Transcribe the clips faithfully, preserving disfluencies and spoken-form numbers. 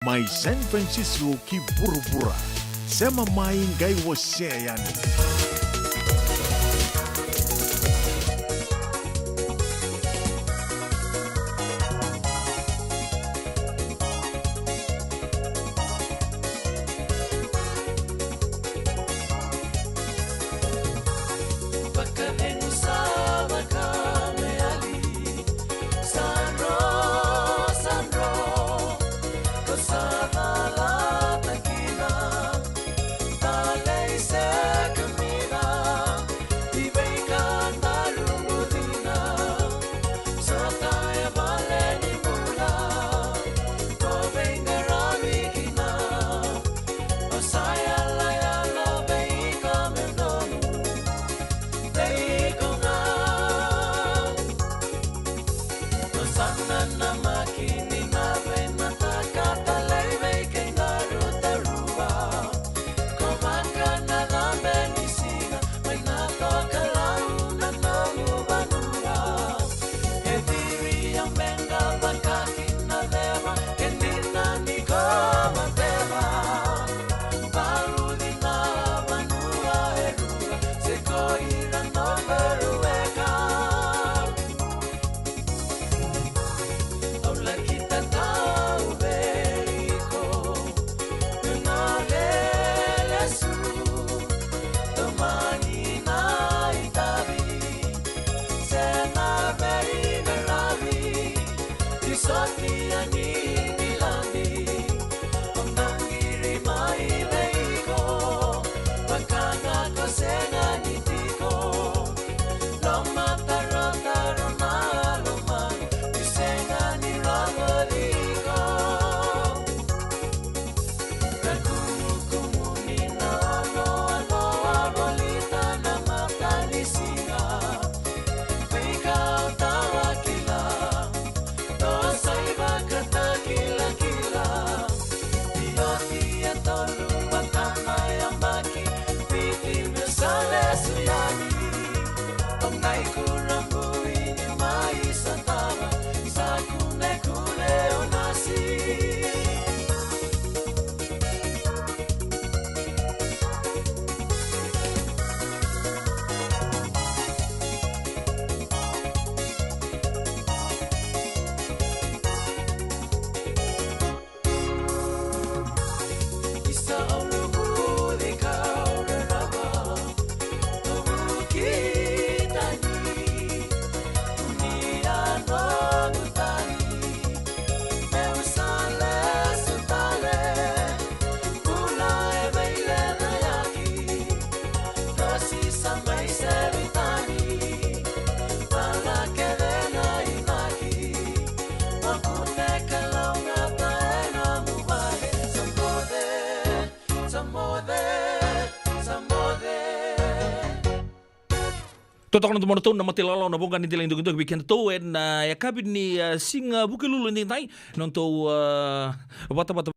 Mai San Francisco ki vuravura. Sema mai qai wasea yani. Totoka na domo na tou na mata ilawalawa na voqa ni delai dokidoki vei kedatou ena, ah, yakavi ni, ah, siga Vukelulu edaidai. Nodatou, ah, vatavata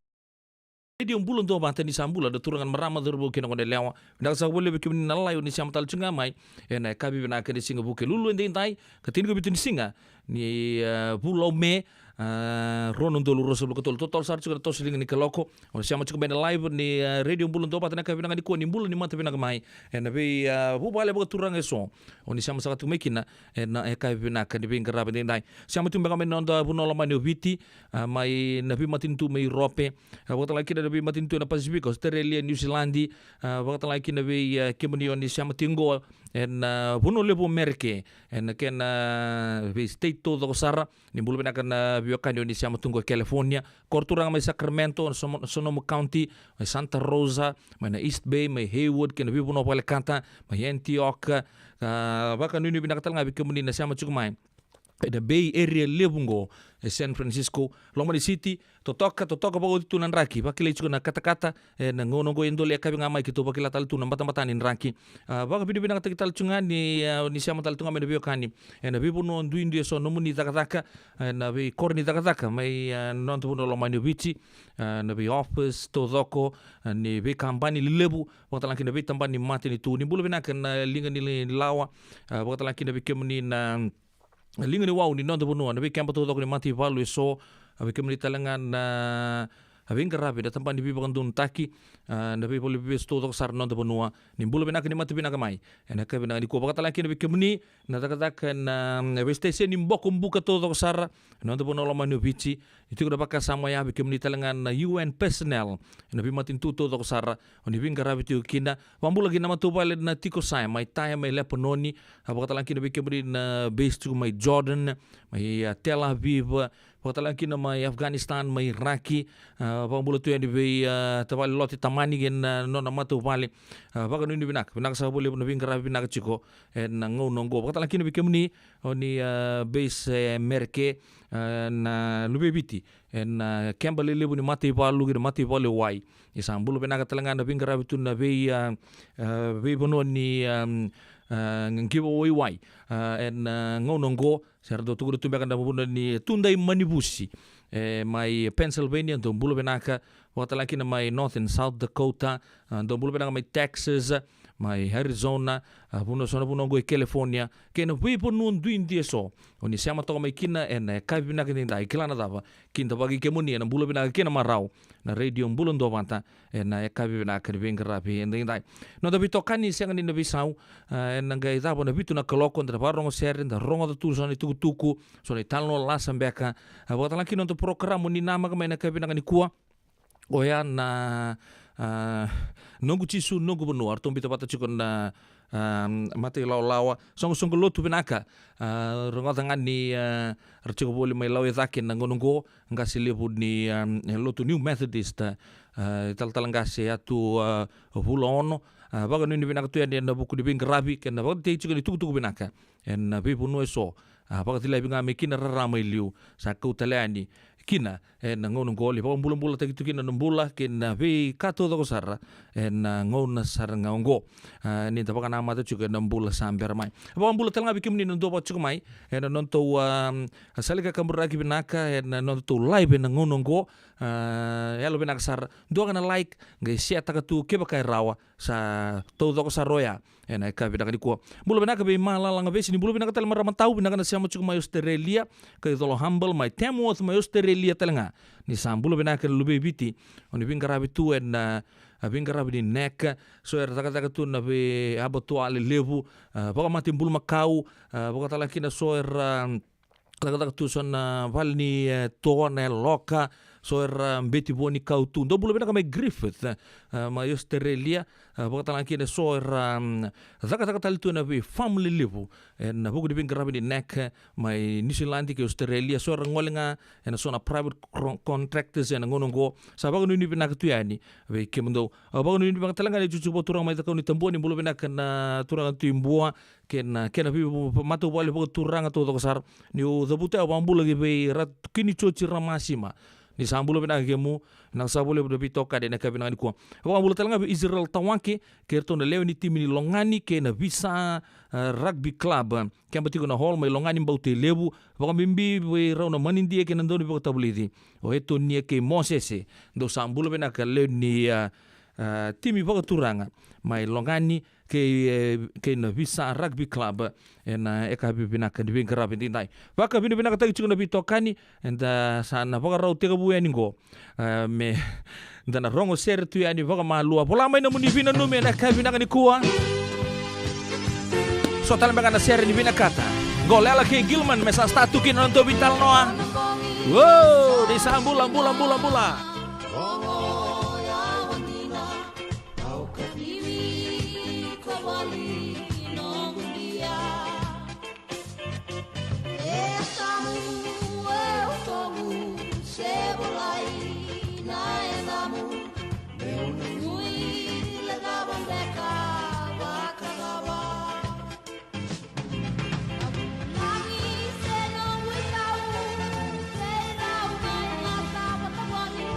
Radio Bula Duavata, ni sa bula na turaga na marama, cauravou kei na goneyalewa. Vinaka saka vakalevu vei kemuni na lalai o ni sema tale tiko ga mai ena yakavi vinaka ni siga Vukelulu edaidai, ka tinikavitu ni siga ni, ah, vula o Me, ah, rua na udolu ruasagavulu ka tolu. Totolo sara tiko na toso liga ni kaloko. O ni sema tiko mai na live ni, ah, Radio Bula Duavata ena yakavi vinaka nikua, ni bula ni mata vinaka mai ena vei, ah, vuvale vakaturaga eso o ni sema saka tiko mai kina ena yakavi vinaka ni veiqaravi edaidai. Sema tiko beka mai na noda vanua lomani o Viti, ah, mai na veimatanitu mai Iurope, ah, vakatalega kina na veimatanitu ena Pasifika, Australia, New Zealand, ah, vakatalega kina vei, ah, kemuni o ni sema tiko qo ena, ah, vanua levu o Merika, ena kena, ah, vei state taucoko sara. Ni bula vinaka na veiwekani o ni sema tu qo e California. Koro turaga mai Sacramento, Sono-, Sonoma County, mai Santa Rosa, mai na East Bay, mai Hayward, kei na veivanua vakalekata, mai Antioch. Ah, vakanuinui vinaka tale ga vei kemuni na sema tiko mai ena Bay Area levu qo e San Francisco, loma ni city. Totoka, totoka vakaoti tu na draki, vakilai tiko na katakata, ena gauna qo e dua na yakavi ga mai keitou vakila tale tu na batabata ni draki. Ah, vakavinavinakataki tale tiko ga ni, ah, ni sema tale tu ga mai na veiwekani ena veivanua duidui eso, nomuni cakacaka, ena veikoro ni cakacaka mai, ah, noda vanua lomani o Viti, ah, na vei office taucoko, ah, ni veikabani lelevu, vakatalega kina na veitabana ni matanitu. Ni bula vinaka na liga ni lawa, ah, vakatalega kina vei kemuni na liga ni wau ni noda vanua, na veikeba taucoko ni mataivalu eso, ah, vei kemuni tale ga na A veiqaravi na tabana ni veivakadodonutaki, a, na veivalu ni veivesu taucoko sara na noda vanua. Ni bula vinaka, ni mata vinaka mai. Ena yakavi vinaka nikua, vakatalega kina vei kemuni na cakacaka ena, mm, veisiteseni boko buka taucoko sara na noda vanua lomani o Viti. Ni tiko na vakasama oya vei kemuni talega na U N personnel ena veimatanitu taucoko sara o ni veiqaravi tiko kina. Vakabula kina na matavuvale na Tiko Saya mai Taya, mai Lepanoni. A, vakatalega kina vei kemuni na base tiko mai Jordan, mai, a, Tel Aviv, vakatalega kina mai Afghanistan, mai Iraki. A, vakabula tu yani vei, a, tavale Lote Tamani kei na, a, nona matavuvale. A, vakanuinui vinaka, vinaka saka vakalevu na veiqaravi vinaka tiko ena gauna oqo. Vakatalega kina vei kemuni o ni, a, base, e, Mereke, a, na luve i Viti ena, a, keba lelevu ni mataivalu kei na mataivalu e wai. Ni sa bula vinaka talega na veiqaravi tu na vei, a, a, veivanua ni, a, a, giveaway wai, a, ena, a, gauna oqo. Se ra dau tukuna tu beka na vanua ni Tudaimanivusi, e, mai Pennsylvania, dou bula vinaka. Vakatalega kina mai North and South Dakota, a, dou bula vinaka mai Texas, mai Arizona, a, vanua, so na vanua oqo e California, kei na veivanua duidui eso o ni sema toka mai kina ena yakavi vinaka edaidai. Kila na cava, kidavaki kemuni ena bula vinaka kei na marau na Radio Bula Duavata ena yakavi vinaka ni veiqaravi edaidai. Noda veitokani sega ni na veisau, a, ena qai cava na vitu na kaloko, da na vakarorogo sere, da rogoca tu so na itukutuku, so na italanoa lasa beka. A, vakatalega kina noda porokaramu ni namaka mai ena yakavi vinaka nikua. Oya na, a, Noqu Jisu, Noqu Vanua, eratou biuta vata tiko na, a, matailawalawa, soqosoqo lotu vinaka. A, rogoca ga ni, a, ra tiko voli mai Lauecake na gauna oqo, qase levu ni, a, lotu New Methodist, a, talatala qase Yatu, a, Vulaono. A, vakanuinui vinaka tu yani ena vuku ni veiqaravi kei na vakatei tiko ni tukutuku vinaka ena veivanua eso. A, vakacilai ga mai kina rara mai liu, sa kau tale yani kina ena gauna oqo, lai vakabulabulataki tu kina na bula kei na veika taucoko sara ena gauna sara ga oqo. A, ni da vakanamata tiko ena bula sa bera mai. Vakabula talega vei kemuni na duavata tiko mai ena nodatou, a, sala ni kakaburaki vinaka ena nodatou live ena gauna oqo. A, yalovinaka sara, dua ga na like, qai share-taka tu kevaka e rawa. Sa taucoko sara oya ena yakavi vinaka nikua. Bula vinaka vei Malala Gavesi, ni bula vinaka tale marama tau, vinaka na sema tiko mai Australia, kei Colo Humble mai Tamworth mai Australia talega. Ni sa bula vinaka na luve i Viti o ni veiqaravi tu ena, a, veiqaravi ni NAC, so era cakacaka tu na vei abattoir lelevu, a, vakamatei bulumakau, a, vakatalega kina so era, a, cakacaka tu so na vale ni, e, toa, na yaloka, so era, a, beti vua ni kau tu. Dou bula vinaka mai Griffith, e, mai Australia, e, vakatalega kina so era, mm, cakacaka tale tu ena vei farm lelevu ena vuku ni veiqaravi ni NAC, e, mai New Zealand kei Australia, so era gole ga ena so na private cro-, contractors ena gauna oqo. Sa vakanuinui vinaka tu yani vei kemudou. A, vakanuinui vinaka talega na ijuju vakaturaga mai Cakaunitabua, ni bula vinaka na turaga Tui Bua, kei na, kei na veimatavuvale vakaturaga taucoko sara. Niu cavuta, au vakabula ki vei Ratu Kini Joji Ramasima. Ni sa bula vinaka kemu, na sa bula vinaka veitokani ena yakavi vinaka nikua. Vakabula talega vei Israel Tawake, kei iratou na lewe ni timi ni Logani kei na Visa, e, Rugby Club. Keba tiko na hall mai Logani Bautailevu, vakabibi vei rau na manidia kei na daunivakatavulici o Etonia kei Mosese. Dou sa bula vinaka lewe ni, a, a, timi vakaturaga mai Logani kei, e, kei na Visa Rugby Club ena yakavi vinaka ni veiqaravi edaidai. Vakavinavinakataki tiko na veitokani, eda sa na vakarau tekivu yani qo. A, me da na rogo sere tu yani vakamalua. Vola mai nomuni veinanumi ena yakavi vinaka nikua. So tale beka na sere ni vinakata. Qo Lela kei Gilman me sa start tu kina na nodatou veitalanoa. Uou, ni sa bula, bula, bula, bula. E yacamu e ucomu, se volai na yacamu. Meu nanumi le cava beka vakacava. Na vulagi se nomu itau, se irau mai na cava tavani.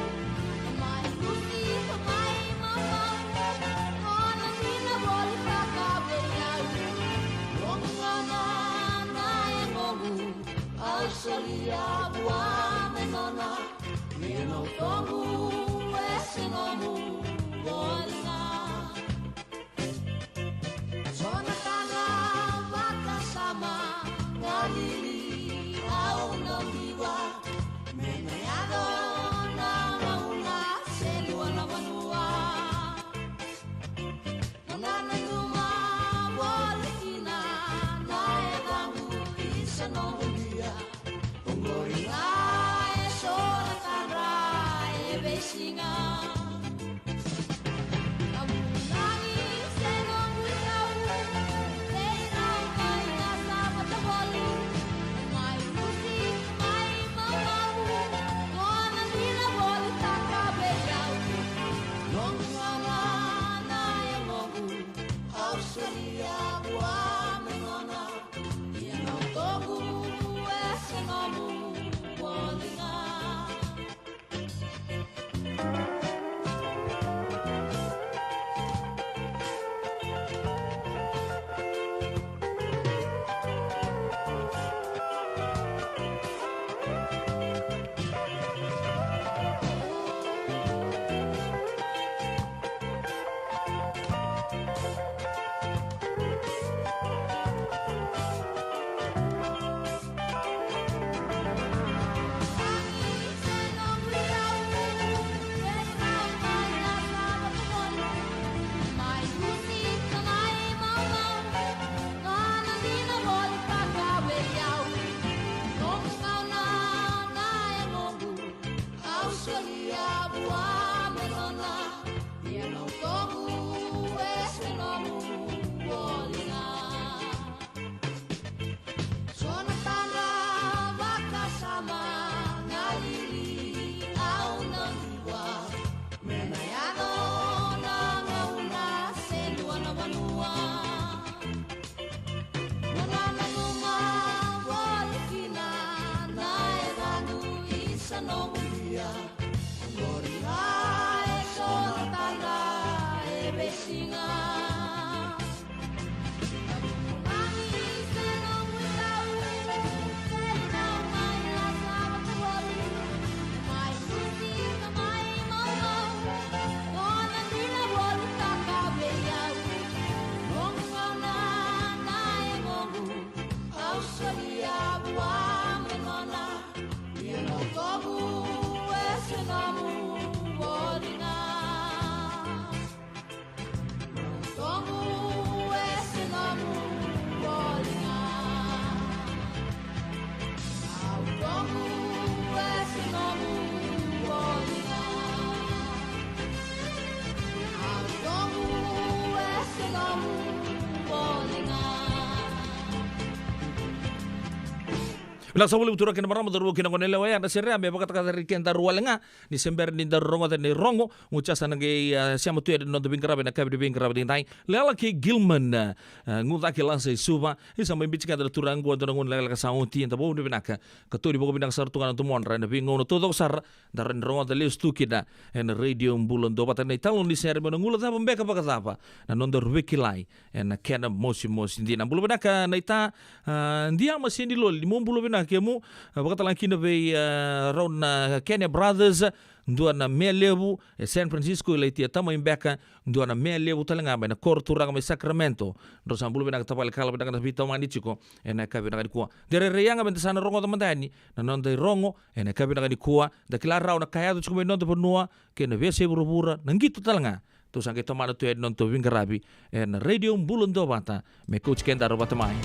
Vinaka sa voli mutura kei na marama, daru kei na gone lewa ya na sere ya me vakatakatariki kedaru wale ga. Ni se bera ni daru rogoca na irogo, gu jasa na qai, ah, sema tu ena noda veiqaravi na kavi ni veiqaravi ni dai. Lala kei Gilman, ah, ah, gu cake lasa i Suva. Isa mai bici keda na turaga qo, dua na gauna lekaleka sa oti, eda vau ni vinaka. Ka toni vakavinaka sara tu ga na domodra ena veigauna taucoko sara. Daru ni rogoca lesu tu kina ena Radio Bula Duavata na italanoa ni sere me na gula cava beka vakacava na nodaru veikilai ena kena mosimosi dina. Bula vinaka naita, ah, Diama Seniloli, ni mo bula vinaka kemu, ah, vakatalega kina vei, ah, rau na Kenya Brothers, dua na mea levu e San Francisco, i Laitia, tamai beka, dua na mea levu tale ga mai na koro turaga mai Sacramento. Drau sa bula vinaka tavale, kala vinaka na veitamani tiko ena yakavi vinaka nikua. De rairai yaga meda sa na rogoca mada yani na noda irogo ena yakavi vinaka nikua. Da kila rawa na ka yaco tiko mai noda vanua kei na veiyasai vuravura, na qito tale ga. Tou sa qai tomana tu yani na nodatou veiqaravi ena Radio Bula Duavata me kauti kedaru vata mai.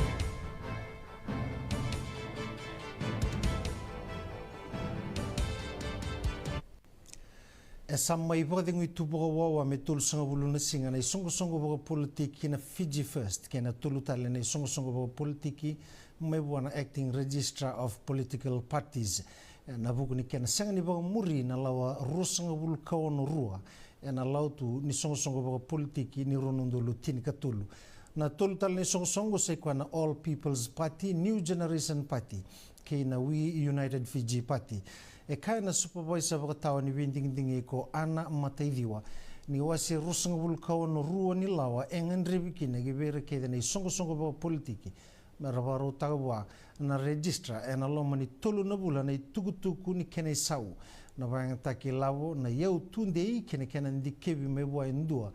E sa mai vakacegui tu vakawawa me tolusagavulu na siga na isoqosoqo vakapolitiki na Fiji First kei na tolu tale na isoqosoqo vakapolitiki mai vua na Acting Registrar of Political Parties, ena vuku ni kena sega ni vakamuri na lawa ruasagavulu ka ono rua ena Lautu ni Soqosoqo Vakapolitiki ni rua na udolu tinikatolu. Na tolu tale na isoqosoqo sai koya na All People's Party, New Generation Party kei na We United Fiji Party. E kaya na supavaisa vakatawa ni veidigidigi ko Ana Mataiciwa ni wase ruasagavulu ka ono rua ni lawa e gadrevi kina ki vei ira kece na isoqosoqo vakapolitiki me ra vakarautaka vua na rejistra ena loma ni tolu na vula na itukutuku ni kena isau, na vakayagataki ilavo, na iyau tudei kei na kena dikevi mai vua e dua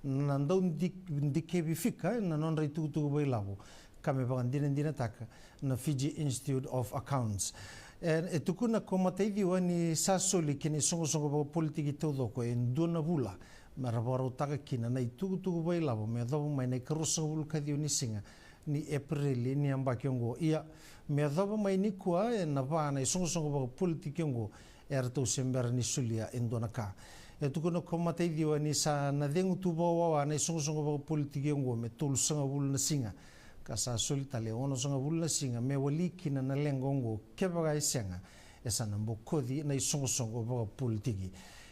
na dau di-, dikevi fika na nodra itukutuku vakailavo, ka me vakadinadinataka na Fiji Institute of Accounts. E, e tukuna ko Mataiciwa ni sa soli ki na isoqosoqo vakapolitiki taucoko e dua na vula me ra vakarautaka kina na itukutuku vakailavo me yacova mai na ikaruasagavulu ka ciwa ni siga ni Epereli ni yabaki oqo. Ia, me yacova mai nikua ena va na isoqosoqo vakapolitiki oqo eratou se bera ni solia e dua na ka. E tukuna ko Mataiciwa ni sa na cegu tu vakawawa na isoqosoqo vakapolitiki oqo me tolusagavulu na siga, ka sa soli tale e onosagavulu na siga me wali kina na leqa oqo, kevaka e sega, e sa na bokoci na isoqosoqo vakapolitiki.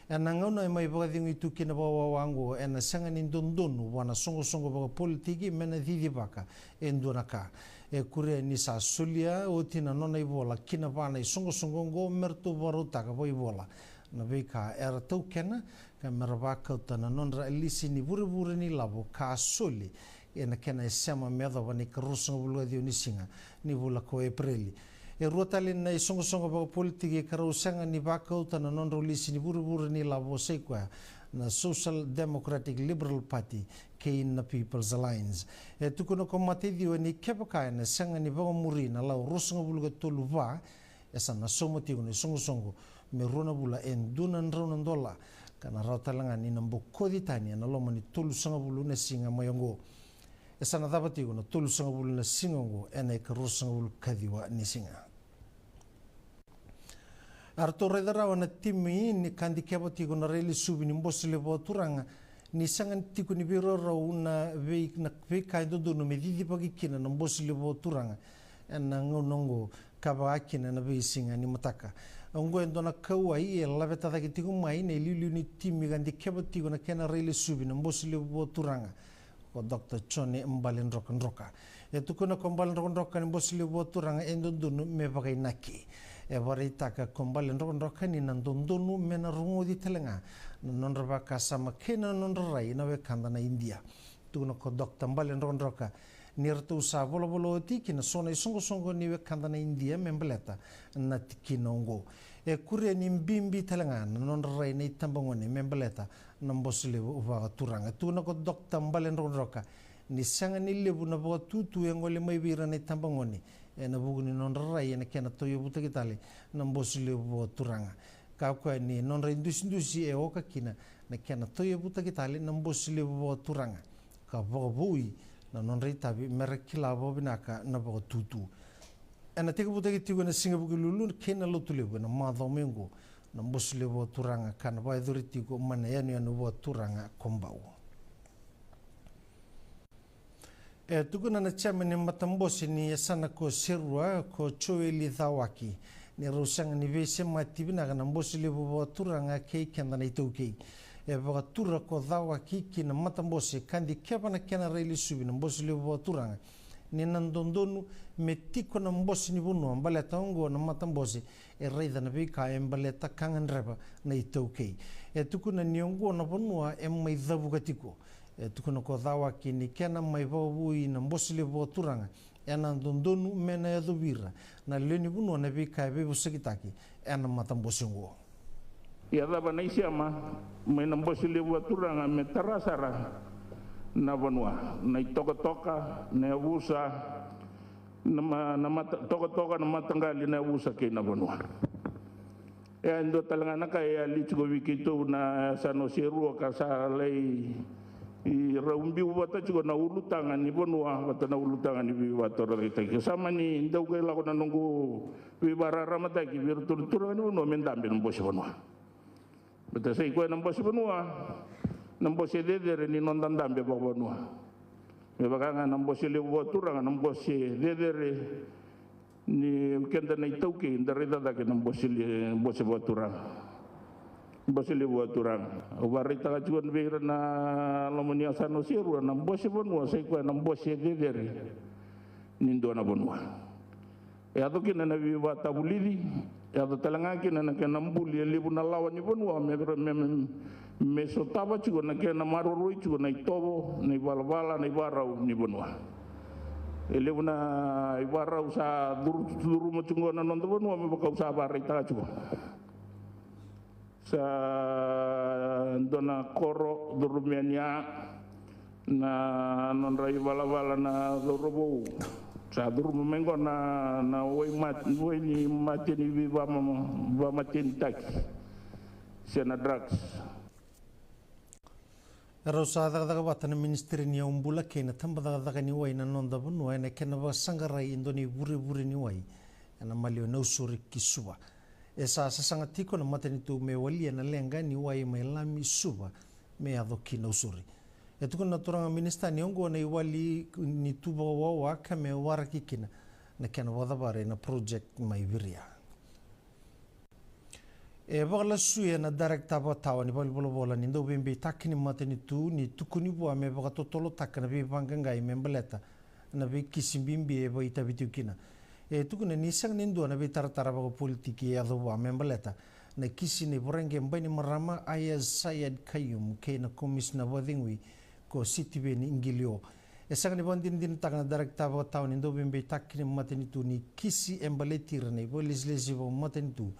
Ena gauna e mai vakacegui tu kina vakawawa oqo, ena sega ni dodonu vua na soqosoqo vakapolitiki me na cicivaka e dua na ka. E kuria ni sa solia oti na nona ivola ki na va na isoqosoqo oqo me ratou vakarautaka vakaivola na veika era taukena, ka me ra vakauta na nodra lisi ni vurevure ni lavo ka soli ena kena isema me yacova na ikaruasagavulu ka ciwa ni siga ni vula ko Epereli. E rua tale na isoqosoqo vakapolitiki ka rau sega ni vakauta na nodrau lisi ni vurevure ni lavo, sa i koya na Social Democratic Liberal Party kei na People's Alliance. E tukuna ko Mataiciwa ni kevaka ena sega ni vakamuri na lawa ruasagavulu ka tolu va, e sa na sauma tiko na isoqosoqo me rua na vula e dua na drau na dola, ka na rawa tale ga ni na bokoci tani ena loma ni tolusagavulu na siga mai oqo. E sa na cava tiko na tolusagavulu na siga oqo ena ikaruasagavulu ka ciwa ni siga. A ratou raica rawa na timi ni ka dikeva tiko na railesuvi ni Bose Levu Vakaturaga ni sega tiko ni veiraurau na vei, na veika e dodonu me cicivaki kina na Bose Levu Vakaturaga ena gauna oqo, ka vaka kina na veisiga ni mataka. Oqo e dua na kauwai e laveta cake tiko mai na iliuliu ni timi ka dikeva tiko na kena railesuvi na Bose Levu Vakaturaga, ko Doctor Jone Baledrokadroka. E tukuna ko Baledrokadroka ni Bose Levu Vakaturaga e dodonu me vakainaki. E vakaraitaka ko Baledrokadroka ni na dodonu me na rogoci tale ga na nodra vakasama kei na nodra rai na wekada na Idia. Tukuna ko Doctor Baledrokadroka ni ratou sa volavola oti kina so na isoqosoqo ni wekada na Idia me baleta na tikina oqo. E kuria ni bibi tale ga na nodra rai na itabagone me baleta na Bose Levu Vakaturaga. Tukuna ko Doctor Baledrokadroka ni sega ni levu na vakatutu e gole mai vei ira na itabagone ena vuku ni nodra rai ena kena tauyavutaki tale na Bose Levu Vakaturaga. Ka koya ni nodra idusidusi e oka kina na kena tauyavutaki tale na Bose Levu Vakaturaga, ka vakavoui na nodra itavi me ra kila vakavinaka na vakatutu. Ena tekivutaki tiko ena siga Vukelulu kei na Lotulevu ena macawa mai oqo na Bose Levu Vakaturaga, ka na vakayacori tiko mai na yanuyanu vakaturaga ko Bau. E tukuna na chairman ni matabose ni yasana ko Serua, ko Joeli Cawaki, ni rau sega ni veisemati vinaka na Bose Levu Vakaturaga kei keda na iTaukei. E vakatura ko Cawaki ki na matabose ka dikeva na kena railesuvi na Bose Levu Vakaturaga ni na dodonu me tiko na bose ni vanua, baleta oqo na matabose e raica na veika e baleta ka gadreva na iTaukei. E tukuna ni oqo na vanua e mai cavuka tiko. E tukuna ko Cawaki ni kena mai vakavoui na Bose Levu Vakaturaga, ena dodonu me na yacovi ira na lewe ni vanua na veika e veivosakitaki ena matabose oqo. Ia cava na isema mai na Bose Levu Vakaturaga me tara sara na vanua, na itokatoka, na yavusa, na ma-, na mata-, tokatoka, na mataqali, na yavusa kei na vanua. E a dua tale ga na ka e yali tiko vei keitou na yasana o Serua ka sa lai rau biu vata tiko na ulutaga ni vanua vata na ulutaga ni veivatorocaketaki. Sa mani dau qai lako na noqu veivakararamataki vei iratou na turaga ni vanua me dabe na bose vanua. Baleta sa i koya na bose vanua na bose cecere ni noda dabe vakavanua. Me vaka ga na Bose Levu Vakaturaga na bose cecere ni keda na iTaukei, da raica cake na bose le-, bose vakaturaga. Bose Levu Vakaturaga. Au vakaraitaka tiko vei ira na loma ni yasana o Serua, na bose vanua sa i koya na bose cecere ni dua na vanua. E yaco kina na veivakatavulici, e yaco tale ga kina na kena buli e levu na lawa ni vanua me, me, me, me sotava tiko na kena maroroi tiko na itovo, na ivalavala, na ivarau ni vanua. E levu na ivarau sa curu-, curuma tiko na noda vanua me vaka au sa vakaraitaka tiko. Sa dua na koro curumi yani ya na nodra ivalavala na cauravou. Sa curuma mai qo na, na wai mat-, wai ni mate ni veivama-, vamatenitaki se na drugs. Rau sa cakacaka vata na Ministry ni Yaubula kei na tabacakacaka ni wai na noda vanua ena kena vakasaqarai e dua na ivurevure ni wai ena maliwa Nausori ki Suva. E sa sasaga tiko na matanitu me walia na leqa ni wai mai Lami, Suva me yaco ki Nausori. E tukuna na turaga minisita ni oqo na iwali ni tu vakawawa ka me waraki kina na kena vakacavari na project mai Viria. E vakalasuya na director vakatawa ni valenivolavola ni dauveibeitaki ni matanitu ni tukuni vua me vakatotolotaka na veivaqaqai me baleta na veikisi bibi e vakaitavi tiko kina. E tukuna ni sega ni dua na veitaratara vakapolitiki e yaco vua me baleta na kisi nei Voreqe Bainimarama Aiyaz Sayed-Khaiyum kei na komisina vakacegui ko Sitiveni Qilio. E sega ni vakadinadinataka na director vakatawa ni dauveibeitaki ni matanitu ni kisi e baleti ira na ivakalesilesi vakamatanitu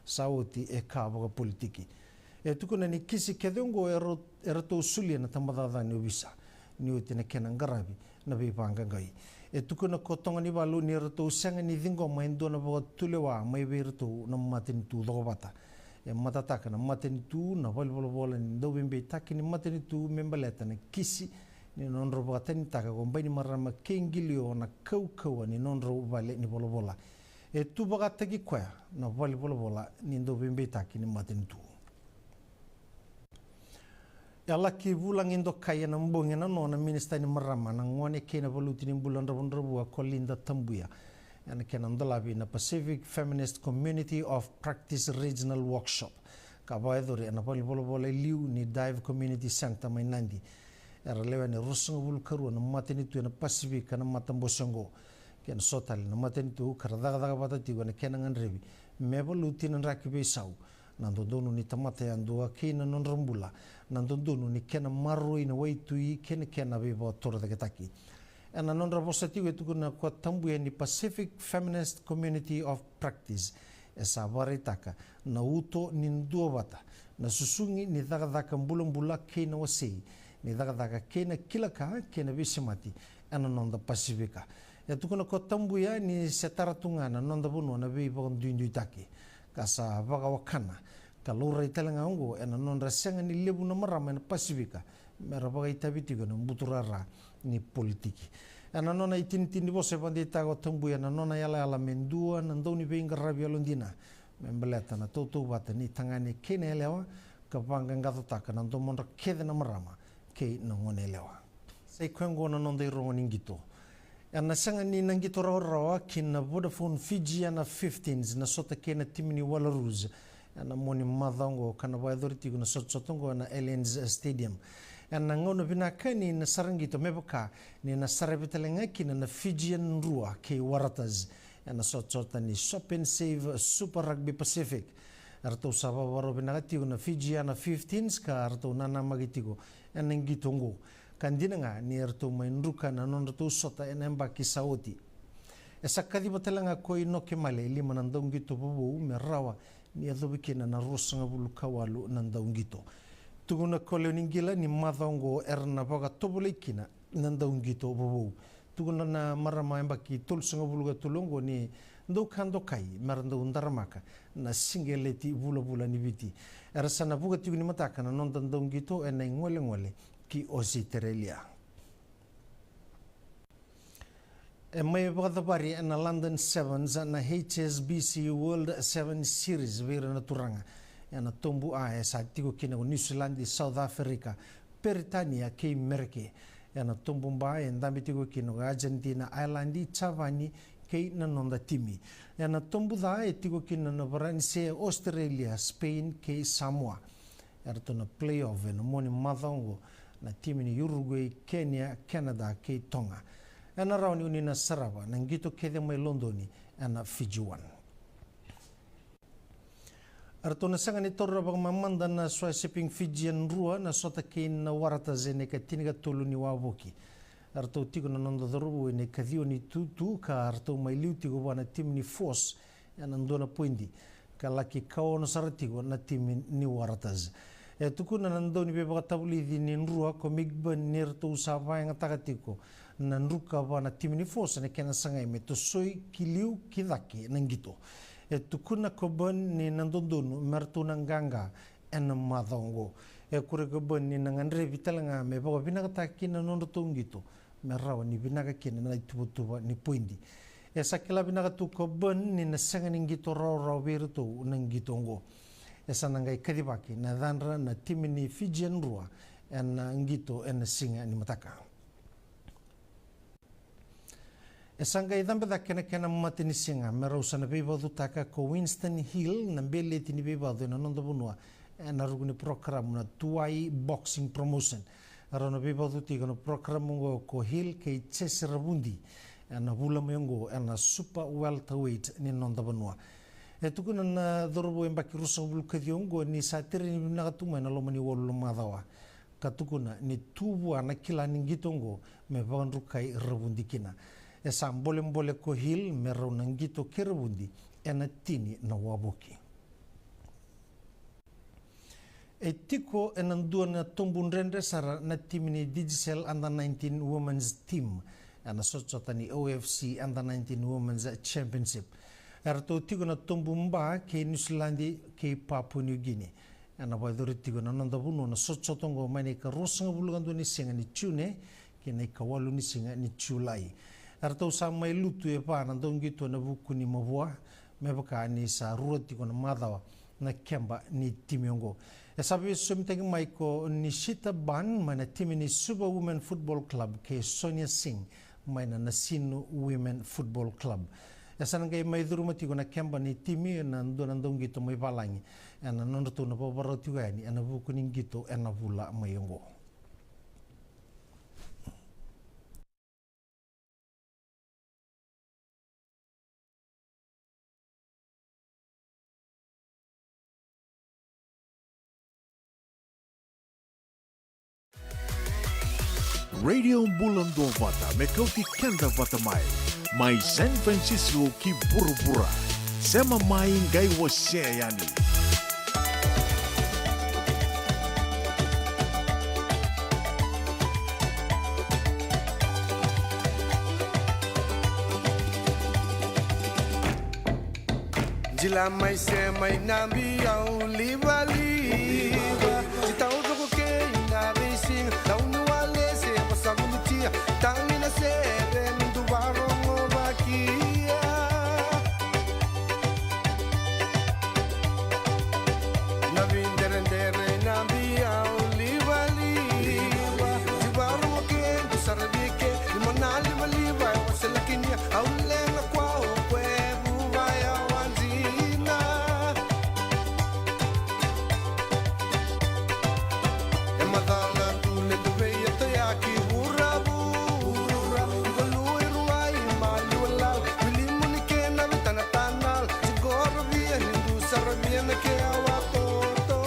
sa oti e ka vakapolitiki. E tukuna ni kisi kece oqo e ratou solia na tabacakacaka ni ovisa ni oti na kena qaravi na veivaqaqai. E tukuna ko Toganivalu ni ratou sega ni ciqoma e dua na vakatulewa mai vei iratou na matanitu cokovata. E matataka na matanitu na valenivolavola ni dauveibeitaki ni matanitu me baleta na kisi ni nodrau vakatanitaka ko Bainimarama kei Qilio na kaukauwa ni nodrau valenivolavola. E tu vakataki koya na valenivolavola ni dauveibeitaki ni matanitu. E laki vulagi dokai ena bogi ena no na minisita ni marama, na gone kei na valuti ni bula dravudravua ko Lynda Tabuya ena kena dolavi na Pacific Feminist Community of Practice Regional Workshop ka vakayacori ena valenivolavola e liu ni Dive Community Centre mai Nadi. Era lewe ni ruasagavulu karua na matanitu ena Pasifika na matabose oqo kei na so tale na matanitu ka ra cakacaka vata tiko ena kena gadrevi me valuti na draki veisau, na dodonu ni tamata yadua kei na nodra bula, na dodonu ni kena maroroi na waitui kei na kena veivakatorocaketaki. Ena nodra vosa tiko e tukuna ko Tabuya ni Pacific Feminist Community of Practice e sa vakaraitaka na uto ni duavata, na susugi ni cakacaka bulabula kei na wasei ni cakacaka kei na kila ka kei na veisemati ena noda Pasifika. E tukuna ko Tabuya ni se tara tu ga na noda vanua na veivakaduiduitaki ka sa vakawakana ka laurai tale ga oqo ena nodra sega ni levu na marama ena Pasifika me ra vakaitavi tiko ena buturara ni politiki. Ena nona itinitini ni vosa e vakadeitaka o Tabuya na nona yalayala me dua na dauniveiqaravi yalodina me baleta na tautauvata ni tagane kei na yalewa ka vaqaqacotaka na domodra kece na marama kei na gone yalewa. Sa i koya oqo na noda irogo ni qito. Ena sega ni na qito rawarawa ki na Vodafone Fijiana Fifteens na sota kei na timi ni Wallaroos ena mua ni macawa oqo ka na vakayacori tiko na sotasota oqo ena Allianz Stadium. Ena gauna vinaka ni na sara qito me vaka ni na saravi tale ga kina na Fijian Drua kei Waratahs ena sotasota ni Sop and Save Super Rugby Pacific. Eratou sa vakavakarau vinaka tiko na Fijiana Fifteens ka ratou nanamaki tiko ena qito oqo. Ka dina ga ni eratou mai druka na nodratou sota ena yabaki sa oti. E sa kaciva tale ga ko Inoke Male e lima na dauqito vovou me rawa ni yacovi kina na ruasagavulu ka walu na dauqito. Tukuna ko Leoniqila ni macawa oqo era na vakatovolei kina na dauqito vovou. Tukuna na marama yabaki tolusagavulu ka tolu oqo ni dau ka dokai me ra dau daramaka na siqeleti vulavula ni Viti. Era sa na vuka tiko ni mataka na noda dauqito ena igolegole ki Ositerelia. E mai vakacavari ena London Sevens na H S B C World Sevens Series vei ira na turaga. Ena tobu A e sa tiko kina ko Niusiladi, South Africa, Peritania kei Mereke. Ena tobu ba e dabe tiko kina ko Argentina, Ireland, Javani kei na noda timi. Ena tobu ca e tiko kina na Varanise, Australia, Spain kei Samoa. Eratou na play-off ena mua ni macawa oqo na timi ni Uruguay, Kenya, Canada kei Toga. Ena rawa ni oni na sarava na qito kece mai Lodoni ena Fiji One. Eratou na sega ni taura vakamamada na Swire Shipping Fijian Drua na sota kei na Waratahs ena ika tinikatolu ni wavoki. Eratou tiko na noda cauravou ena ika ciwa ni tutu ka ratou mai liu tiko vua na timi ni Force ena dua na poidi ka laki kaono sara tiko na timi ni Waratahs. E tukuna na dauniveivakatavulici ni Drua ko Mick Byrne ni ratou sa vakayagataka tiko na druka vua na timi ni Force ena kena sagai me tosoi ki liu ki cake na qito. E tukuna ko Byrne ni na dodonu me ratou na qaqa ena macawa oqo. E kure ko Byrne ni na gadrevi tale ga me vakavinakataka kina na nodratou qito me rawa ni vinaka kina na ituvatuva ni poidi. E sa kila vinaka tu ko Byrne ni na sega ni qito rawarawa vei iratou na qito oqo. E sa na qai kacivaki na yacadra na timi ni Fijian Drua ena qito ena siga ni mataka. E sa qai cabe cake na kena matanisiga me rau sa na veivacutaka ko Winston Hill na beleti ni veivacu ena noda vanua ena ruku ni porokaramu na Tuwai Boxing Promotion. Rau na veivacu tiko na porokaramu oqo ko Hill kei Jesse Ravudi ena vula mai oqo ena super welterweight ni noda vanua. E tukuna na cauravou yabaki ruasagavulu ka ciwa oqo ni sa tereni vinaka tu mai na loma ni walu na macawa, ka tukuna ni tu vua na kila ni qito oqo me vakadrukai Ravudi kina. E sa bolebole ko Hill me rau na qito kei Ravudi ena tini na wavoki. E tiko ena dua na tobu dredre sara na timi ni Digicel Under nineteen Women's Team ena sotasota ni O F C Under nineteen Women's Championship. Eratou tiko na tobu ba kei Niusiladi kei Papua Niugini. Ena vakayacori tiko ena noda vanua na sotasota oqo mai na ikaruasagavulu ka dua ni siga ni June kei na ikawalu ni siga ni Julai. Eratou sa mai lutu e va na dauqito ena vuku ni mavoa, me vaka ni sa rua tiko na macawa na keba ni timi oqo. E sa veisosomitaki mai ko Nishita Ban mai na timi ni Suva Women Football Club kei Sonia Singh mai na Nasinu Women Football Club. E sa na qai mai curuma tiko na keba ni timi ena dua na dauqito mai valagi ena nodratou na vavarau tiko yani ena vuku ni qito ena vula mai oqo. Radio Bula Duavata me kauti keda vata mai. Mai San Francisco ki vuravura. Sema mai qai wasea yani. Jila mai se mai na biau livaliva. Jitau coko kei na veisiga. Tauni wale se vasa vulutia. Tagi na sere mudu varogo vakia. Na videredere na biau livaliva. Jivarogo ke du saravike. Limona livaliva e waselakinia. Au lega kua o kue vuva ya wadina. E macala tu le tu vei e toyaki vuravu. Vuravu. Valu e rua i maliwa lala. Vilimu ni kena vitanatanal. Sigorovia ni du saravia na ke awa toto.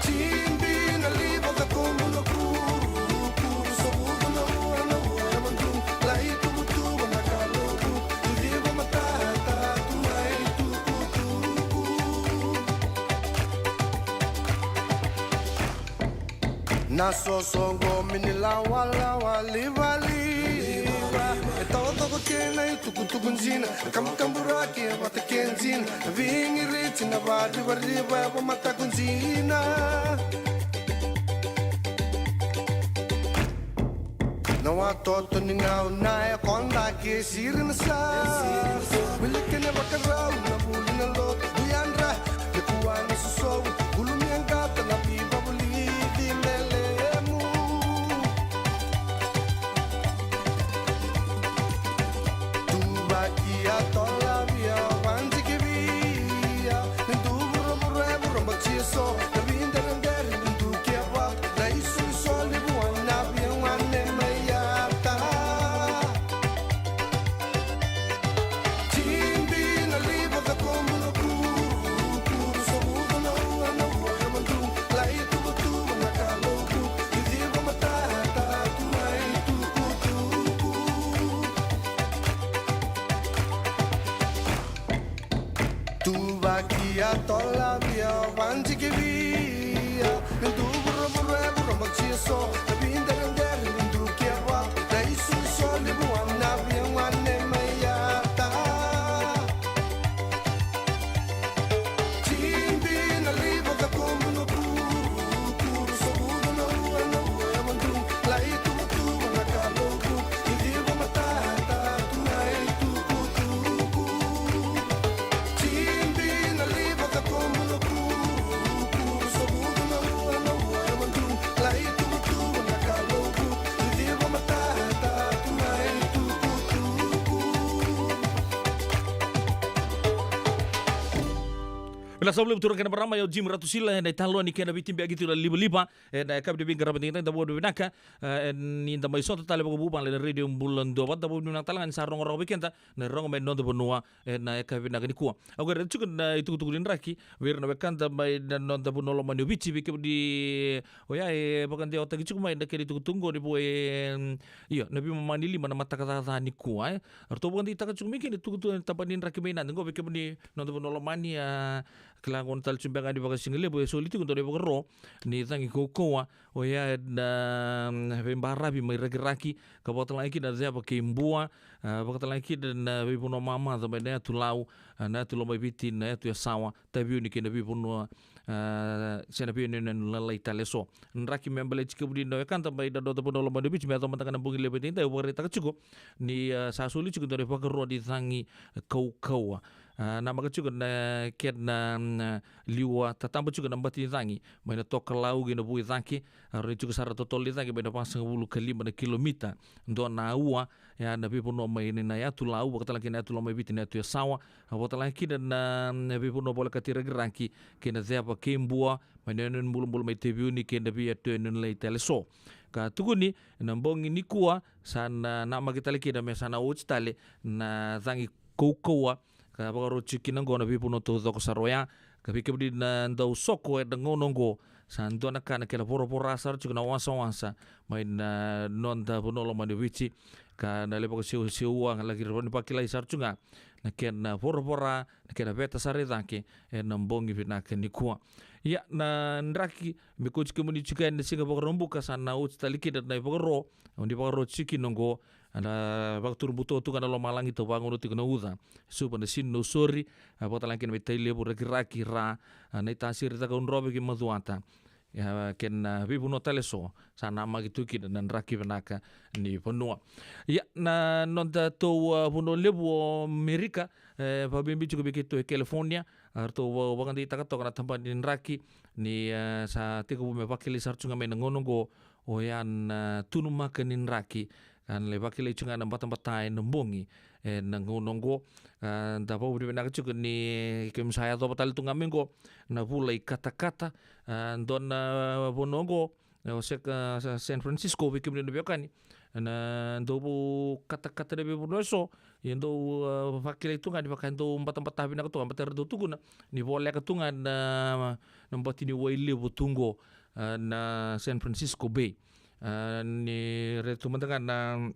Tibi na liva ka komu na kuru. Kuru sa vuku na ua na ua na mandu. Lai tuvutuvu na kaloku. Tuliva matata tu mai tukutuku. Na soso qo mini lawalawa livaliva. E tawatoko kei na itukutuku jina. Kamukaburaki e vata kei jina. Na vigiriti na varivariva e vamataku jina. Na watoto ni gauna e koda ke siri na sa. Wili kene vakarau na vuli na lotu. Uyandra, ke kua na sosovu. Gulumia gata na viva vulici melemu. Tuvaki a tolavia, vanjikivia. Ni du vuravura e vurabati eso. Na videredere ni du ke vata. Na isolisoli vua na via gone mai yata. Tibi na liva ka komu na kuru. Kuru sa vuku na ua na ua na mandu. Lai tuvatuva na kaloku. Iciva matata tu mai tukutuku. Tuvaki a tolavia, vanjikivia. Ni du vuravura e vurabati eso. Na videredere ni du ke vata. Na isolisoli vua na via gone mai yata. Tibi na liva ka komu na kuru. Kuru sa vuku na ua na ua na mandu. Lai tuvatuva na kaloku. Vinaka sa vakalevu turaga kei na marama, o Jim Ratusila, ena italanoa ni kena veitibiyaki tu na livaliva ena yakavi ni veiqaravi edaidai. Da vakavinavinaka, e, ni da mai sota tale vakavuvale ena Radio Bula Duavata. Da vakavinavinaka tale ga ni sa rogo rawa vei keda na rogo mai na noda vanua ena yakavi vinaka nikua. Au qai raica tiko na itukutuku ni draki vei ira na wekada mai na noda vanua lomani o Viti, vei kemuni oya e vakadewataki tiko mai na kena itukutuku qo ni vo e, mm, io, na veimama ni lima na mataka caca nikua, e. Ratou vakadeitaka tiko mai kina itukutuku ni tabana ni draki mai Nadi qo, vei kemuni noda vanua lomani, a, kila gona tale tiko beka ni vakasigalevu e soli tiko dua na ivakaro ni cagi kaukauwa, oya na, mm, veibaravi mai Rakiraki, ka vakatalega kina na ceva kei Bua, a, vakatalega kina na veivanua mamaca mai na yatu Lau, a, na yatu Lomaiviti, na yatu Yasawa, Taveuni kei na veivanua, a, se na veiyanuyanu lalai tale eso. Draki me baleti kemuni na wekada mai na noda vanua lomani o Viti, me yaco mada ga na bogi levu edaidai, au vakaraitaka tiko ni, a, sa soli tiko dua na ivakaro ni cagi kaukauwa. A, namaka tiko na kena, mm, liwa tataba tiko na bati ni cagi mai na tokalau kei na vuicake. A, rawa ni tiko sara totolo ni cagi mai na vasagavulu ka lima na kilomita, dua na aua, ya na veivanua mai na yatu Lau, vakatalega kina na yatu Lomaiviti, na yatu Yasawa, a, vakatalega kina na, na veivanua volekati Rakiraki kei na ceva kei Bua, mai na yanuyanu bulabula mai Taveuni kei na veiyatu yanuyanu lalai tale eso. Ka tukuni na bogi nikua sa na namaki tale kina me sa na oti tale na cagi kaukauwa, ka vakaroti kina oqo na veivanua taucoko sara oya. Ka vei kemuni na dau soko ena gauna oqo, sa dua na ka na kena voravora sara tiko na wasawasa mai na noda vanua lomani o Viti, ka na lai vakaseuseu, a, laki rawa ni vakilai sara tu ga na kena voravora, na kena veta sara i cake ena bogi vinaka nikua. Ia, na draki me kauti kemuni tiko yani na siga Vakaraubuka, sa na oti tale kina na ivakaro, o ni vakaroti tiko kina oqo, na vakaturu buto tu ga na lomalagi, tau vagauna tiko na uca, suva na sini na usori, a, vakatalega kina mai Tailevu, Rakiraki, Ra, a, Naitasiri, Cakaudrove kei Macuata. Ia, kei na veivanua tale eso sa namaki tu kina na draki vinaka ni vanua. Ia, na noda tou, a, vanua levu o Merika, e, vakabibi tiko vei keitou e California, a, ratou va-, vakadeitaka toka na tabana ni draki ni, e, sa tekivu me vakilai sara tu ga mai na gauna oqo, oya na, a, tunumaka ni draki, a, na lai vakilai tu ga na batabata ena bogi ena gauna oqo. A, da vakavinavinaka tiko ni keimami sa yacova tale tu ga mai oqo na vula i katakata, a, dua na vanua oqo, e, o Sek-, a, Sa-, San Francisco, vei kemuni na veiwekani, na dau vou katakata na veivanua eso, ia dau, a, vakilai tu ga ni vaka e dau batabata vinaka tu ga, baleta era dau tukuna ni voleka tu ga na, na bati ni wai levu tu oqo, a, na San Francisco Bay. A, ni raica tu mada ga na,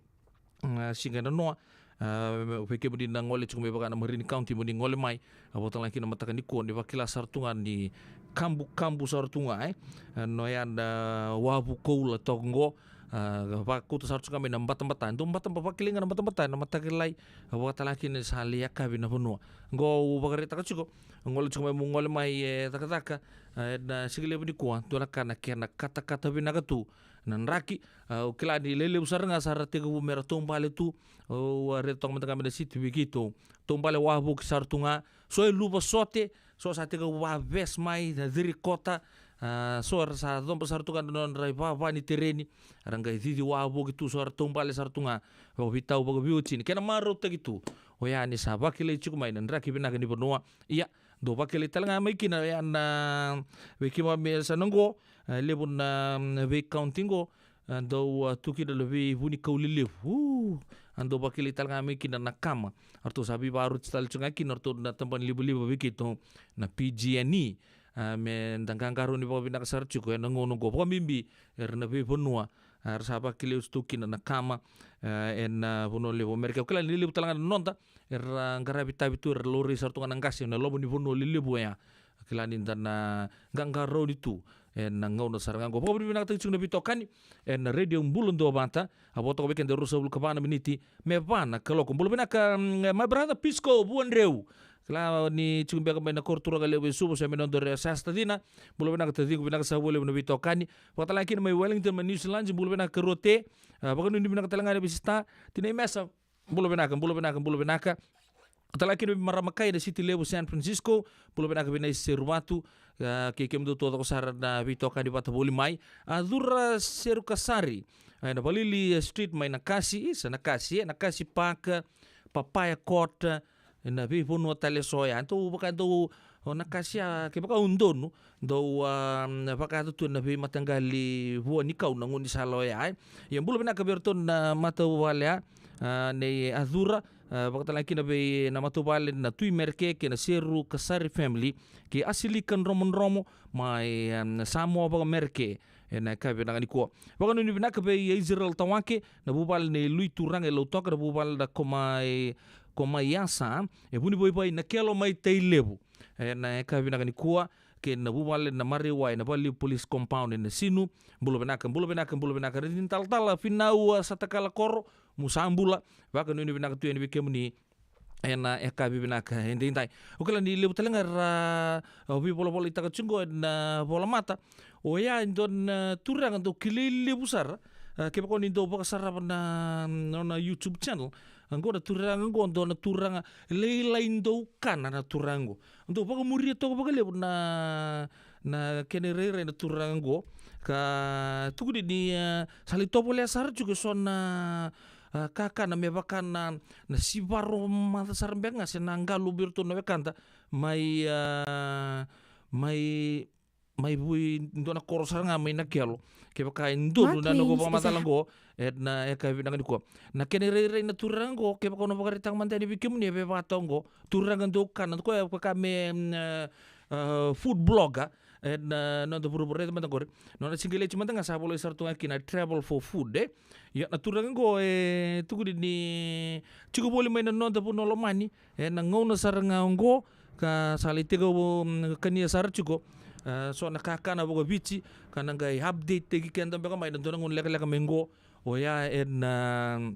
a, siga e nanoa, a, vei kemuni na gole tiko mai vaka na Marin County, mo ni gole mai, a, vakatalega kina na mataka nikua, ni vakila sara tu ga ni kabukabu sara tu ga, e. A, na oya na wavu koula toka oqo, a, vakauta sara tu ga mai na batabata. Dau batabata, vakilai ga na batabata na mataka lailai, a, vakatalega kina ni sa lai yakavi na vanua. Oqo au vakaraitaka tiko, gole tiko mai, mo gole mai e cakacaka, a, ena siga levu nikua, dua na ka na kena katakata vinaka tu na draki, a, au kila ni lelevu sara ga sa ra tekivu me ra taubale tu, au, a, raica toka mada ga mai na siti vei keitou. Taubale wavoki sara tu ga, so e luva sote, so sa tekivu vavesi mai na cirikota, a, so era sa coba sara tu ga na nodra ivava ni tereni, era qai cici wavoki tu, so era taubale sara tu ga, vakaveitau, vakaveiwatini. Kena marautaki tu, oya ni sa vakilai tiko mai na draki vinaka ni vanua. Ia, dau vakilai tale ga mai kina, oya na, vei keimami e sa na oqo, e, levu na, mm, vei county oqo, a, dau, a, tu kina na veivunikau lelevu. U, a, dau vakilai tale ga mai kina na kama. Ratou sa veivakaroti tale tu ga kina ratou na tabana livaliva vei keitou na P G and E. A, me da qaqarauni vakavinaka sara tiko ena gauna oqo, vakabibi era na veivanua, a, era sa vakilai oti tu kina na kama, a, ena vanua levu o Amerika. Au kila ni lelevu tale ga na noda era qaravi tavi tu, era laurai sara tu ga na qase ena loma ni vanua lelevu oya. Kila ni da na qaqarauni tu ena gauna sara ga oqo. Vakavinavinakataki tiko na veitokani ena Radio Bula Duavata. A vo toka vei keda e ruasagavulu ka va na miniti me va na kaloko. Bula vinaka, mm, my brother Pisco Vuadreu. Kila ni tiko beka mai na koro turaga levu e Suva, se mai Nodorea, Sasta Cina. Bula vinaka taciqu, vinaka sa vua levu na veitokani. Vakatalega kina mai Wellington, mai New Zealand, bula vinaka karua Te. A, vakanuinui vinaka tale ga na veisista. Tinai Mesa, bula vinaka, bula vinaka, bula vinaka. Tale ga kina vei marama kai na siti levu San Francisco, bula vinaka vei Naiseruvatu, a, kei kemudou taucoko sara na veitokani vata voli mai. A, Cura Serukasari, a, ena Valili Street mai Nakasi, isa Nakasi, e, Nakasi Park, Papaya Court, ena veivanua tale eso ya. Dou vaka dou O na kasia, kevaka o donu, dou, a, vakayaco tu na veimataqali vua ni kau na gaunisala oya, e. Ia bula vinaka vei iratou na matavuvale, a, a, nei Acura, a, vakatalega kina vei na matavuvale na Tui Mereke kei na Seru Kasari family, kei Asilika Dromodromo, mai, a, Samoa vakamereke, ena yakavi vinaka nikua. Vakanuinui vinaka vei Israel Tawake, na vuvale nei Lui Turaga e Lautoka, na vuvale na Komai, Komaiasa, e Vunivaivai, Nakelo mai Tailevu. Ena yakavi vinaka nikua, kei na vuvale na Mareiwai, na Valelevu Police Compound, ena Sinu. Bula vinaka, bula vinaka, bula vinaka. Redi talatala, Finau, a, Satakala Koro, mu sa bula, vakanuinui vinaka tu yani vei kemuni, ena yakavi vinaka edaidai. O kila ni levu tale ga era, a, veivolavolataka tiko qo ena volamata. Oya e dua na turaga dau kilai levu sara. A, kevaka o ni dau vakasarava na, nona YouTube channel. A, qo na turaga qo, dua na turaga lailai dau kana na turaga qo. Dau vakamuria toka vakalevu na, na kena irairai na turaga qo. Ka tukuni ni, a, sa lai tovolea sara tiko eso na, a, kakana me vaka na, na sivaro mada sara beka ga se na qalu vei iratou na wekada mai, a, mai, mai vei dua na koro sara ga mai Nakelo. Kevaka e donu na noqu vakamacala qo, ena yakavi vinaka nikua. Na kena irairai na turaga qo, kevaka o na vakaraitaka mada yani vei kemuni e vevata qo. Turaga dau kana, koya vaka me, mm, a, a, food blogger, ena, a, noda vuravura, raica mada qori. Nona siqeleti mada ga sa volai sara tu ga kina Travel for Food, e. Ia na turaga qo e tukuni ni tiko voli mai na noda vanua lomani, ena gauna sara ga oqo, ka sa lai tekivu, mm, kania sara tiko, a, so na kakana vakaviti, ka na qai update-taki keda beka mai na dua na gauna lekaleka mai qo, oya ena,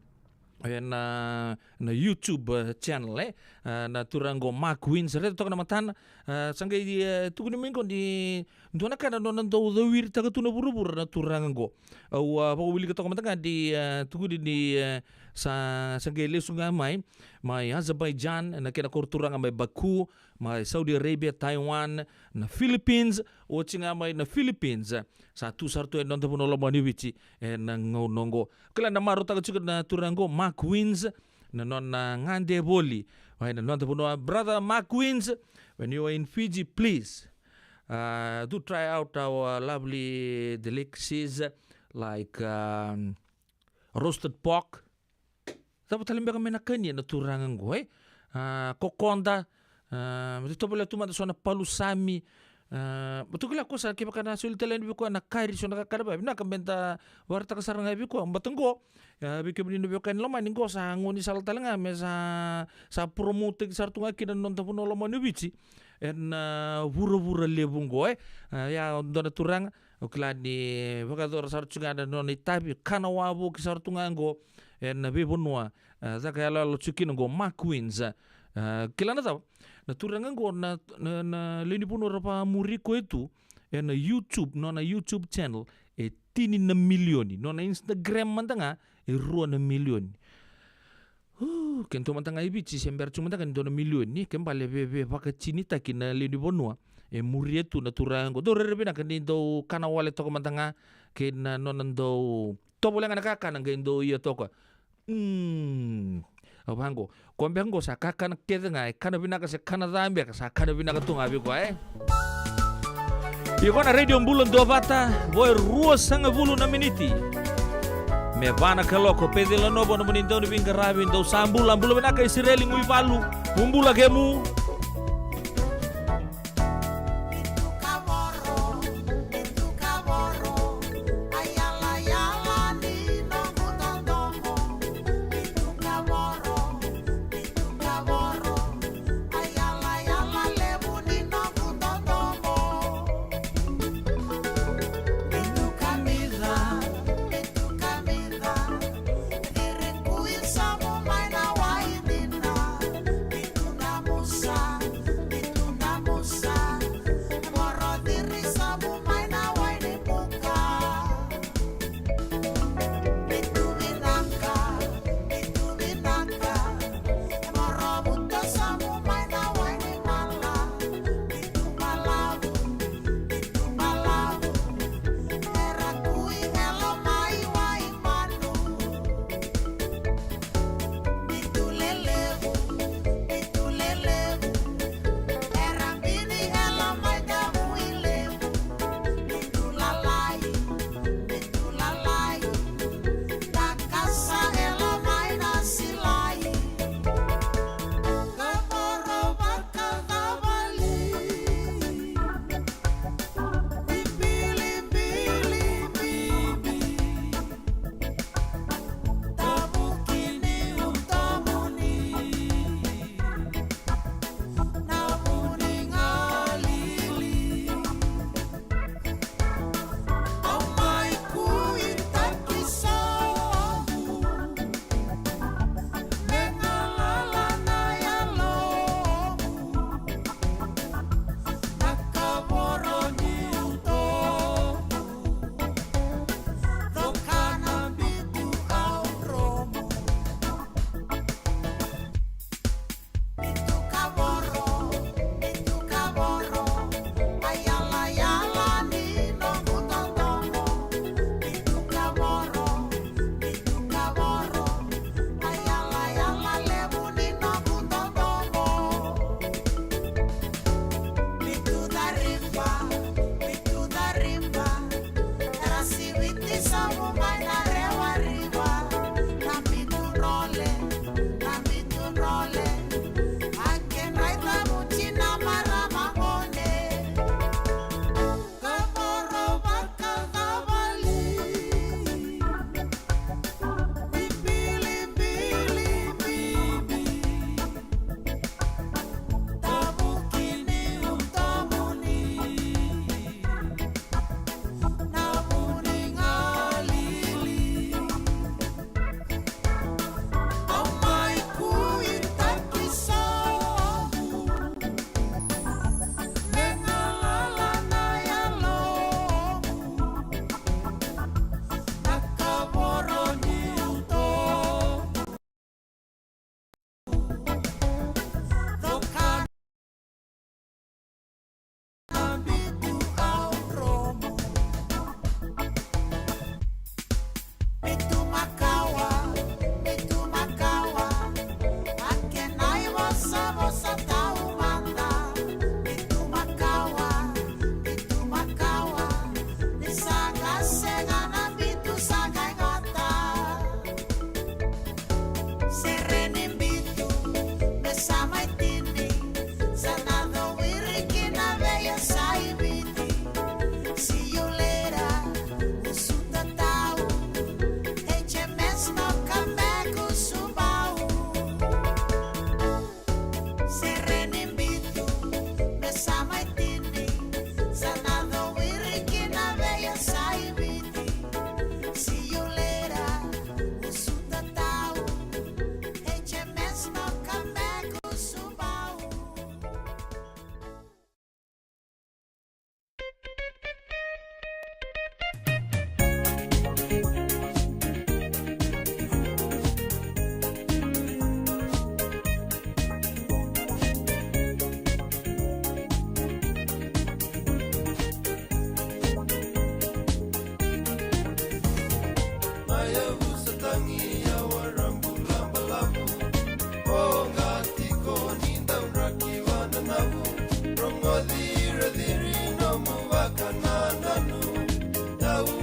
ena, na YouTube, e, channel, e, a, na turaga qo Mark Wins, raica toka na matana, a, sa qai, e, tukuni mai qo ni dua na ka na nona dau cawiritaka tu na vuravura na turaga qo. Au, a, vakawilika toka mada ga ni, e, tukuni ni, e, sa, sa qai lesu ga mai, mai Azerbaijan, na kena koro turaga mai Baku, mai Saudi Arabia, Taiwan, na Philippines, oti ga mai na Philippines. Sa tu sara tu e noda vanua lomani Viti, ena gauna oqo. Kila na marautaka tiko na turaga qo, Mark Wins, na nona gade voli mai na noda vanua. Brother Mark Wins, when you are in Fiji, please, uh, do try out our lovely delicacies like, um, roasted pork. Cava tale beka me na kania na turaga qo, e? A, kokoda, a, me tovolea tu mada so na palusami, a, me tukila ko sa kevaka na soli tale yani vei koya na kari, so na kakana vakavinaka me da vakaraitaka sara ga vei koya. Bata qo, a, vei kemuni na veiwekani lomani, qo sa gaunisala tale ga me sa, sa promote-taki sara tu ga kina na noda vanua lomani o Viti ena, a, vuravura levu qo, e. A, ia dua na turaga, au kila ni vakayacora sara tu ga na nona itavi, kana wavoki sara tu ga qo ena veivanua, a, caka yaloyalo tu kina qo Mark Wins. A, kila na cava? Na turaga qo na, na, na lewe ni vanua ra vakamuri koya tu ena YouTube, nona YouTube channel, e tini na milioni. Nona Instagram mada ga e rua na milioni. Uh, keitou mada ga i Viti se bera tu mada ga ni dua na milioni, ke bale veve vakatinitaki na lewe ni vanua e muria tu na turaga qo. Dou rairai vinaka ni dou kana wale toka mada ga kei na nona dou tovolea ga na kakana qai dou ia toka. Mm. Au vaqo, ko beka qo sa kakana kece ga, e kana vinaka se kana ca beka, sa kana vinaka tu ga vei koya, e. Iko na Radio Bula Duavata, vo e ruasagavulu na miniti me va na kaloko. Pecila Novo nomuni dauniveiqaravi, dou sa bula, bula vinaka Isireli Guivalu, bula kemu.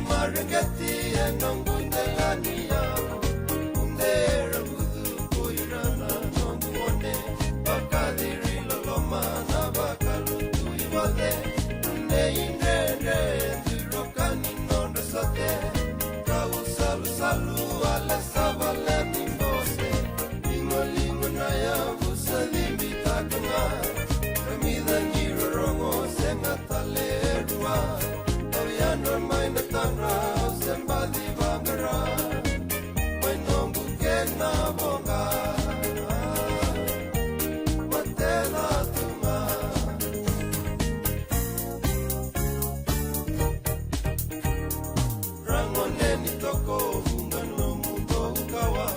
Mareqeti e noqu delaniyavu, ude e ravucu ko ira na noqu gone. Vakaciri loloma na vakalutu i voce, nunei dredre e dui roka ni nodra sote. Kau salusalu ale sa vale ni bose, ligoligo na yavu sa cibitaka ga. Kamica ni rorogo sega tale e rua, au yadra mai na tadra, au se baci vaqara. Mai noqu kena voqa, mateca tu ga. Ragone ni toko, vuqa nomu dou kawa.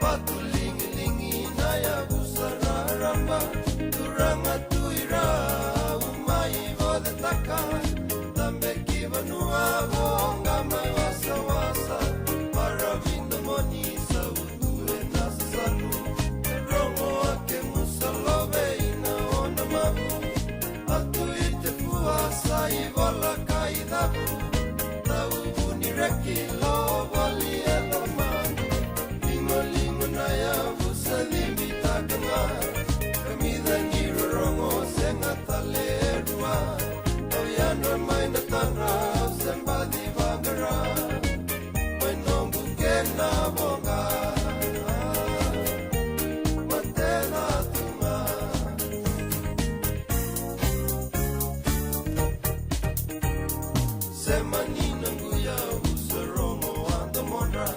Vatu ligiligi na yavusa raraba. Turaga tu i ra, au mai vocetaka. Tabe ki vanua, voqa mai wasawasa. Maravi domoni, sautu e na sasalu. E rogo a kemu sa love i na ona mavu. A tu i te fua sa i vola ka i cavu. Tau vuni reki lo voli e lomaqu. Ligoligo na yavu sa cibitaka ga. Kamica ni rorogo sega tale e rua. Au yadra mai na tadra, au se baci vaqara. Mai noqu kena voqa, mateca tu ga. Sema ni na quya, usa rogo a domodra.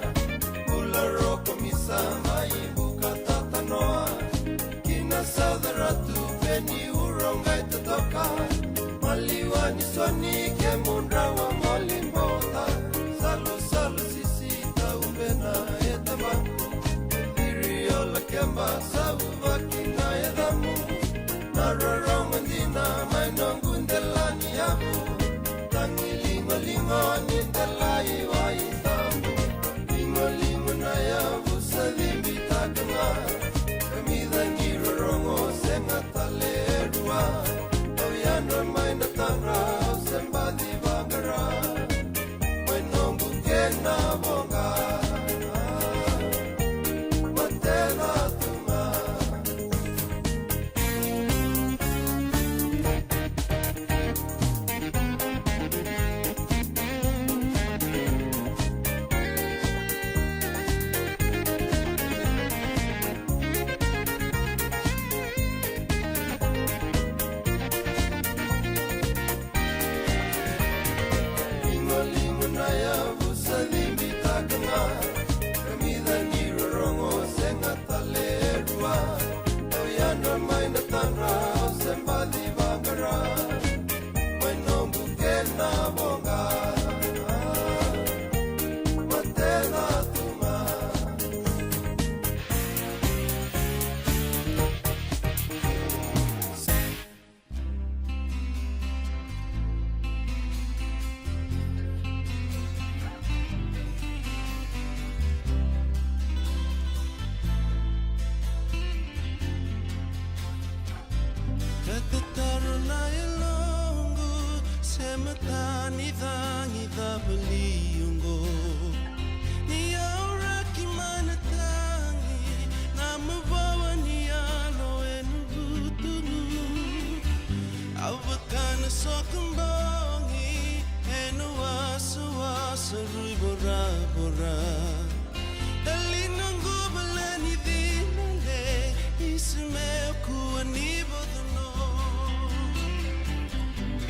Bula roko misa mai buka tatanoa. Kina sauca ratu peni uro qai totoka. Maliwa ni soni kemudrau a moli bota. Salusalu sisi taubena e tabaku. Viri ola keba sauvaki na yacamu. Na rorogo dina mai noqu delaniyavu. Tagi ligoligo ni delai wai tabu. Ligoligo na yavu sa cibitaka ga. Kamica ni rorogo sega tale e rua. Au yadra mai na tadra, au se baci vaqara. Mai noqu kena voqa, mateca tu ga. Ligoligo na yavu sa cibitaka ga. Kamica ni rorogo sega tale e rua. Au yadra mai na tadra, au se baci vaqara. Mai noqu kena voqa, mateca tu ga. Ka tataro na yaloqu, se matani cagi cava li oqo. Ni yauraki mai na tagi, na mavoa ni yalo e na vutugu. Au vaka na sokobogi e na wasawasa rui voravora. Dali noqu bula ni cina le, isa me kua ni vocono.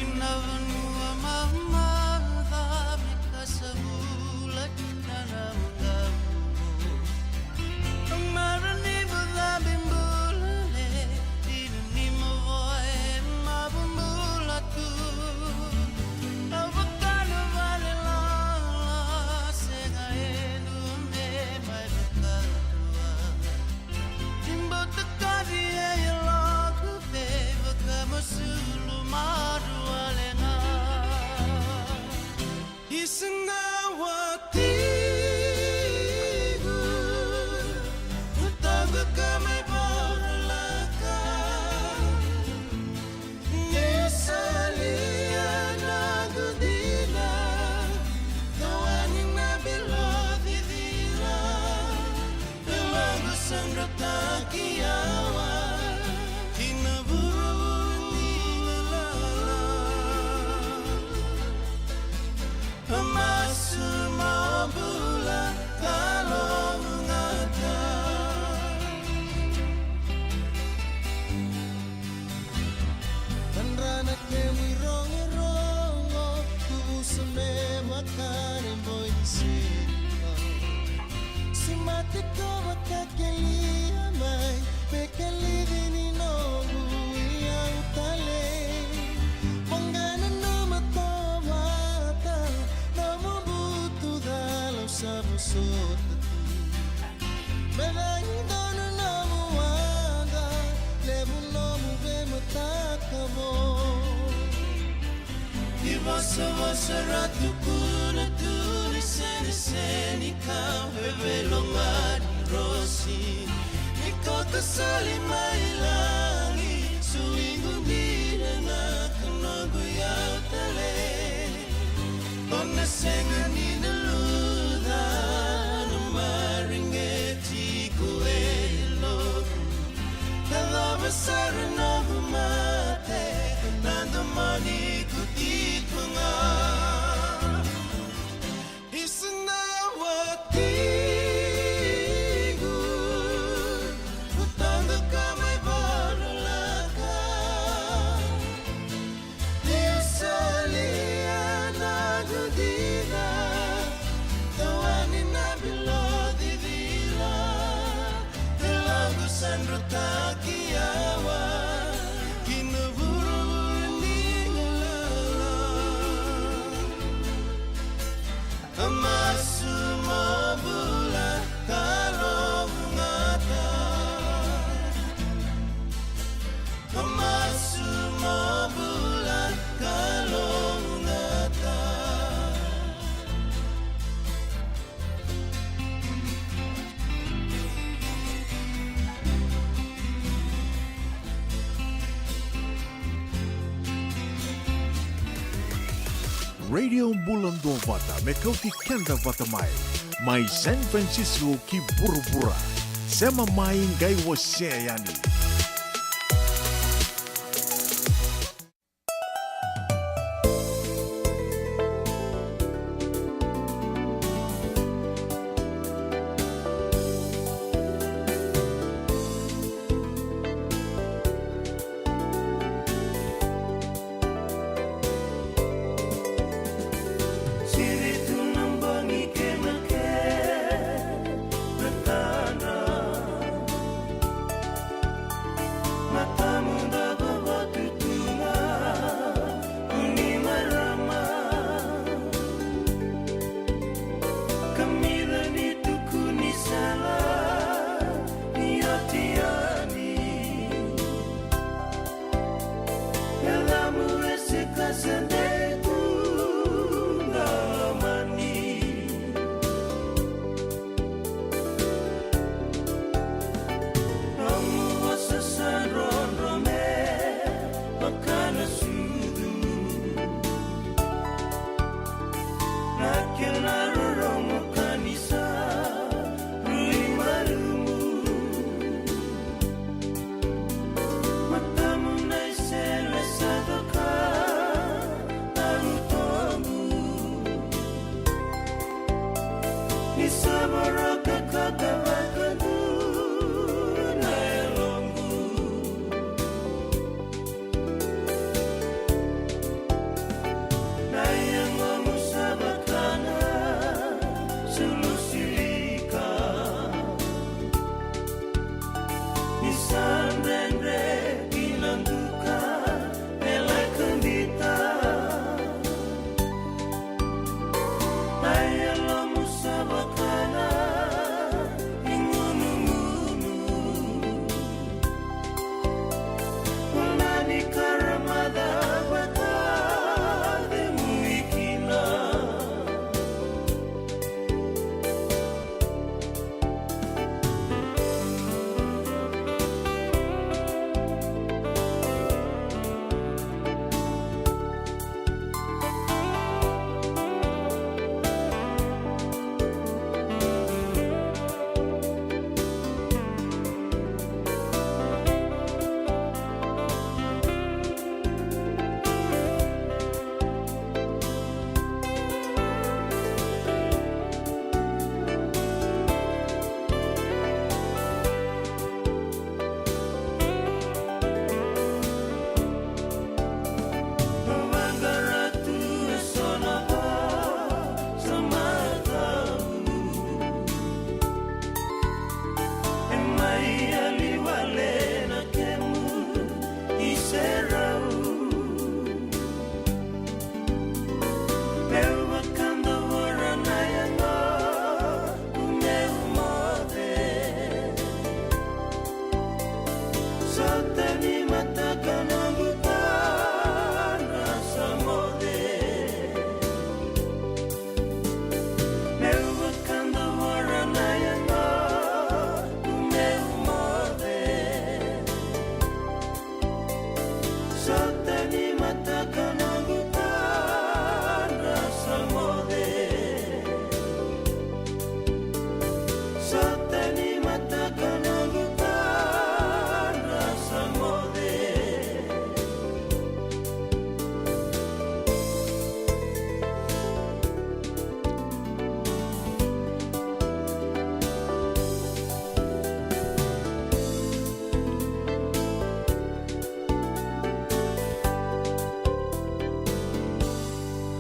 Ina vanua mamaca me kasa vula kina na magavu. Mara ni vocabe bula le, ina ni mavoa e mavubula tu. Vosavosa ra tukuna tu ni seniseni ka veiloga ni rosi. Ni koto sali mai lagi, suigu dina na ka noqu yau tale. O na sega ni na luca na mareqeti ko e loku. Ka cava sara noqu mate, na domoni ko tiko ga. Isa na watiqu, ko toka ka mai vorolaka. Niu solia noqu dina, tawani na bilo cicila. Ke loqu sa drotaki yawa ki na vuravura ni galala. A masu mo bula ka lougata. A masu mo bula ka lougata. Radio Bula Duavata, me kauti keda vata mai. Mai San Francisco ki vuravura. Sema mai, qai wasea yani.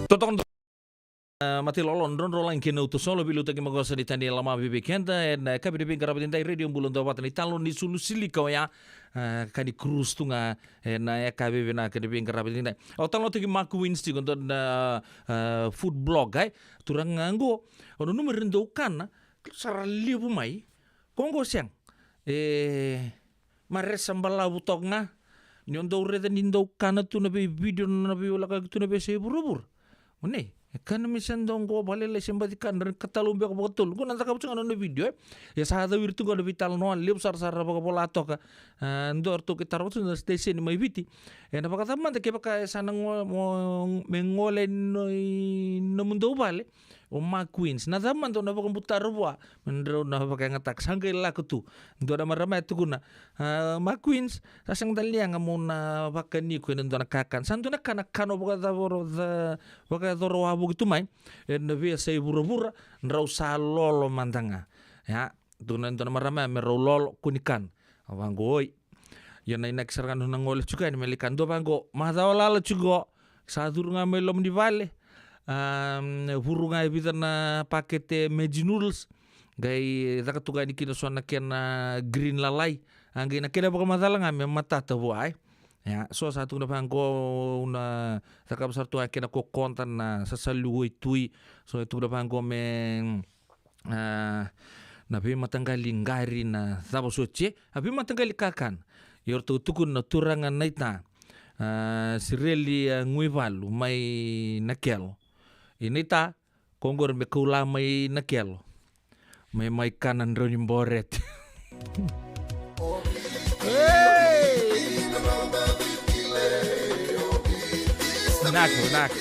Totoka na, ah, matai lolo, drodro lagi kei na uto solo, veiliutaki maqosa ni tani e lama vei keda ena yakavi ni veiqaravi edaidai, Radio Bula Duavata, na italanoa ni sulu silika oya, ah, ka ni cruise tu ga ena yakavi vinaka ni veiqaravi edaidai. Au talanoataki Mark Wins tiko, dua na, ah, food blog, ai. Turaga qo, au nanuma ni dau kana, sa ra levu mai. Ko qo sega. E, maresa balavu toka ga. Ni o dau raica ni dau kana tu na veivideo, na veiwalekaki tu na veiyasai vuravura. O nei, e kana mai sa dau qo vakalailai se baci kana, ra katalau beka vakatolu. Qo na cakava tu ga na nona video, e. Ia sa cawiri tu qo na veitalanoa, levu sara sara vakavola toka. A, dua ratou qai taroga tu na station mai Viti. E na vakacava mada kevaka e sa na go-, mo-, me gole i no-, i nomudou vale o Mark Wins. Na cava mada o na vakabutara vua me drau na vakayagataka? Sa qai lako tu. Dua na marama e tukuna, a, Mark Wins, sa sega tale ni yaga mo na vakani iko ena dua na kakana. Sa dua na ka na kana o vakacavoro-, ca-, vakayacora wavoki tu mai ena veiyasai vuravura, drau sa lolo mada ga. Ia, tukuna e dua na marama ya me rau lolo, kua ni kana. Au vaqo, oi. Ia na inaki sara ga na nona gole tiko yani me lai kana, dua vaqo, macawa lala tiko. Sa curu ga mai loma ni vale. Am, vuru ga e vica na pakete Maggi noodles. Qai caka tu ga yani kina so na kena green lalai. A qai na kena vakamacala ga me matata vua, e. Ia, so sa tukuna vaqo, au na cakava sara tu ga kena kokoda na sasalu waitui. So e tukuna vaqo me a, na veimataqali qari, na cava soti, e, a veimataqali kakana. Ia o ratou tukuna na turaga naita, a, Sireli, a, Guivalu mai Nakelo. I naita, ko qori me kau la mai Nakelo. Me mai kana drau ni borete. Vinaka, vinaka.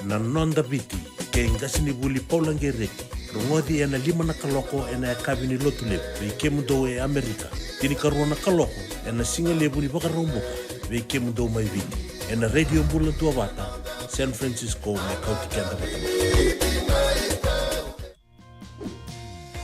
Na Noda Viti, kei qasenivuli Paula Qereti. Rogoci ena lima na kaloko ena yakavi ni Lotulevu vei kemudou e Amerika. Tinikarua na kaloko ena sigalevu ni Vakaraubuka vei kemudou mai Viti, ena Radio Bula Duavata, San Francisco, me kauti keda vata mai.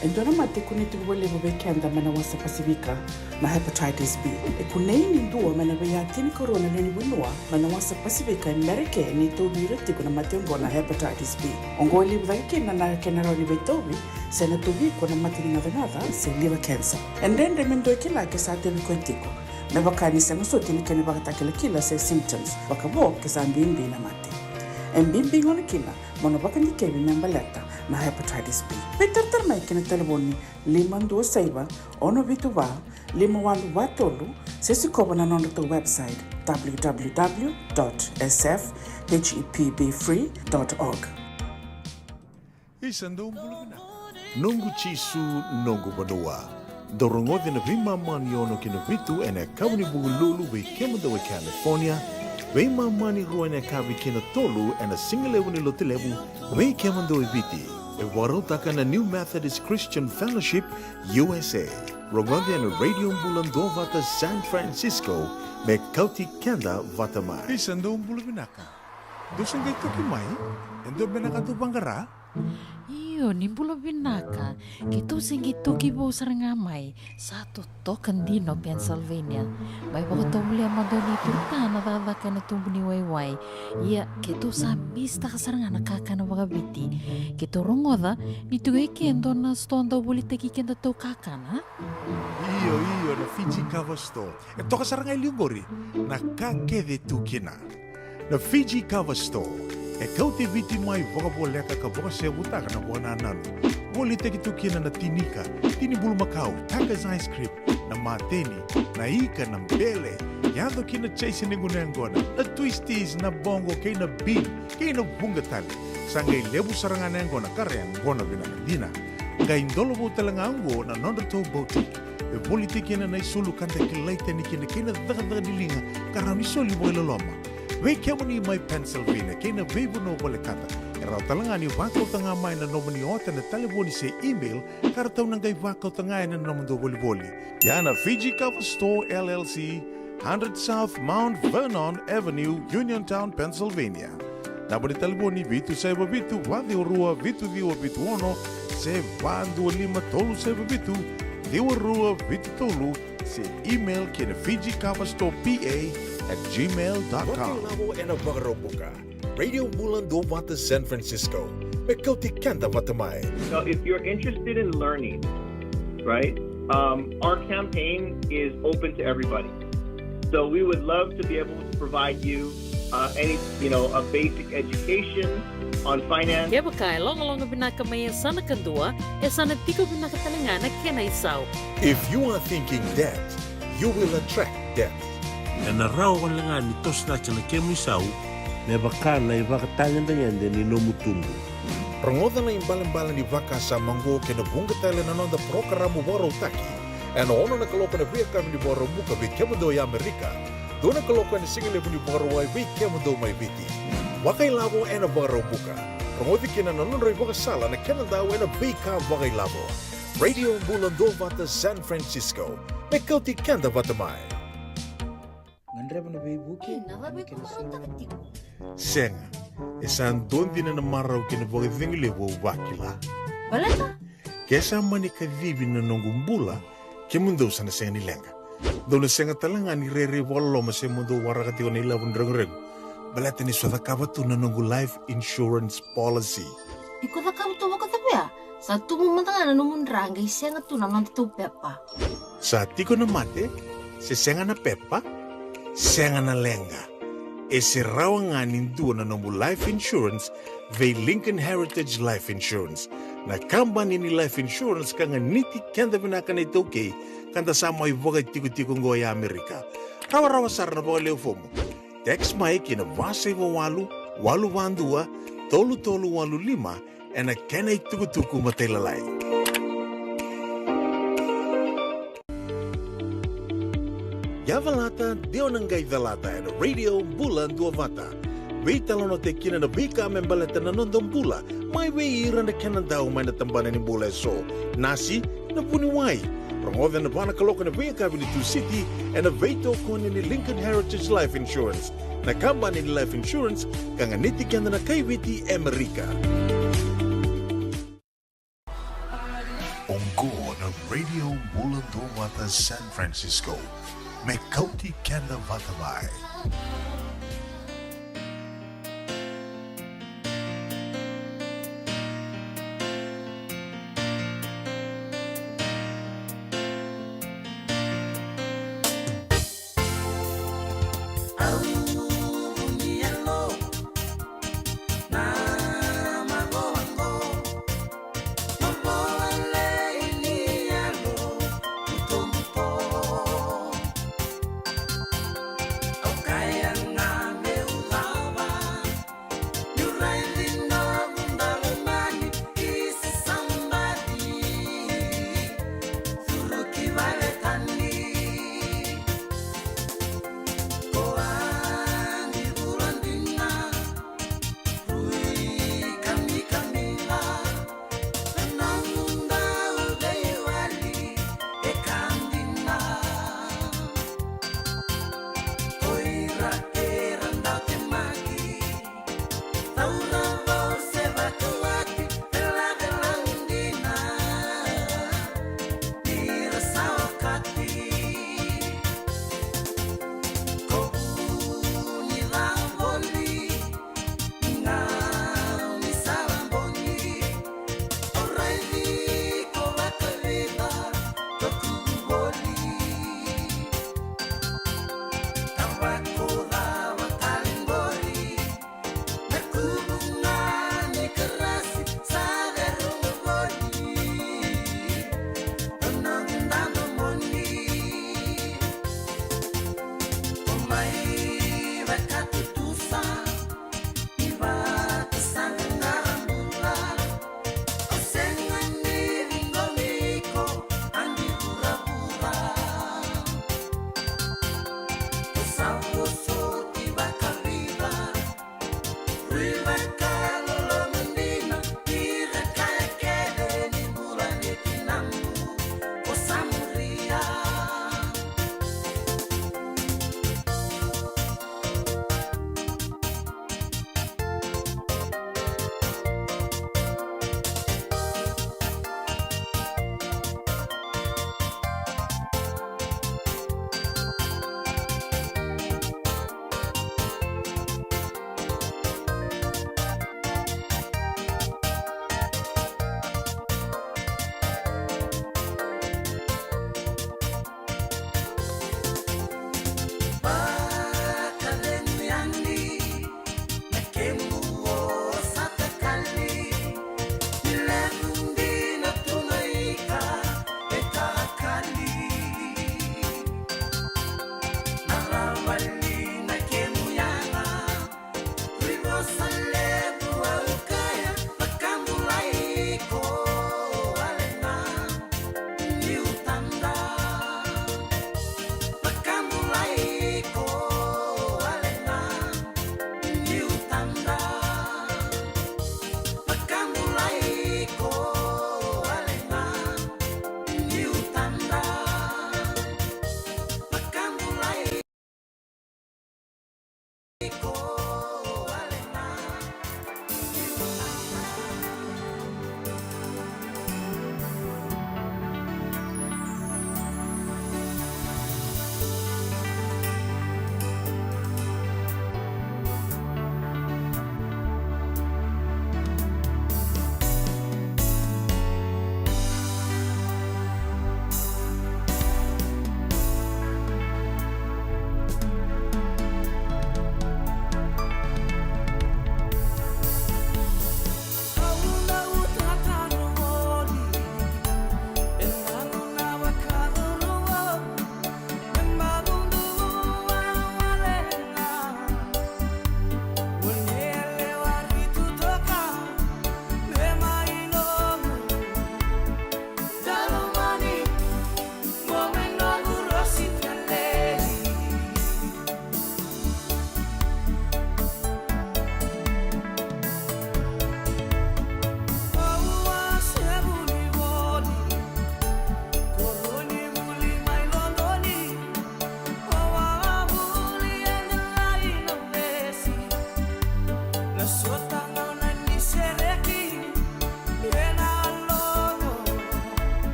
E dua na mate e kunei tiko vakalevu vei keda mai na wasa Pasifika, na hepatitis B. E kunei ni dua mai na veiya tinikarua na lewe ni vanua mai na wasa Pasifika e Merika ni tauvi ira tiko na mate oqo na hepatitis B. Oqo e levu cake kina na kena rawa ni veitauvi, se na tauvi iko na mate ni gacagaca se liver cancer. E dredre me dua e kila ke sa tauvi koya tiko. Me vaka ni sega soti na kena ivakatakilakila se symptoms, vakavo ke sa bibi na mate. E bibi gona kina mo na vakadikevi me baleta na hepatitis B. Veitaratara mai ki na talevoni lima dua saiva, ono vitu va, lima walu va tolu, se sikova na nodratou website, w w w dot s f h e p b free dot org. Isa, dou bula vinaka. Noqu Jisu, noqu vanua. Dou rogoci na veimama ni ono ki na vitu ena yakavi ni Vukelulu vei kemudou e California, veimama ni rua ena yakavi ki na tolu ena sigalevu ni Lotulevu vei kemudou e Viti. E vakarautaka na New Methodist Christian Fellowship U S A. Rogoci ena Radio Bula Duavata San Francisco, me kauti keda vata mai. Isa, dou bula vinaka. Dou se qai toki mai? E dua beka na ka dou vaqara? Io, ni bula vinaka. Keitou se qai toki vou sara ga mai. Sa totoka dina o Pennsylvania. Mai vakatovolea mada o ni tuta na cakacaka ena tubu ni waiwai. Ia, keitou sa misitaka sara ga na kakana vakaviti. Keitou rogoca ni tiko e ke e dua na sitoa dau volitaki kedatou kakana, a? Io, io, na Fiji Kava Store. E toka sara ga e liu qori na ka kece e tu kina. Na Fiji Kava Store e kauti Viti mai vakavoleka ka vakasevutaka na vakanananu. Volitaki tu kina na tini ika, tini bulumakau, Tucker's ice cream, na mateni, na ika, na bele, yaco ki na chase ni gunu yaqona, na twisties, na boqo kei na bean, kei na vuqa tale. Sa qai levu sara ga na yaqona ka ra yaqona vinaka dina. Qai dolovou tale ga oqo na nodratou boutique. E volitaki kina na isulu ka da kilai tani kina kei na cakacaka ni liga ka rawa ni soli vakailoloma. Vei kemuni mai Pennsylvania kei na veivanua volekata, e rawa tale ga ni vakauta ga mai na nomuni ota ena talevoni se email ka ratou na qai vakauta ga ena nomudou volivoli. Ia na Fiji Kava Store L L C, hundred South Mount Vernon Avenue, Uniontown, Pennsylvania. Naba ni talevoni vitu saiva vitu, va ciwa rua, vitu ciwa vitu ono, se va dua lima tolu saiva vitu ciwa rua vitu tolu, se email ki na Fiji Kava Store P A at gmail dot com. Vakilavo ena Vakaraubuka. Radio Bula Duavata San Francisco. Me kauti keda vata mai. So if you're interested in learning, right, um, our campaign is open to everybody. So we would love to be able to provide you, uh, any, you know, a basic education on finance. Kevaka e logaloga vinaka mai yasana kadua, e sa na tiko vinaka tale ga na kena isau. If you are thinking debt, you will attract debt. Ena rawa wale ga ni toso cake na kemu isau. Me vaka na ivakatagedegede ni nomu tubu. Rogoca na ibalebale ni vakasama oqo kei na vuqa tale na noda parokaramu vakarautaki ena ono na kaloko ena veiyakavi ni Vakaraubuka vei kemudou e Amerika, dua na kaloko ena sigalevu ni Vakarauwai vei kemudou mai Viti. Vakailavo ena Vakaraubuka. Rogoci kina na nodrau ivakasala na kena dau ena veika vakailavo. Radio Bula Duavata San Francisco. Me kauti keda vata mai. Gadreva na veivuke. Ina, na cava kena iko sala. Vakarautaka tiko? Sega. E sa dua dina na marau kei na vakacegu levu au vakila. Baleta? Ke sa mani kacivi na noqu bula, kemudou sa na sega ni leqa. Dou na sega tale ga ni rairai vakaloloma se mo dou waraka tiko na ilavo ni reguregu. Baleta ni sa cakava tu na noqu life insurance policy. Iko cakava tu vakacava ya? Sa tubu mada ga na nomu dra qai sega tu na noda tou pepa. Sa tiko na mate, se sega na pepa, sega na leqa. E se rawa ga ni dua na nomu life insurance vei Lincoln Heritage Life Insurance. Na kabani ni life insurance ka ganiti keda vinaka na iTaukei, ka da sa mai vakaitikotiko oqo e Amerika. Rawarawa sara na vakalewe fomu. Text mai ki na va saiva walu, walu va dua, tolu tolu walu lima, ena kena itukutuku matailalai. Ia calata, de o na qai calata ena Radio Bula Duavata. Veitalanoataki kina na veika me baleta na noda bula, mai vei ira na kena dau mai na tabana ni bula eso. Nasi, na vuniwai. Rogoca ena va na kaloko ena veiyakavi ni Tusiti, ena veitokoni ni Lincoln Heritage Life Insurance. Na kabani ni life insurance ka ganiti keda na kai Viti e Amerika. Oqo na Radio Bula Duavata San Francisco. Me kauti keda vata mai.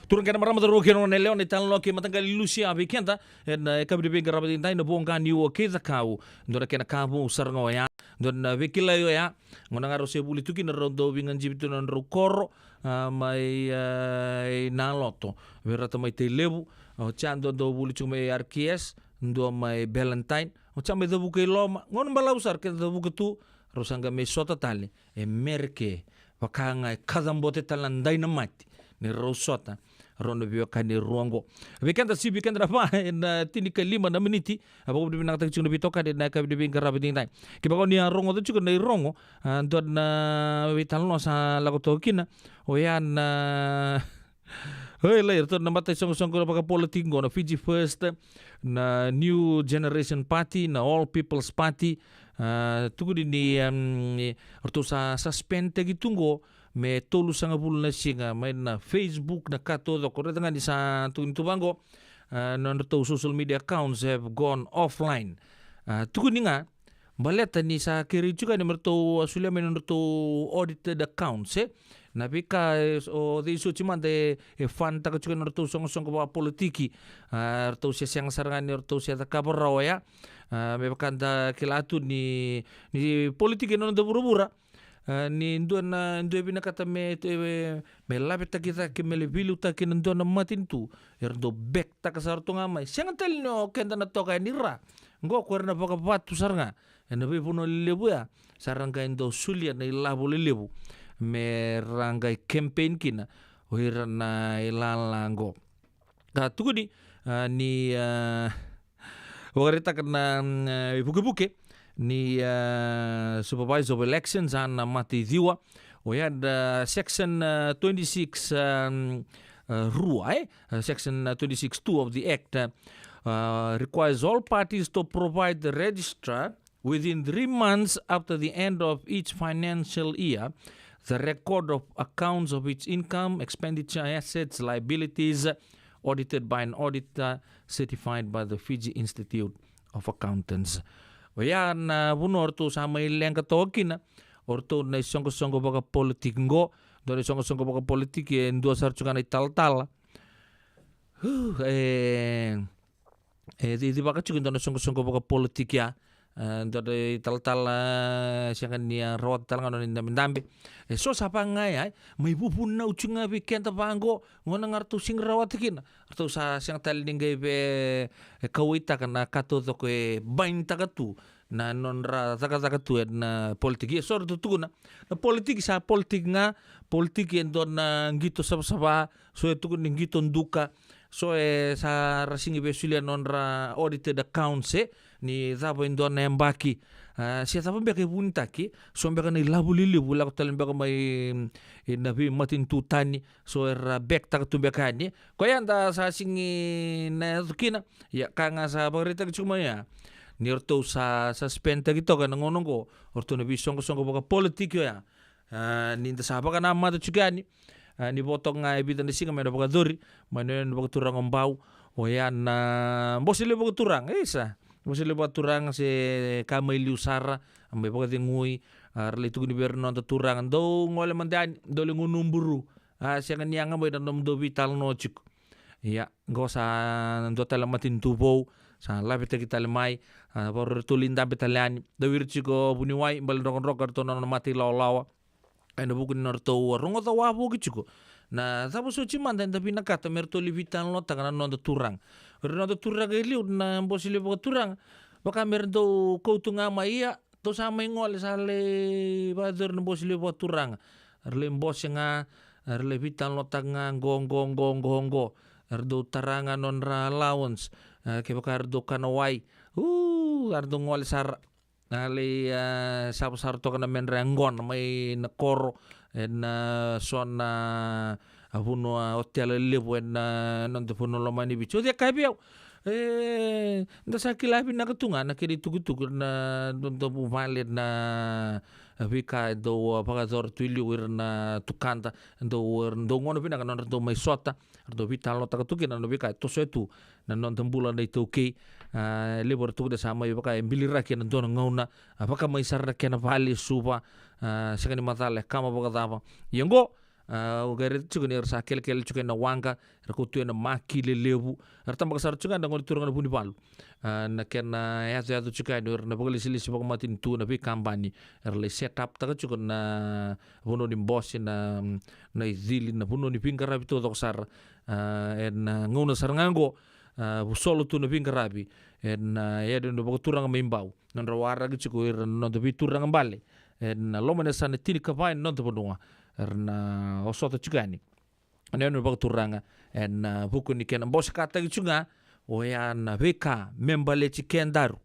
Turaga kei na marama, cauravou kei na goneyalewa, na italanoa kei Mataqali Lusia vei keda ena yakavi ni veiqaravi edaidai, na Voqa Niua kei Cakau. Dua na kena ka vou sara ga oya, dua na veikilai oya. Gauna ga rau se vuli tu kina, rau dau veigajivi tu na nodrau koro, a, mai, a, i Naloto. Vei rata mai Tailevu, oti ya dua dau vuli tu mai R K S, dua mai Ballantyne, oti ya mai cavuka i loma. Gauna balavu sara keda cavuka tu, rau sa qai mai sota tale e Mereke, vaka ga e kacabote tale na dainamati ni rau sota rau na veiwekani e rua oqo. Vei keda, sivi keda na va ena tinikalima na miniti, a vakavinavinakataki tiko na veitokani ena yakavi ni veiqaravi edaidai. Kevaka o ni a rogoca tiko na irogo, a, dua na veitalanoa sa lako toka kina, oya na Oi, lai, ratou na mataisoqosoqo vakapolitiki qo, na Fiji First, na New Generation Party, na All People's Party. A, tukuni ni, em, ratou sa suspend taki tu qo me tolusagavulu na siga, mai na Facebook, na ka taucoko. Raica ga ni sa tukuni tu vaqo, a, nodratou social media accounts have gone offline. A, tukuni ga, baleta ni sa kerei tiko yani me ratou a solia mai na nodratou audited accounts, e. Na veika, e, o cei soti mada e, e fund taka tiko na nodratou soqosoqo vakapolitiki. A, ratou se sega sara ga ni ratou se cakava rawa oya. A, me vaka da kila tu ni, ni politiki ena noda vuravura. A, ni dua na, dua e vinakata me, e, me lavetaki cake, me lai veiliutaki ena dua na matanitu, era dau back taka sara tu ga mai. Sega tale ni o keda na toka yani ra. Qo ko era na vakavatu sara ga ena veivanua lelevu ya, sa ra qai dau solia na ilavo lelevu me ra qai campaign kina o ira na ilala qo. Ka tukuni, a, ni, a, vakaraitaka na, mm, e, ivukevuke ni, a, Supervisor of Elections, Ana Mataiciwa, oya na Section, a, twenty-six, um, a, rua, e? Uh, Section, uh, twenty-six two of the Act, uh, uh, requires all parties to provide the registrar within three months after the end of each financial year the record of accounts of its income, expenditure, assets, liabilities, uh, audited by an auditor certified by the Fiji Institute of Accountants. Oya na vanua o ratou sa mai leqa toka kina o ratou na isoqosoqo vakapolitiki qo. Dua na isoqosoqo vakapolitiki e dua sara tu ga na italatala. Hu, e, e, ci, cicivaka tiko e dua na soqosoqo vakapolitiki ya. E, dua na italatala, e, sega ni a rawata tale ga nona idabedabe. E so sa vaka ga ya, e, mai vuvunau tiko ga vei keda vaqo, gauna ga ratou sega ni rawata kina. Ratou sa sega tale ni qai vei, e, kauwaitaka na ka taucoko e bind taka tu na nodra cakacaka tu ena politiki. E so ratou tukuna, na politiki sa politiki ga, politiki e dua na qito savasava, so e tukuni qito duka, so e sa ra sega ni via solia nodra audited accounts, e, ni cava e dua na yabaki, a, se cava beka e vunitaki, so beka na ilavo lelevu e lako tale beka mai, e, na veimatanitu tani, so era back taka tu beka yani. Koya da sa sega ni na yaco kina. Ia, ka ga sa vakaraitaki tiko mai ya, ni ratou sa, sa suspend taki toka ena gauna oqo o ratou na veisoqosoqo vakapolitiki oya. A, ni da sa vakanamata tiko yani, a, ni vo toka ga e vica na siga me na vakayacori mai na yanuyanu vakaturaga o Bau, oya na Bose Levu Vakaturaga, isa. Bose Levu Vakaturaga se ka mai liu sara, a, mai vakacegui, a, ra lai tukuni vei ira na noda turaga, dou gole mada yani, dou lai gunu buru. A, sega ni yaga mai na nomudou veitalanoa tiko. Ia, qo sa dua tale na matanitu vou sa lavetaki tale mai. A, vakarau ratou lai dabe tale yani. Dau ira tiko vuniwai, bale drokadroka, ratou na nona mata ilawalawa ena vuku ni nodratou rogoca wavoki tiko na cava soti mada eda vinakata me ratou lai veitalanoataka na noda turaga. O ira na noda turaga e liu na Bose Levu Vakaturaga, vaka me ra dau kauta ga mai, ia, tou sa mai gole, sa lai vakayacori na Bose Levu Vakaturaga. Era lai bose ga, era lai veitalanoataka ga qo, qo, qo, qo, qo. Era dau tara ga nodra allowance. E, kevaka era dau kana wai, u, era dau gole sara. A lai, e, sava sara toka na medra yaqona mai na koro ena so na, a, vanua, a, hotel lelevu ena, e, noda vanua lomani Viti. O cei e kaya vei au? E, da sa kila vinaka tu ga na kena itukutuku na noda vuvale, na veika e dau, a, vakayacora tu e liu o ira na tukada. Dau, dau gauna vinaka na nodra dau mai sota, ra dau veitalanoataka tu kina na veika e tosoya tu na noda bula na iTaukei. A, levu era tukuna sa mai vaka e biliraki ena dua na gauna, a, vaka mai sara na kena vale e Suva. A, sega ni macala e kama vakacava. Ia oqo, A, au qai raica tiko ni era sa kelekele tiko ena waqa, era kauta tu ena maki lelevu. Era tabaka sara tiko ga na gone turaga na Vunivalu. A, na kena yacoyaco tiko yani o ira na vakalesilesi vakamatanitu, na veikabani. Era lai set up taka tiko na vanua ni bose, na, na icili, na vanua ni veiqaravi taucoko sara. A, ena gauna sara ga oqo, a, vusolo tu na veiqaravi ena, a, yadua na vakaturaga mai Bau. Nodra waraki tiko ira na noda veituraga bale ena loma ni yasana tinikava ena noda vanua. Era na osota tiko yani na yadua na vakaturaga ena, a, vuku ni kena bosekataki tiko ga oya na veika me baleti kedaru,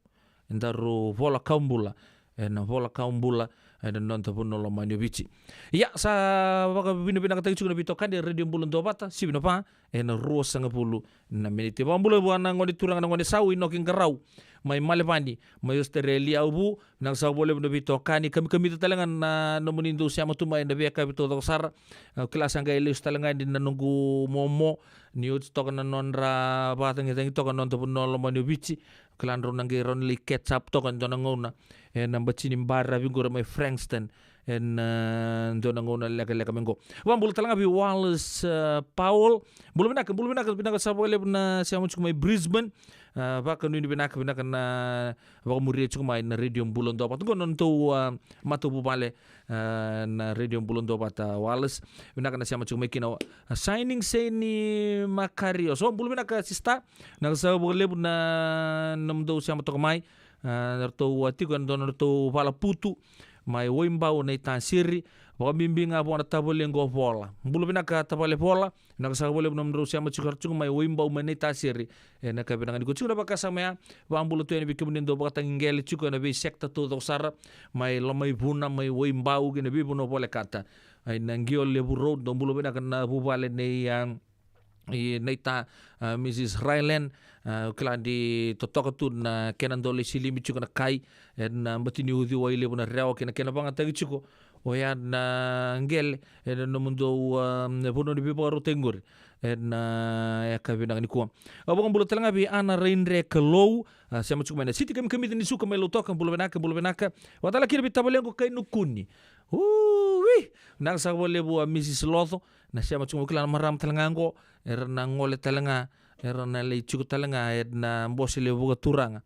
daru vola kaubula, ena vola kaubula ena noda vanua lomani o Viti. Ia, sa vakavinavinakataki tiko na veitokani e Radio Bula Duavata, sivi na va ena ruasagavulu na miniti. Vakabula vua na gone turaga na gone sau, Inoki Qarau, mai Malevani, mai Australia. Au vu, vinaka saka vakalevu na veitokani, kamikamica tale ga na nomuni dau sema tu mai na veiyakavi taucoko sara. Au kila sa qai lesu tale ga ni na noqu momo, ni oti toka na nodra vakacagicagi toka na noda vanua lomani o Viti. Au kila drau na qai rawa ni lai catch up toka e dua na gauna ena bati ni baravi qori mai Frankston ena, a, dua na gauna lekaleka mai qo. Vakabula tale ga vei Wallace, a, Powell. Bula vinaka, bula vinaka, vinaka saka vakalevu na sema tiko mai Brisbane. A, vakanuinui vinaka, vinaka na vakamuria tiko mai na Radio Bula Duavata. Qo na nodatou, a, matavuvale, a, na Radio Bula Duavata, Wallace. Vinaka na sema tiko mai kina, a, Shining Seni Makarios. O, bula vinaka sister. Vinaka saka vakalevu na nomudou sema toka mai. A, na ratou, a, tiko ena dua na ratou vala putu mai Waibau, Naitasiri. Vakabibi ga vua na tavale qo Vola. Bula vinaka tavale Vola. Vinaka saka vakalevu na nomudrau sema tiko, era tiko mai Waibau mai Naitasiri. Ena yakavi vinaka nikua, tiko na vakasama ya. Vakabula tu yani vei kemuni dau vakatagi qele tiko ena vei sector taucoko sara, mai Lomaivuna, mai Waibau kei na veivanua volekata. Ai na Qio Levu Road, dou bula vinaka na vuvale nei, a, i Naita, a, Mrs Ryland, a, au kila ni totoka tu na kena dau lai silimi tiko na kai ena bati ni uciwai levu na Rewa kei na kena vagataki tiko oya na qele ena nomudou, a, vanua ni veivakarautaki qori ena yakavi vinaka nikua. Au vakabula tale ga vei Ana Raidre Kalou, a, sema tiko mai na siti kamikamica ni suka mai Lautoka, bula vinaka, bula vinaka. Vakatale kina vei tavalequ Kainukuni. Ui! Vinaka saka vakalevu, a, Mrs Loco, na sema tiko mai, kila na marama tale ga qo, era na gole tale ga, era na lai tiko tale ga ena bose levu vakaturaga,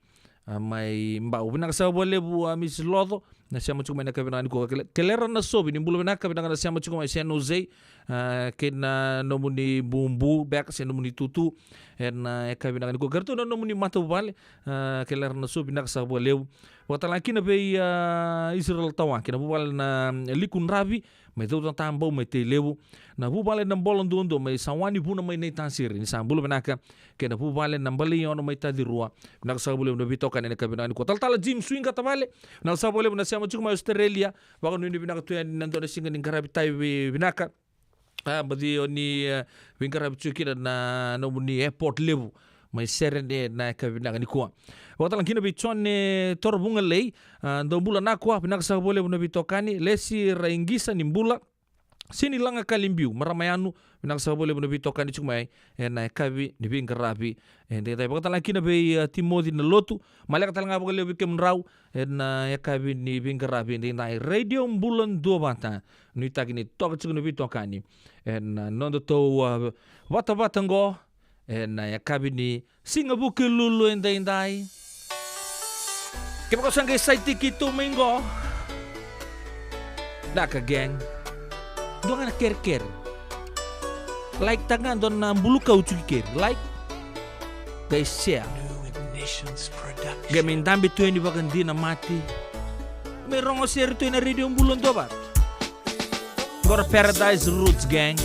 a, mai Bau. Vinaka saka vakalevu, a, Mrs Loco, na sema tiko mai na yakavi vinaka nikua. Kele-, Kelera Nasovi, ni bula vinaka, vinaka na sema tiko mai San Jose, a, kei na nomuni bubu beka se nomuni tutu ena yakavi vinaka nikua. Kei ratou na nomuni matavuvale, a, Kelera Nasovi, vinaka saka vakalevu. Vakatale ga kina vei, a, Israel Tawaki, na vuvale na Likudravi, mai Caucatabau, mai Tailevu. Na vuvale na Bola Duadua mai Sawanivuna mai Naitasiri, ni sa bula vinaka. Kei na vuvale na Balei Ono mai Tacirua. Vinaka saka vakalevu na veitokani ena yakavi vinaka nikua. Talatala Jim Suiqa tavale, vinaka saka vakalevu na sema tiko mai Australia. Vakanuinui vinaka tu yani na dua na siga ni qaravi tavi vinaka. A, baci o ni, e, veiqaravi tiko kina na nomuni airport levu mai Serene ena yakavi vinaka nikua. Vakatale ga kina vei Jone Torovugalei, a, dou bula nakua, vinaka saka vakalevu na veitokani. Lesi Raiqisa, ni bula. Sini Laga Kalibiu, marama yanu, vinaka saka vakalevu na veitokani tiko mai ena yakavi ni veiqaravi edaidai. Vakatale ga kina vei, e, Timoci Nalotu, maleka tale ga vakalevu vei kemudrau ena yakavi ni veiqaravi edaidai. Radio Bula Duavata, nuitaki ni toka tiko na veitokani ena nodatou, a, vatavata qo ena yakavi ni Siga Vukelulu edaidai. Kevaka o sa qai saitiki tu mai qo, Daka Gang, dua ga na kerekere. Like taka ga, dua na bulu kautu ki keri. Like, qai share. Qai mai dabe tu yani vakadina mati. Mai rogo sere tu ena Radio Bula Duavata. Qo na Paradise Roots, gang.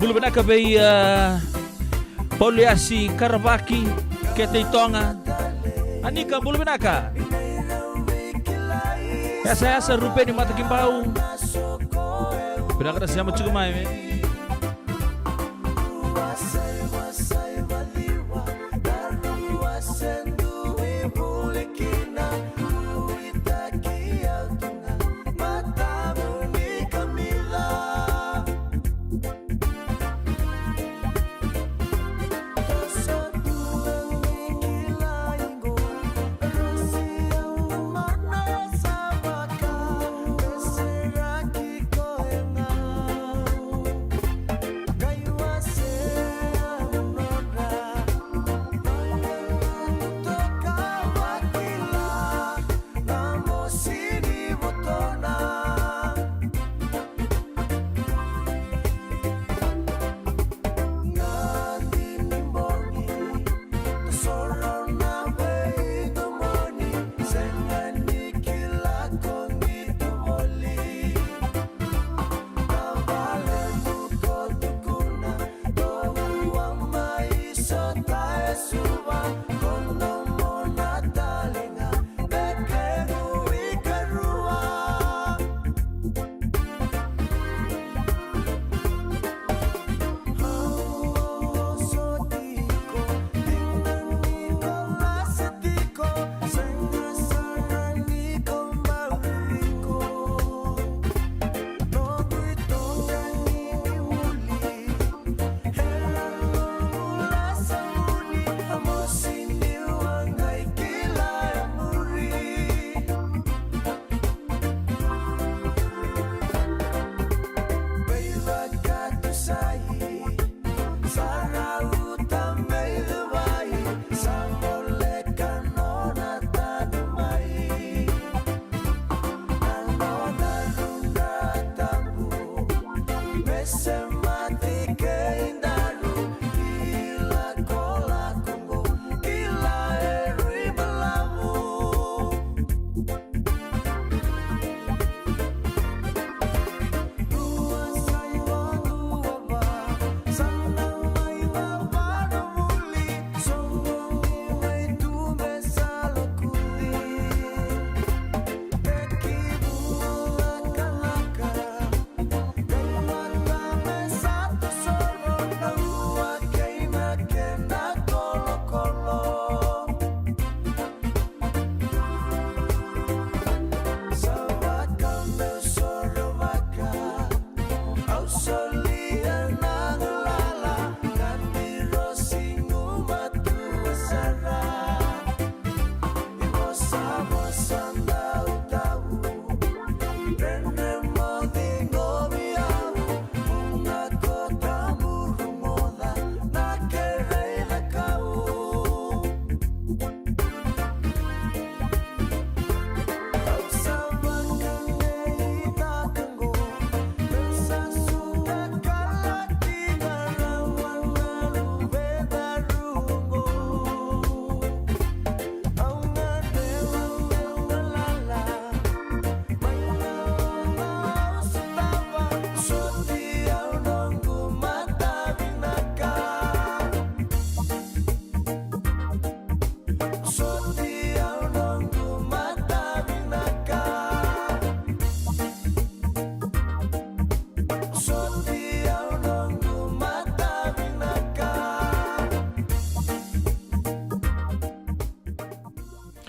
Bula vinaka vei, ah, Pauliasi Karavaki, Kete i Toga. Anika, bula vinaka. Yasayasa Rupeni Matakibau. Vinaka na sema tiko mai, me.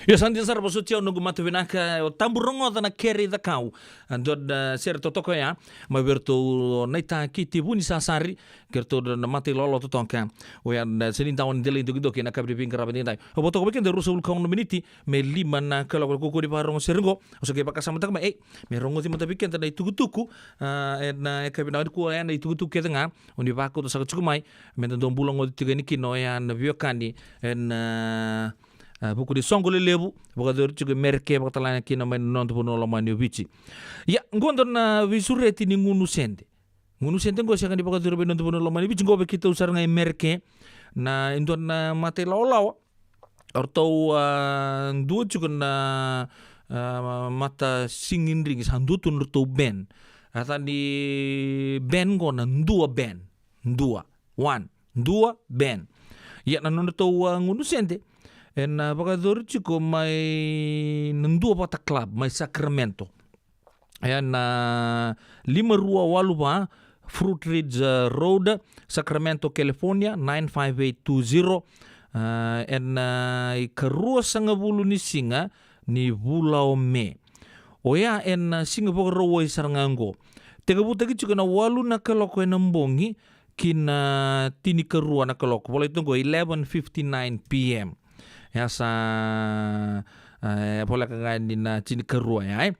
Io, sa dina sara, vosoti au noqu mata vinaka, o Tabu Rogoca na Kere i Cakau. A dua na sere totoka oya mai vei iratou na itakiti Vunisasari, kei iratou na mata i lolo totoka. Oya na seni dawa ni delai dokidoki ena yakavi ni veiqaravi edaidai. Au vakatoka vei keda ruasagavulu ka ono na miniti me lima na kaloko, na kaukauwa ni vakarorogo sere qo. Au sa qai vakasamataka mai, ei, me rogoci mada vei keda na itukutuku, a, ena yakavi nikua, oya na itukutuku kece ga o ni vakauta saka tiko mai, meda dau bula goci tiko yani kina, oya na veiwekani ena, a, a, vuku ni soqo lelevu vakayacori tiko e Merika, vakatalega kina mai na noda vanua lomani o Viti. Ia, qo dua na veisureti ni gunu sede. Gunu sede qo sega ni vakayacori mai na noda vanua lomani o Viti, qo vei keitou sara ga e Merika, na, e dua na mata ilawalawa. O ratou, a, dua tiko na, a, mata sigidrigi, sa dua tu na ratou band. A yaca ni band qo na Dua Band. Dua. One. Dua, Ben. Ia na nodratou, a, gunu sede ena, a, vakayacori tiko mai na Dua Vata Club mai Sacramento. Ena lima rua walu va Fruit Ridge, a, Road, Sacramento, California, nine five eight two zero. A, ena, a, ikaruasagavulu ni siga ni vula o Me. Oya ena, a, Siga Vakarauwai sara ga oqo. Tekivutaki tiko ena walu na kaloko ena bogi ki na tinikarua na kaloko. Volai toka qo eleven fifty-nine p.m. Ya sa, e, voleka ga ni na tinikarua ya, e.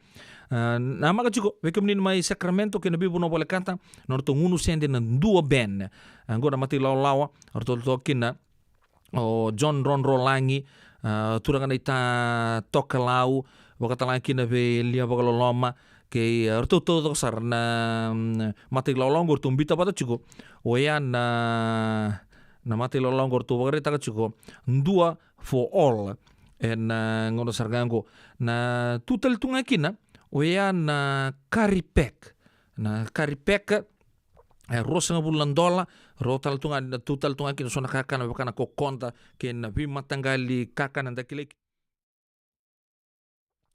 A, namaka tiko, vei kemuni mai Sacramento kei na veivanua volekata, na nodratou gunu sede na Dua Ben. A, qo na matailawalawa, o ratou toka kina o John Rodrolagi, a, turaga naita Tokalau, vakatalega kina vei Lia Vakaloloma, kei, a, ratou taucoko sara na, mm, matailawalawa qo ratou biuta vata tiko. Oya na, na matailawalawa qo ratou vakaraitaka tiko, Dua for All. Ena, a, gauna sara ga qo. Na tu tale tu ga kina, oya na Curry Pack. Na Curry Pack, e, ruasagavulu na dola, rau tale tu ga, na tu tale tu ga kina so na kakana, vaka na kokoda, kei na veimataqali kakana da kilai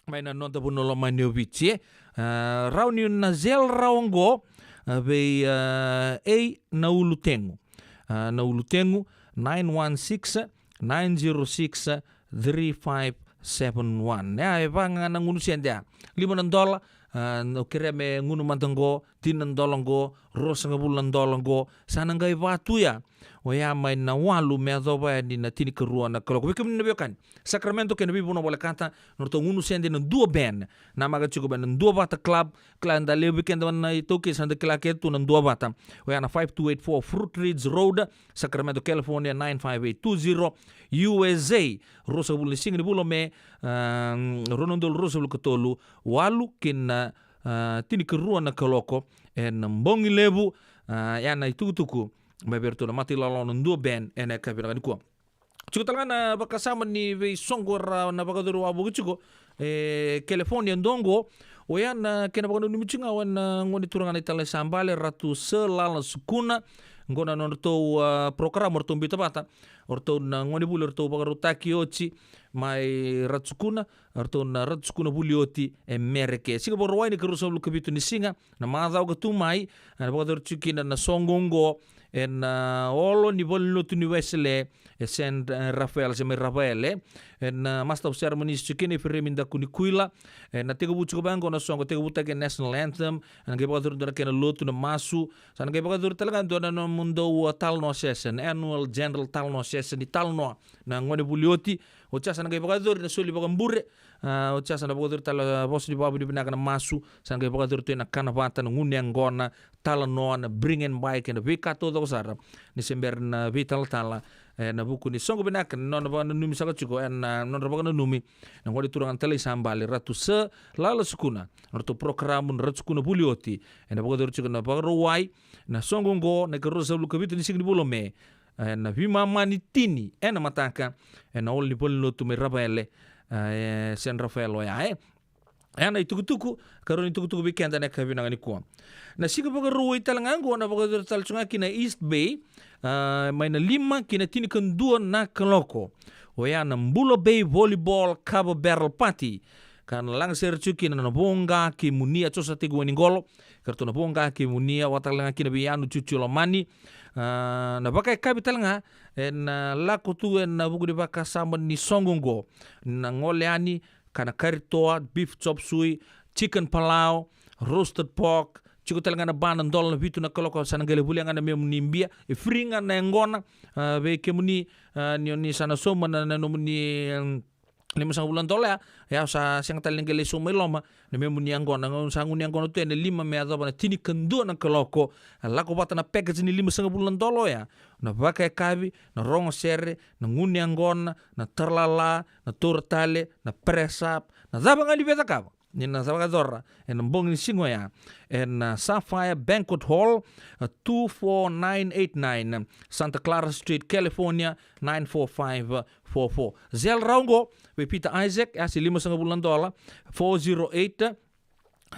mai na noda vanua lomani o Viti, e. A, rawa ni na cell rawa oqo, a, vei, a, A na Ulutegu. A, na Ulutegu, nine one six, nine zero six, three five seven one. Ya, e va ga na gunu sede ya. Lima na dola, a, o kerea me gunu mada qo, tini na dola qo, ruasagavulu na dola qo, sa na qai va tu ya. Oya mai na walu me yacova yani na tinikarua na kaloko. Vei kemuni na veiwekani, Sacramento kei na veivanua volekata, na nodratou gunu sede na Dua Ben. Namaka tiko mai na Dua Vata Club, kila da levu vei keda na iTaukei sa da kila kece tu na Dua Vata. Oya na five two eight four Fruit Ridge Road, Sacramento, California, nine five eight two zero, U S A. Ruasagavulu ni siga ni vula o Me, a, rua na udolu ruasagavulu ka tolu, walu ki na, a, tinikarua na kaloko, ena bogi levu, a, ya na itukutuku mai vei iratou na matailawalawa na Dua Ben ena yakavi vinaka nikua. Tiko tale ga na vakasama ni veisoqo ra na vakayacori wavoki tiko e California dua oqo. Oya na kena vakananumi tiko ga o na gone turaga na Itala i Sabale, Ratu Sir Lala Sukuna. Oqo na nodratou, a, program o ratou biuta vata. O ratou na gone vuli o ratou vakarautaki oti mai Ratu Sukuna, o ratou na Ratu Sukuna vuli oti e Mereke. Siga Vakarauwai na ikaruasagavulu ka vitu ni siga, na macawa ka tu mai, ena vakayacori tiko kina na soqo oqo ena, a, olo ni valenilotu ni Wesele e San, e, Rafael, se mai Rafael, e. Ena, a, Master of Ceremonies tiko kina Iferemi Dakunikuila. Ena tekivu tiko vaqo na soqo, tekivutaki e National Anthem, ena qai vakayacori dua na kena lotu, na masu, sa na qai vakayacori tale ga dua na nomudou, a, talanoa session, annual general talanoa session, ni talanoa na gone vuli oti. Oti ya sa na qai vakayacori na soli vakabure, a, oti ya sa na vakayacori tale, a, vosa ni vakavinavinaka, na masu, sa na qai vakayacori tu na kana vata, na gunu yaqona, talanoa, na bring and buy kei na veika taucoko sara ni se bera na veitalatala, e, ena vuku ni soqo vinaka, na nona vakananumi saka tiko, ena nodra vakananumi na gone turaga na Itala i Sabale, Ratu Sir Lala Sukuna, na nodratou program na Ratu Sukuna vuli oti, ena vakayacori tiko na Vakarauwai na soqo oqo, na ikaruasagavulu ka vitu ni siga ni vula o Me, ena veimama ni tini ena mataka, ena olo ni valenilotu mai Rafael, e, San Rafael oya, e. Ena itukutuku ka rau ni tukutuku vei keda ena yakavi vinaka nikua. Na Siga Vakarauwai tale ga oqo na vakayacori tale tu ga kina East Bay, a, mai na lima ki na tinikadua na kaloko. Oya na Bula Bay Volleyball Kava Barrel Party. Ka na lagasere tiko kina na Voqa kei Munia, Josa Tekiwaniqolo, ka ratou na Voqa kei Munia, vakatale ga kina vei Yanu Ciuciu Lomani. A, na vakayakavi tale ga ena, a, lako tu ena vuku ni vakasama ni soqo oqo, na gole yani, kana kari toa, beef chop suey, chicken palau, roasted pork. Tiko tale ga na ba na dola na vitu na kaloko, sa na qai lai volia ga na memuni bia. E free ga na yaqona, a, vei kemuni, a, ni oni sa na sauma na, na nomuni, em, limasagavulu na dola ya, ya sa sega tale ni qai lai sauma i loma na memuni yaqona. Sa gunu yaqona tu ena lima me yacova na tinikadua na kaloko. A, lako vata na package ni limasagavulu na dola oya, na vakayakavi, na rogo sere, na gunu yaqona, na taralala, na taura tale, na press up, na cava ga ni via cakava, ni na vakayacora ena bogi ni siga oya ena, a, Sapphire Banquet Hall, a, two four nine eight nine, Santa Clara Street, California, nine four five four four. Cell rawa oqo vei Peter Isaac, e a se limasagavulu na dola, four zero eight,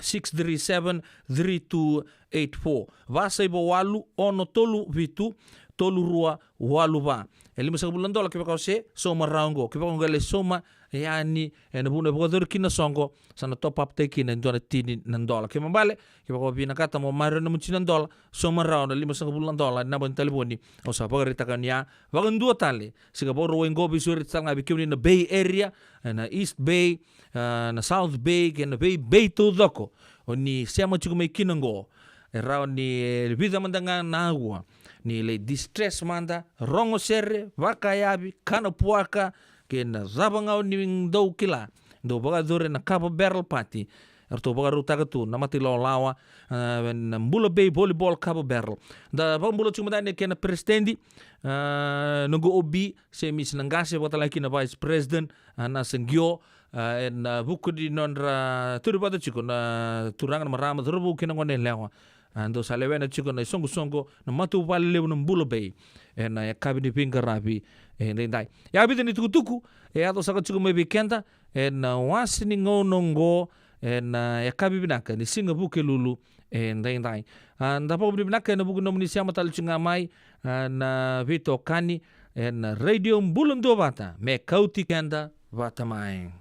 six three seven, three two eight four. Va saiva walu, ono tolu vitu, tolu rua walu va. E limasagavulu na dola kevaka o se sauma rawa oqo. Kevaka o qai lai sauma yani ena vanua e vakayacori kina na soqo, sa na top up taki kina e dua na tini na dola. Kena ibalebale, kevaka o vinakata mo maroroya na nomu tini na dola, sauma rawa na limasagavulu na dola ena naba ni talevoni au sa vakaraitaka ni a vakadua tale. Siga Vakarauwai qo, veisureti tale ga vei kemuni na Bay Area, ena East Bay, ah, na South Bay, kei na vei Bay taucoko o ni sema tiko mai kina oqo. E rawa ni, e, vica mada ga na aua ni lai distress mada, rogo sere, vakayavi, kana puaka, kei na cava ga o ni dau kila, dau vakayacori ena Kava Barrel Party. Eratou vakarautaka tu na mata ilawalawa, ah, na Bula Bay Volleyball Kava Barrel. Da vakabula tiko mada yani kei na peresitedi, ah, noqu O B, Semisi Naqase, vakatalega kina na vice president, ah, Nasa Qio, ah, ena vuku ni nodra tauri vata tiko na turaga, na marama, cauravou kei na goneyalewa. Ah, dou sa lewena tiko na isoqosoqo, na matavuvale levu na Bula Bay ena yakavi ni veiqaravi edaidai. Ia, vica na itukutuku e yaco saka tiko mai vei keda ena wase ni gauna oqo, ena yakavi vinaka ni siga Vukelulu edaidai. Ah, da vakavinavinaka ena vuku ni nomuni sema tale tiko ga mai, ah, na veitokani ena Radio Bula Duavata me kauti keda vata mai.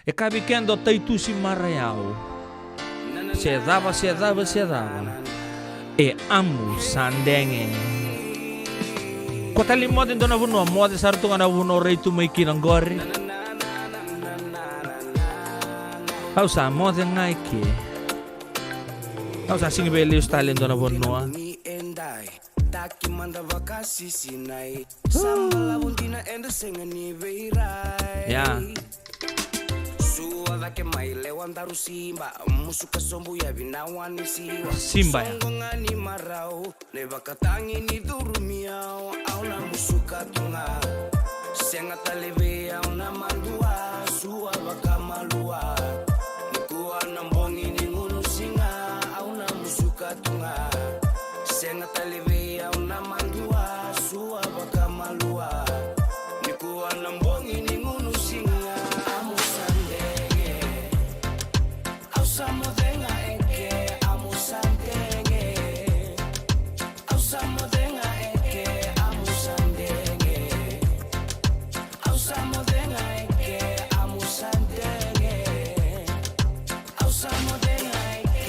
E kaya vei keda o Taitusi Marayau: se cava, se cava, se cava, e Amusandege. Ko tale ni moce e dua na vanua, moce sara tu ga na vanua o rai tu mai kina oqori. Au sa moce ga e ke. Au sa sega ni via lesu tale e dua na vanua. Taki mada vakasisinai. Sa balavu dina, eda sega ni veirai. Ia. Sua cake mai, lewa daru siba. Musuka sobu, yavi na wa ni siwa. Siba ya. Soqo ga ni marau, na ivakatagi ni curumi au. Au na musuka tu ga. Sega tale vei au na madua, sua vakamalua. Nikua na bogi ni gunu siga, au na musuka tu ga. Sega tale vei au na madua, sua vakamalua. Nikua na bogi ni gunu siga, Amusandege. Au sa moce ga e ke, Amusandege. Au sa moce ga e ke, Amusandege. Au sa moce ga e ke, Amusandege. Au sa moce ga e ke.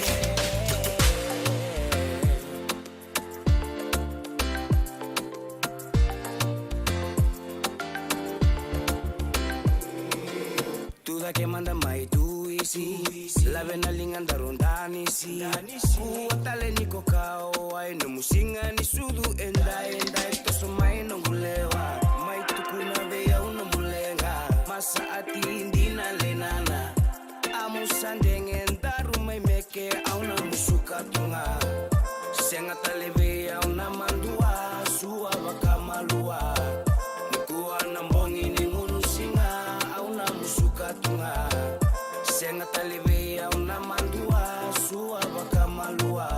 Tu cake mada mai, tu isi. Lave na liga, daru danisi. Kua tale ni ko kauwai, nomu siga ni sucu e dai, e dai. Toso mai noqu lewa, mai tukuna vei au nomu leqa. Masa ati dina le nana. Amusandege, daru mai meke, au na musuka tu ga. Sega tale vei au na madua, sua vakamalua. Nikua na bogi ni gunu siga, au na musuka tu ga. Sega tale vei au na madua, sua vakamalua.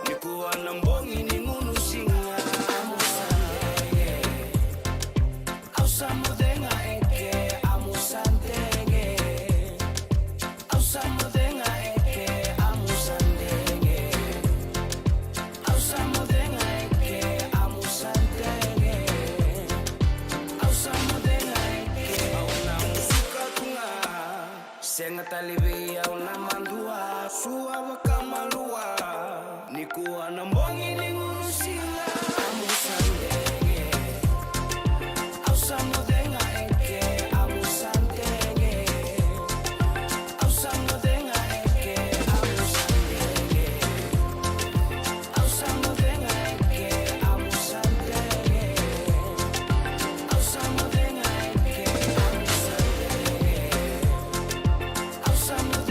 Nikua na bogi ni gunu siga, Amusandege. Au sa moce ga e ke, Amusandege. Au sa moce ga e ke, Amusandege. Au sa moce ga e ke, Amusandege. Au sa moce ga e ke. Au na musuka tu ga. Sega tale vei au na madua, sua vakamalua. Nikua na bogi ni gunu siga, Amusandege. Au sa moce ga e ke, Amusandege. Au sa moce ga e ke, Amusandege. Au sa moce ga e ke, Amusandege. Au sa moce ga e ke, Amusandege. Au sa moce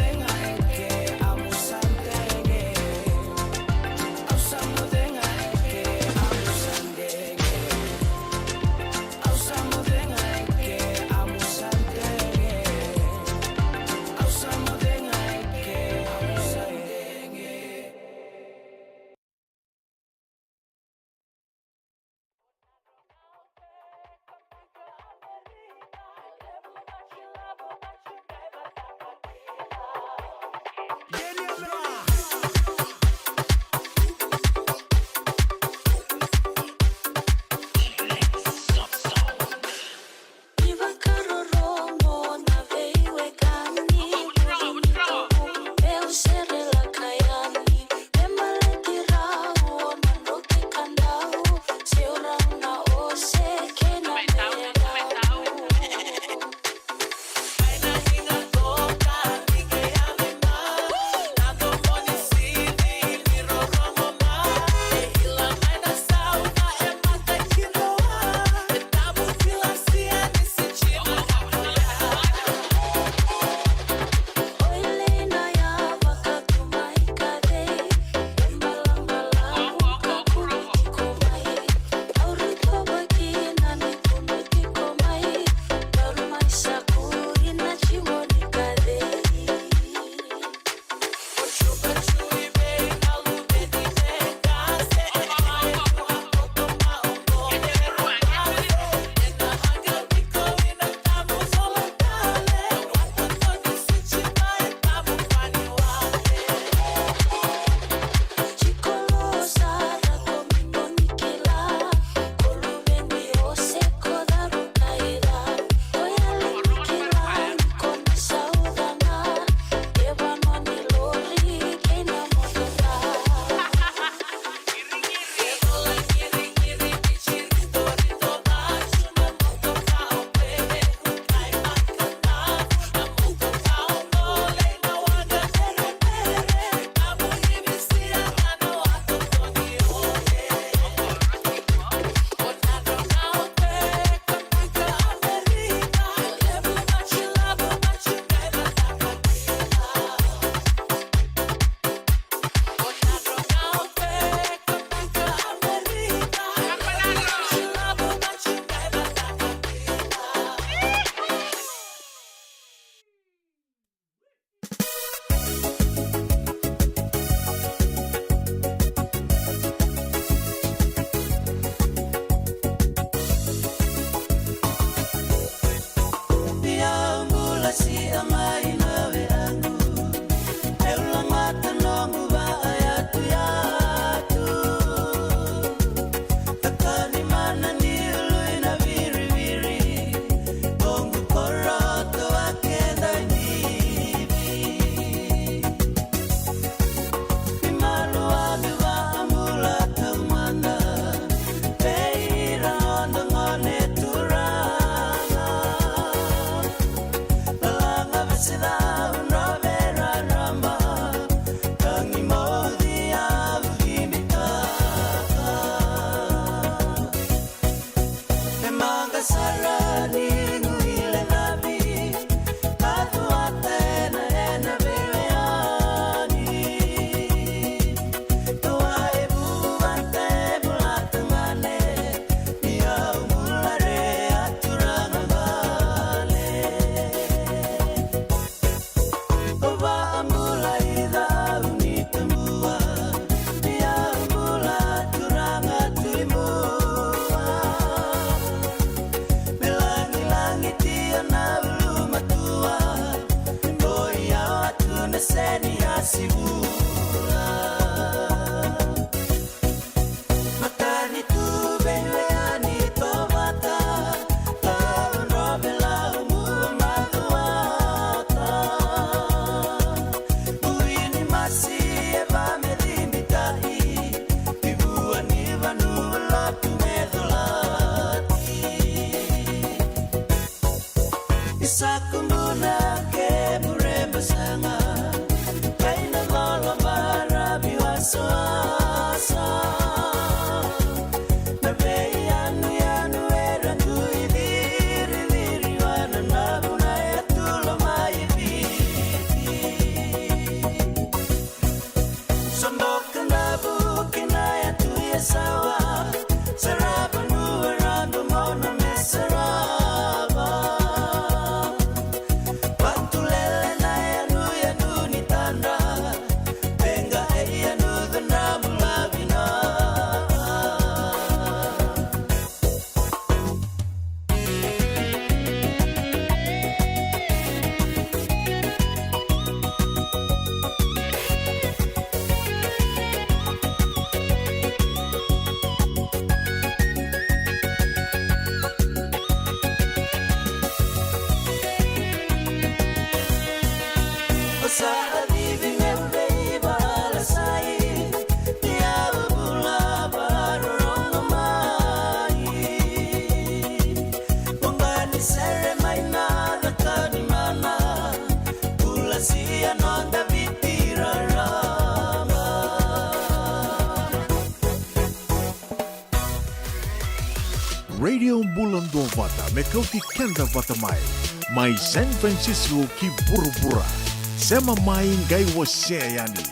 Radio Bula Duavata me kauti keda vata mai, mai San Francisco ki vuravura. Sema mai, qai wasea yani.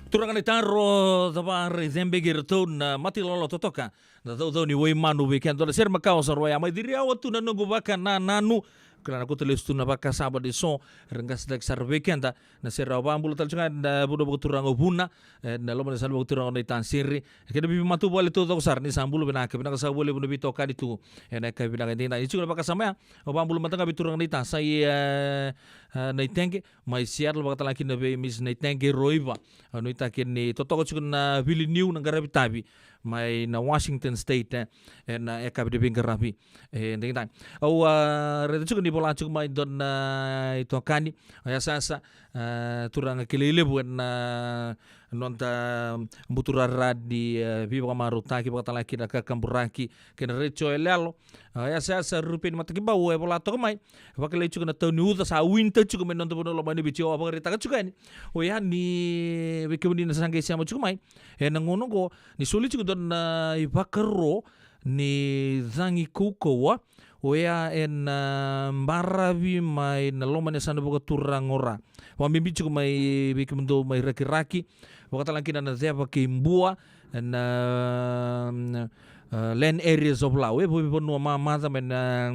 Turaga ni taro, cava ra cebeki iratou na mata ilawalawa totoka, na caucau ni Waimanu vei keda. Dua na sere makawa sa rua ya, mai ciri yawa tu na noqu vakanananu. Kila na kota lesu tu na vakasama ni so era qasitaki sara vei keda na sere. Au vakabula tale tiko ga na vanua vakaturaga o Vuna, e, na loma ni yasana vakaturaga o Naitasiri, kei na veimatavuvale taucoko sara. Ni sa bula vinaka, vinaka saka vakalevu na veitokani tu ena yakavi vinaka edaidai. Ni tiko na vakasama ya, au vakabula mada ga vei turaga Naita, sa i, e, e, Naitaqe mai Seattle, vakatalega kina vei Miss Naitaqe Roiva. Au nuitaki ni totoka tiko na vili niu na qaravi tavi mai na Washington State, e, ena yakavi ni veiqaravi edaidai. Au, a, raica tiko ni vola tiko mai dua na itokani, o yasayasa, a, turaga kilai levu ena noda buturara ni, e, veivakamarautaki, vakatalega kina kakaburaki kei na retio yaloyalo. A, yasayasa Rupeni Matakibau e vola toka mai, vakilai tiko na tau ni uca sa winter tiko mai noda vanua lomani Viti. Au vakaraitaka tiko yani, oya ni vei kemuni na sa qai sema tiko mai ena gauna oqo, ni soli tiko dua na ivakaro ni cagi kaukauwa, oya ena baravi mai na loma ni yasana vakaturaga o Ra. Vakabibi tiko mai vei kemudou mai Rakiraki, vakatalega kina na Ceva kei Bua, na, na, e, land areas of Lau, e, veivanua mamaca mai na,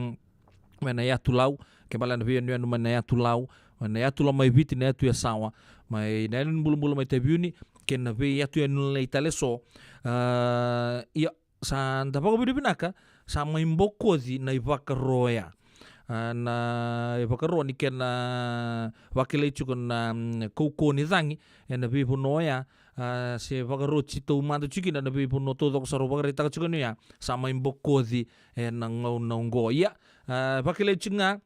mai na yatu Lau, kei bale na veiyanuyanu mai na yatu Lau, mai na yatu Lomaiviti, na yatu Yasawa, mai na yanuyanu bulabula mai Taveuni, kei na veiyatuyanulei tale eso. A, ia, sa da vakavinavinaka, sa mai bokoci na ivakaro ya. A, na ivakaro ni kena vakilai tiko na, mm, kaukauwa ni cagi ena veivanua oya, a, se vakaroti taumada tiko kina na veivanua taucoko sara au vakaraitaka tiko ni oya, sa mai bokoci ena gauna oqo. Ia, a, vakilai tiko ga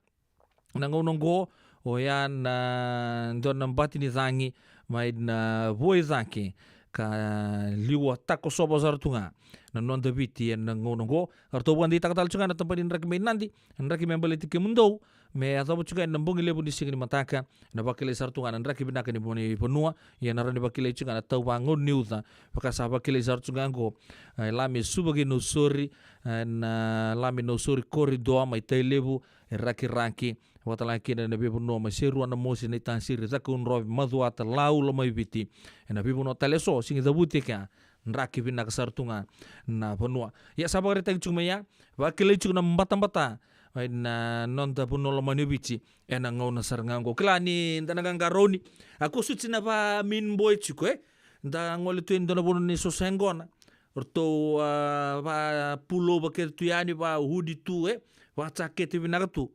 na gauna oqo, oya na dua na bati ni cagi mai na vuaicake ka liwa takosova sara tu ga na noda Viti ena gauna oqo. Eratou vakadeitaka tale tiko ga na tabana ni draki mai Nadi, na draki me baleti kemudou, me yacova tiko ga ena bogi levu ni siga ni mataka. Na vakilai sara tu ga na draki vinaka ni, ni vanua, ia na rawa ni vakilai tiko ga na tau vagauna ni uca, vaka sa vakilai sara tu ga oqo, e, Lami Suva kei Nausori, e, na Lami Nausori corridor mai Tailevu, e Rakiraki, vakatalega kina na veivanua mai Serua, Namosi, Naitasiri, Cakaudrove, Macuata, Lau, Lomaiviti, ena veivanua tale eso, sega ni cavuti e kea, draki vinaka sara tu ga na vanua. Ia sa vakaraitaki tiko mai ya, vakilai tiko na batabata, e, na noda vanua lomani Viti ena gauna sara ga oqo. Kila ni da na qaqarauni, a, ko suti na va mean boy tiko, e, da gole tu e dua na vanua ni sosa yaqona, ratou, a, va pulova kece tu yani, va hoodie tu, e, va jakete vinaka tu.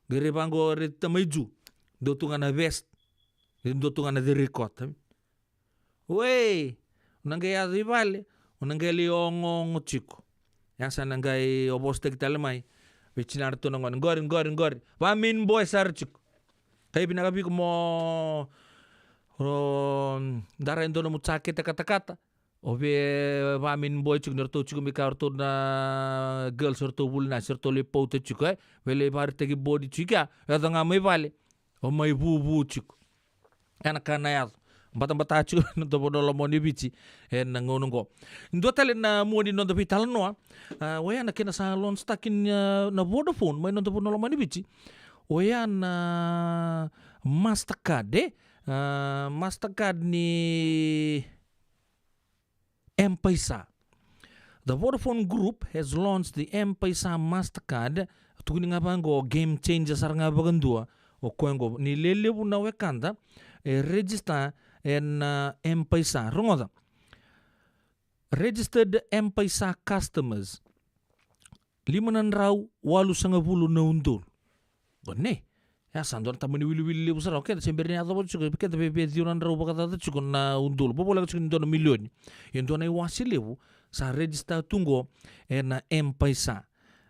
Qai rai vaqo, rai tamai Ju, dua tu ga na vest, dua tu ga na cereikota. Wei, o na qai yaco i vale, o na qai lai ogaoga tiko. Ya sa na qai ovosotaki tale mai vei tinana tu na gone, qori, qori, qori, va mean boy sara tiko. Kai vinaka vei iko mo, o, dara e dua nomu jakete katakata. O via va mean boy tiko ni ratou tiko mai kea, o ratou na girls, o ratou vuli nasi, o ratou lai pauta tiko, e, via lai vakaraitaki body tiko ya, yaco ga mai vale, o mai vuvu tiko. Ya na ka na yaco. Batabata tiko na noda vanua lomani Viti ena gauna oqo. Dua tale na mua ni noda veitalanoa, a, oya na kena sa launch taki na, na Vodafone mai noda vanua lomani Viti, oya na Mastercard, e, a, Mastercard ni M-PAiSA. The Vodafone Group has launched the M-PAiSA Mastercard. Tukuni ga vaqo, game changer sara ga vakadua o koya oqo. Ni lelevu na wekada e register ena, a, M-PAiSA. Rogoca. Registered M-PAiSA customers, lima na drau walusagavulu na udolu. Gone, ya sa dua na tamani wiliwili levu sara. O keda se bera ni yacova tiko, keda veve ciwa na drau vakacaca tiko na udolu. Vavoleka tiko ni dua na milioni. Ia dua na iwase levu sa register tu qo ena M-PAiSA.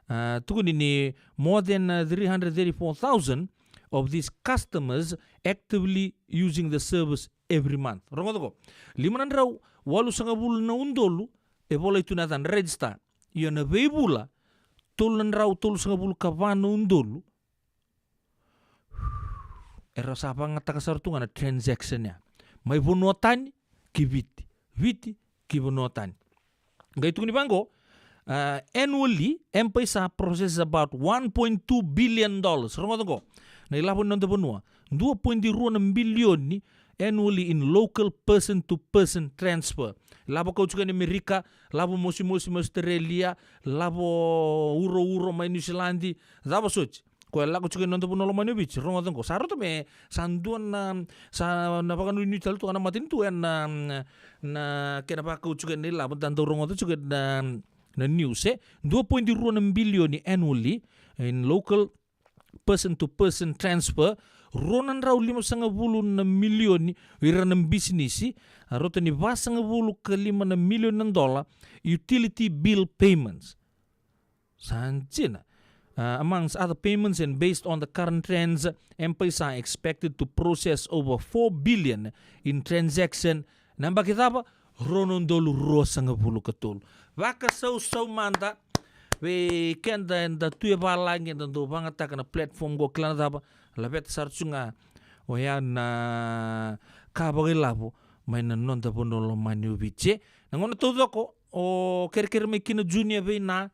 A, tukuni ni more than, uh, three hundred thirty-four thousand of these customers actively using the service every month. Rogoca qo. Lima na drau walusagavulu na udolu e volai tu na yacana, register. Ia na veivula, tolu na drau tolusagavulu ka va na udolu era sa vakayagataka sara tu ga na transaction ya. Mai vanua tani ki Viti, Viti ki vanua tani. Qai tukuni vaqo, uh, annually, M-PAiSA processes about one point two billion dollars. Rogoca qo, na ilavo ni noda vanua, dua poidi rua na bilioni annually in local person to person transfer. Lavo kauti ga ni Amerika, lavo mosimosi mai Australia, lavo urouro mai Niusiladi, cava soti. Ko e lako tiko e noda vanua lomani o Viti, rogoca oqo. Sa rauta me, sa dua na, sa na vakanuinui tale tu ga na matanitu ena, na, na kena vakau tiko na ilavo, da dau rogoca tiko na, na news, e. Dua poidi rua na bilioni annually in local person to person transfer, rua na drau limasagavulu na milioni vei ira na bisinisi, a rauta ni vasagavulu ka lima na milioni na dola, utility bill payments. Sa dina. Uh, amongst other payments and based on the current trends, M-PAiSA expected to process over four billion in transaction. Na yabaki cava? Rua na udolu ruasagavulu ka tolu. Vakasausau mada vei keda eda tu e valagi, eda dau vagataka na platform qo, kila na cava, laveta sara tu ga oya na ka vakailavo mai na noda vanua lomani o Viti. Na gauna taucoko o kerekere mai kina Junior vei Na,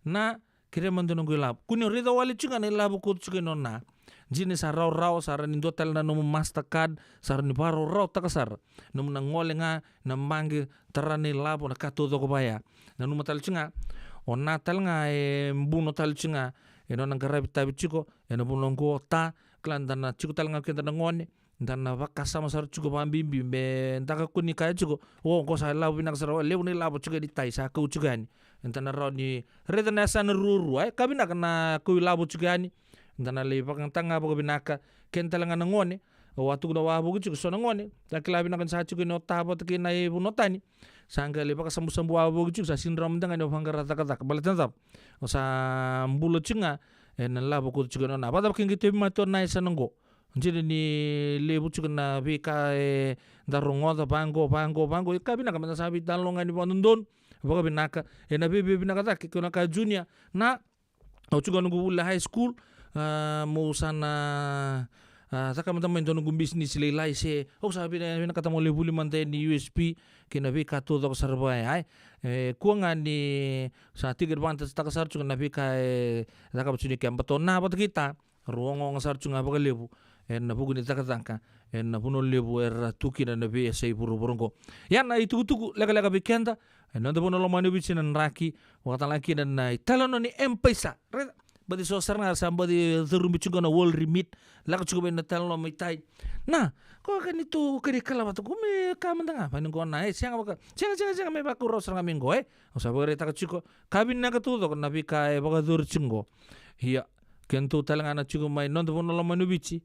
Na, kerea mada noqu ilavo. Kua ni o raica wale tiko ga na ilavo koto tiko e nona. Dina ni sa rawarawa, sa rawa ni dua tale na nomu Mastercard, sa rawa ni vakarawarawataka sara. Nomu na gole ga na baqe, tara na ilavo, na ka taucoko vaya. Nanuma tale tiko ga, o Na tale ga e buno tale tiko ga e nona qaravi tavi tiko ena vanua oqo, Ta, kila da na tiko tale ga keda na gone, da na vakasama sara tiko vakabibi, me da kakua ni kaya tiko, o, qo sa ilavo vinaka sara, o, levu na ilavo tiko yani, Tai, sa kau tiko yani. Eda na rawa ni raica na yasana ruarua, e, ka vinaka na kau ilavo tiko yani. Da na lai vakayagataka ga vakavinaka, keda tale ga na gone, au a tukuna wavoki tiko, so na gone, da kila vinaka ni sa tiko yani o Ta vata kei Na e vanua tani. Sa qai lai vakasabusabu wavoki tiko, sa sega ni rawa mada ga ni o vaqara cakacaka. Baleta na cava? O sa bula tiko ga ena ilavo koto tiko e nona. Vakacava ke qai tauvimate o Na e yasana oqo? Dina ni levu tiko na veika eda rogoca, vaqo, vaqo, vaqo. E ka vinaka meda sa veitalanoa ga yani vakadodonu, vakavinaka, ena veivinaka cake. Keu na kaya Junior, Na, au tiko noqu vuli high school, a, meu sa na, a, caka mada mai dua noqu bisinisi lailai, se au sa vina-, vinakata meu lai vuli mada yani U S P kei na veika taucoko sara vaya, e. E, kua ga ni sa take advantage taka sara tiko na veika e cakava tiko ni kea, baleta o Na vata kei Ta, rau ogaoga sara tu ga vakalevu ena vuku ni cakacaka ena vanua levu era tu kina na veiyasai vuravura oqo. Ia na itukutuku lekaleka vei keda ena noda vanua lomani o Viti ena draki, vakatalega kina na italanoa ni M-PAiSA. Raica, baci so sara ga, sa baci carubi tiko na World Remit, lako tiko mai na italanoa mai Tai. Na, ko ka ni tu kari kala vata, ko me ka mada ga, vani qo Na, e, sega vaka, sega, sega, sega, me vakau rawa sara ga mai qo, e. Au sa vakaraitaka tiko, ka vinaka taucoko na veika e vakayacori tiko qo. Ia, kedatou tale ga na tiko mai noda vanua lomani o Viti,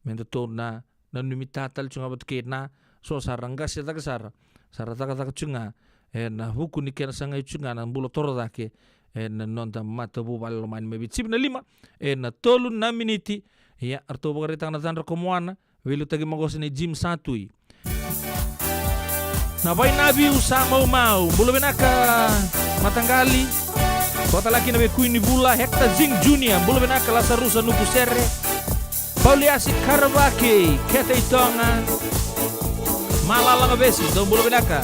me datou na, na nanumi Ta tale tiko ga vata kei Na, so sa ra qase cake sara, sa ra cakacaka tiko ga ena vuku ni kena sagai tiko ga na bula torocake ena noda matavuvale lomani mai Viti. Sivi na lima ena tolu na miniti. Ia, eratou vakaraitaka na cadra ko Moana, veiliutaki maqosa nei Jim Satui. Na vainaviu sa maumau. Bula vinaka mataqali. Vakatalega kina vei Kuini Vula, Hector Zing Junior. Bula vinaka Lasarusa Nukusere. Pauliasi Karavaki, Kete i Toga. Malala Gavesi, dou bula vinaka.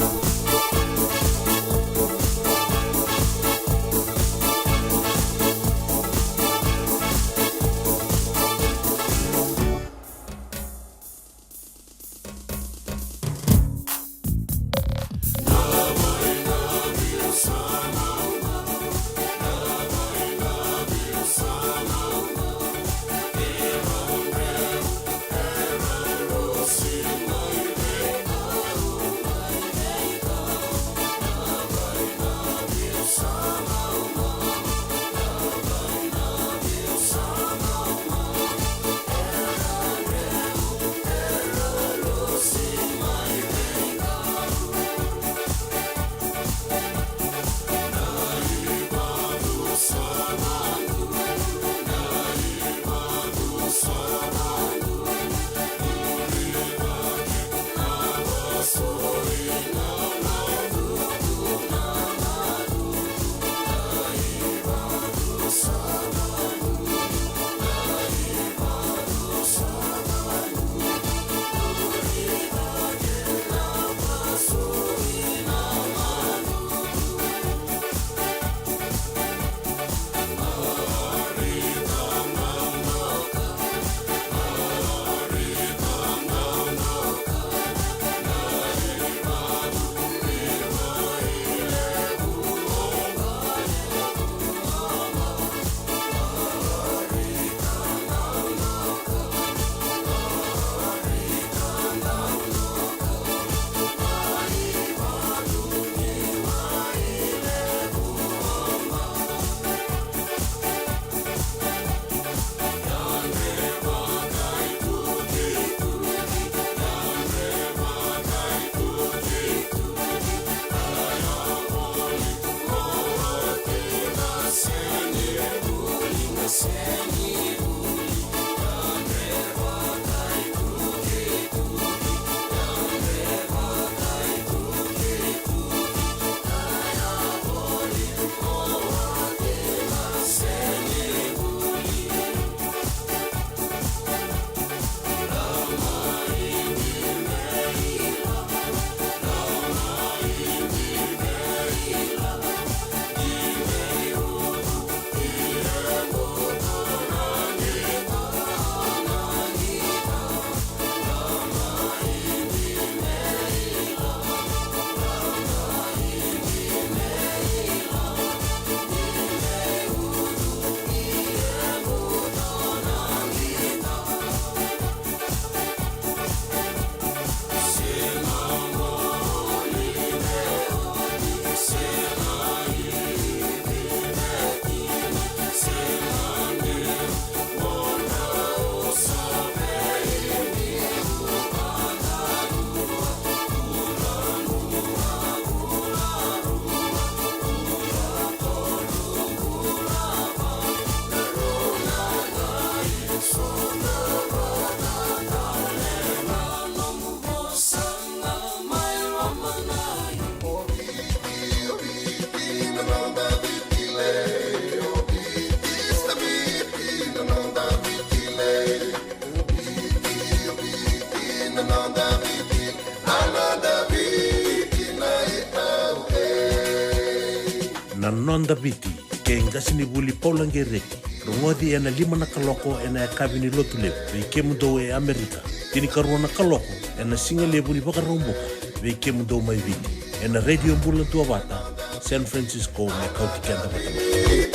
Na Noda Viti kei Qasenivuli Paula Qereti. Rogoci ena lima na kaloko ena yakavi ni Lotulevu vei kemudou e Amerika. Tinikarua na kaloko ena sigalevu ni Vakaraubuka vei kemudou mai Viti. Ena Radio Bula Duavata, San Francisco, me kauti keda vata mai.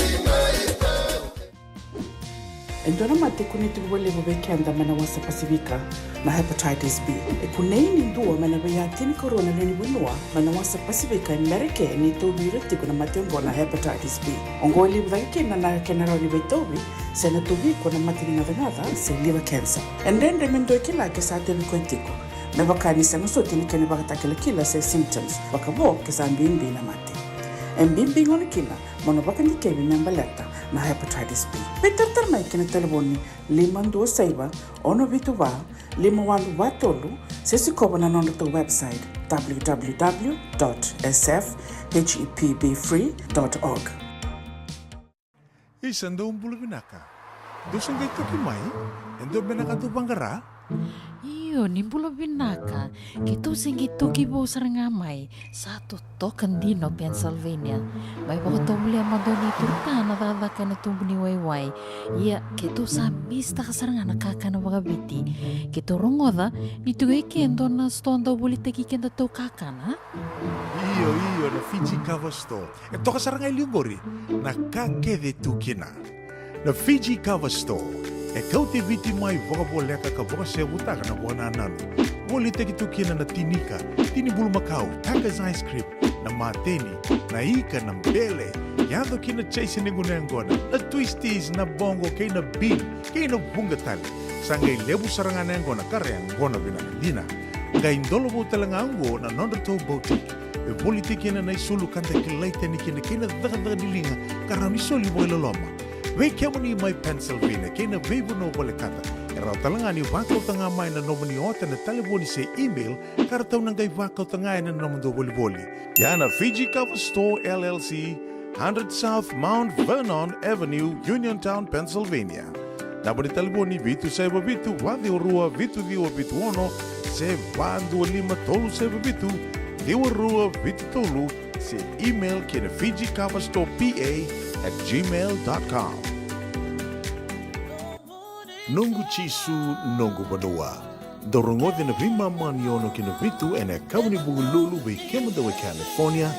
E dua na mate e kunei tiko vakalevu vei keda mai na wasa Pasifika, na hepatitis B. E kunei ni dua mai na veiya tinikarua na lewe ni vanua mai na wasa Pasifika e Merika ni tauvi ira tiko na mate oqo na hepatitis B. Oqo e levu cake kina na kena rawa ni veitauvi se na tauvi iko na mate ni gacagaca se liver cancer. E dredre me dua e kila ke sa tauvi koya tiko, me vaka ni sega soti ni kena ivakatakilakila se symptoms, vakavo ke sa bibi na mate. E bibi gona kina mo na vakadikevi me baleta na hepatitis B. Veitaratara mai ki na talevoni lima dua saiva, ono vitu va, lima walu va tolu, se sikova na nodratou website, w w w dot s f h e p b free dot org. Isa, dou bula vinaka. Dou se qai toki mai? E dua beka na ka dou vaqara? Io, ni bula vinaka. Keitou se qai toki vou sara ga mai. Sa totoka dina o Pennsylvania. Mai vakatovolea mada o neitou ka na cakacaka ena tubu ni waiwai. Ia, keitou sa misitaka sara ga na kakana vakaviti. Keitou rogoca ni tiko e ke e dua na sitoa dau volitaki kedatou kakana. Io, io, na Fiji Cover Store. E toka sara ga e liu qori na ka kece tu kina. Na Fiji Cover Store e kauti Viti mai vakavoleka ka vakasevutaka na vakanananu. Volitaki tu kina na tinika, tini bulumakau, Taka's ice cream, na mateni, na ika, na bele, yaco ki na chase ni gunu yaqona, na twisties, na bongo, kei na bean, kei na vuqa tale. Sa qai levu sara ga na yaqona ka ra yaqona vinaka dina. Qai dolovou tale ga oqo na nodratou boutique e volitaki kina na isulu ka da kilai tani kina kei na cakacaka ni liga ka rawa ni soli vakailoloma. Vei kemuni mai Pennsylvania kei na veivanua volekata, e rawa tale ga ni vakauta ga mai na nomuni ota ena talevoni se email ka ratou na qai vakauta ga ena nomudou volivoli. Ia na Fiji Cover Store L L C, hundred South Mount Vernon Avenue, Uniontown, Pennsylvania. Naba ni talevoni vitu saiva vitu, va ciwa rua, vitu ciwa vitu ono, se va dua lima tolu saiva vitu, ciwa rua vitu tolu, se email ki na Fiji Cover Store P A at gmail dot com. Noqu Jisu, noqu vanua. Dou rogoci na veimama ni ono ki na vitu ena yakavi ni Vukelulu vei kemudou e California,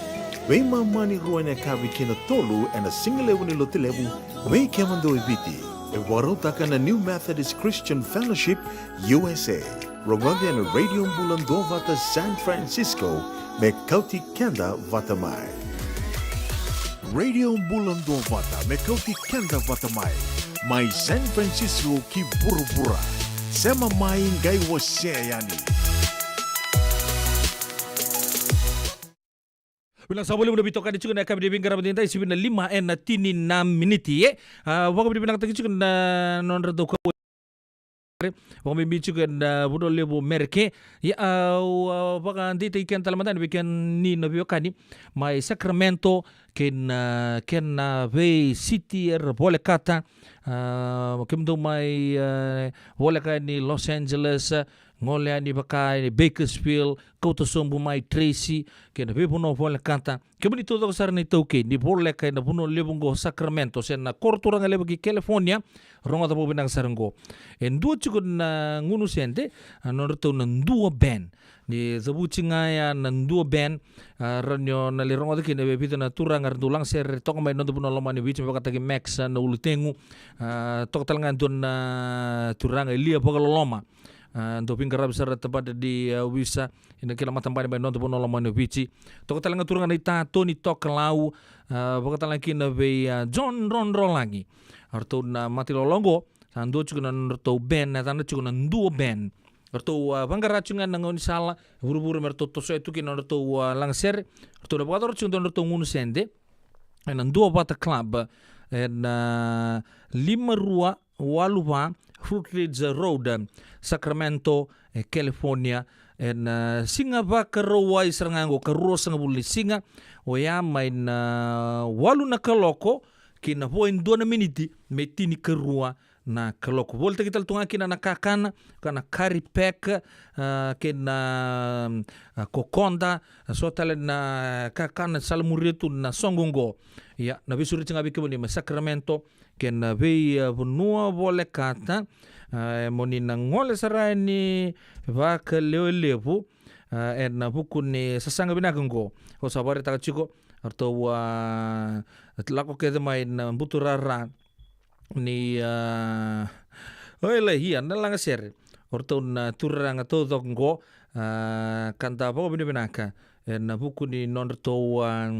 veimama ni rua ena yakavi ki na tolu ena sigalevu ni Lotulevu vei kemudou e Viti. E vakarautaka na New Methodist Christian Fellowship U S A. Rogoci ena Radio Bula Duavata San Francisco me kauti keda vata mai. Radio Bula Duavata me kauti keda vata mai. Mai San Francisco ki vuravura. Sema mai, qai wasea yani. Vinaka saka vakalevu na veitokani tiko ena yakavi ni veiqaravi edaidai, sivi na lima ena tini na miniti, e. A, vakavinavinakataki tiko na nodra dau kau, vakabibi tiko ena, a, vanua levu Merika. Ia, a, au, a, vakadeitaki keda tale mada yani vei kemuni na veiwekani mai Sacramento, kei na, kei na veisiti era volekata. A, kemudou mai, a, voleka yani Los Angeles, gole yani vaka yani Bakersfield, kauta sobu mai Tracy, kei na veivanua volekata. Kemuni taucoko sara na iTaukei ni voleka ena vanua levu oqo Sacramento, se na koro turaga levu ki California, rogoca vakavinaka sara oqo. E dua tiko na gunu sede, a, nodratou na Dua Band. Ni cavuti ga ya na Dua Band, a, rawa ni o na lai rogoca kina e vica na turaga era dau lagasere toka mai na noda vanua lomani o Viti, me vakataki Max, a, na ulutegu. A, toka tale ga e dua na turaga e lia vakaloloma. A, dau veiqaravi sara tabadra ni, a, ovisa ena kena matabani mai na noda vanua lomani o Viti. Toka tale ga turaga na ita Toni Tokalau, a, vakatalega kina vei, a, John Drodrolagi. A, ratou na mata ilawalawa oqo, sa dua tiko na nodratou band, na yacana tiko na Dua Band. Ratou, a, vaqara tiko ga na gaunisala e vuravura me ratou tosoya tu kina nodratou, a, lagasere. Ratou na vakayacora tiko na nodratou gunu sede ena Duavata Club, ena, a, lima rua walu va Fruit Ridge Road, Sacramento, e California, ena, a, siga Vakarauwai sara ga oqo, ka ruasagavulu ni siga, oya mai na, a, walu na kaloko ki na vo e dua na miniti me tinikarua na kaloko. Volitaki tale tu ga kina na kakana, ka na curry pack, ah, kei na, ah, kokoda, so tale na kakana sa muria tu na soqo oqo. Ia, na veisureti ga vei kemuni mai Sacramento, kei na vei, ah, vanua volekata, ah, e moni na gole sara yani vakalevulevu, ah, ena vuku ni sasaga vinaka oqo. Au sa vakaraitaka tiko, eratou, ah, lako kece mai na buturara ni, ah, o e lai ia na lagasere. O ratou na turaga taucoko oqo, ah, ka da vakavinavinaka ena vuku ni nodratou, ah,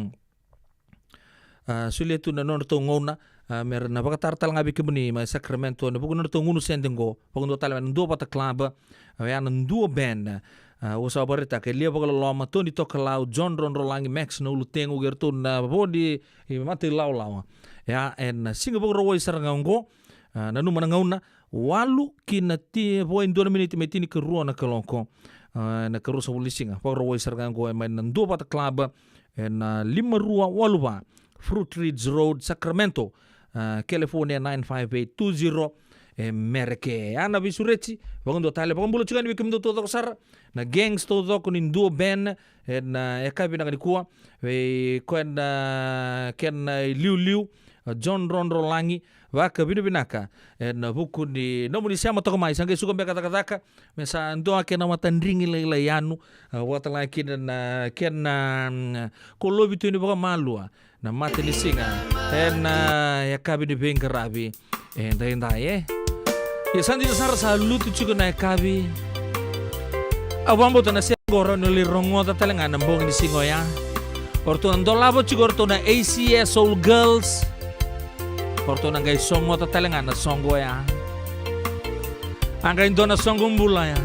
ah, solia tu na nodratou gauna, ah, me ra na vakatara tale ga vei kemuni mai Sacramento ena vuku ni nodratou gunu sede oqo. Vakadua tale mai na Duavata Club, ah, oya na Dua Band. Ah, au sa vakaraitaka e Lia Vakaloloma, Tony Tokalau, John Drodrolagi, Max na Ulutegu, kei ratou na vo ni, i mata ilawalawa. Ia, ena siga Vakarauwai sara ga oqo, ah, nanuma na gauna, walu ki na ti, vo e dua na miniti me tinikarua na kaloko. Ah, ena karua sa vuli siga, Vakarauwai sara ga oqo, e mai na Duavata Club, ena lima rua walu va, Fruit Ridge Road, Sacramento, ah, California nine five eight two zero, e Mereke. Ia na veisureti, vakadua tale, vakabula tiko yani vei kemudou taucoko sara, na gangs taucoko ni Dua Band, ena, ah, yakavi vinaka nikua, vei koya na, kena iliuliu, ah, John Drodrolagi, vakavinavinaka ena vuku ni nomuni sema toka mai, sa qai suka beka cakacaka, me sa dua kena matadrigi lailai yanu, ah, vakatale ga kina na kena, mm, kolovi tu ni vakamalua na matanisiga ena, ah, yakavi ni veiqaravi edaidai, e. Ia sa dina sara sa lutu tiko na yakavi. Au vakabauta na sega o rawa ni lai rogoca tale ga na bogi ni siga oya. O ratou na dolava tiko o ratou na A C S Soul Girls. O ratou na qai sogota tale ga na soqo oya. A qai dua na soqo bula ya.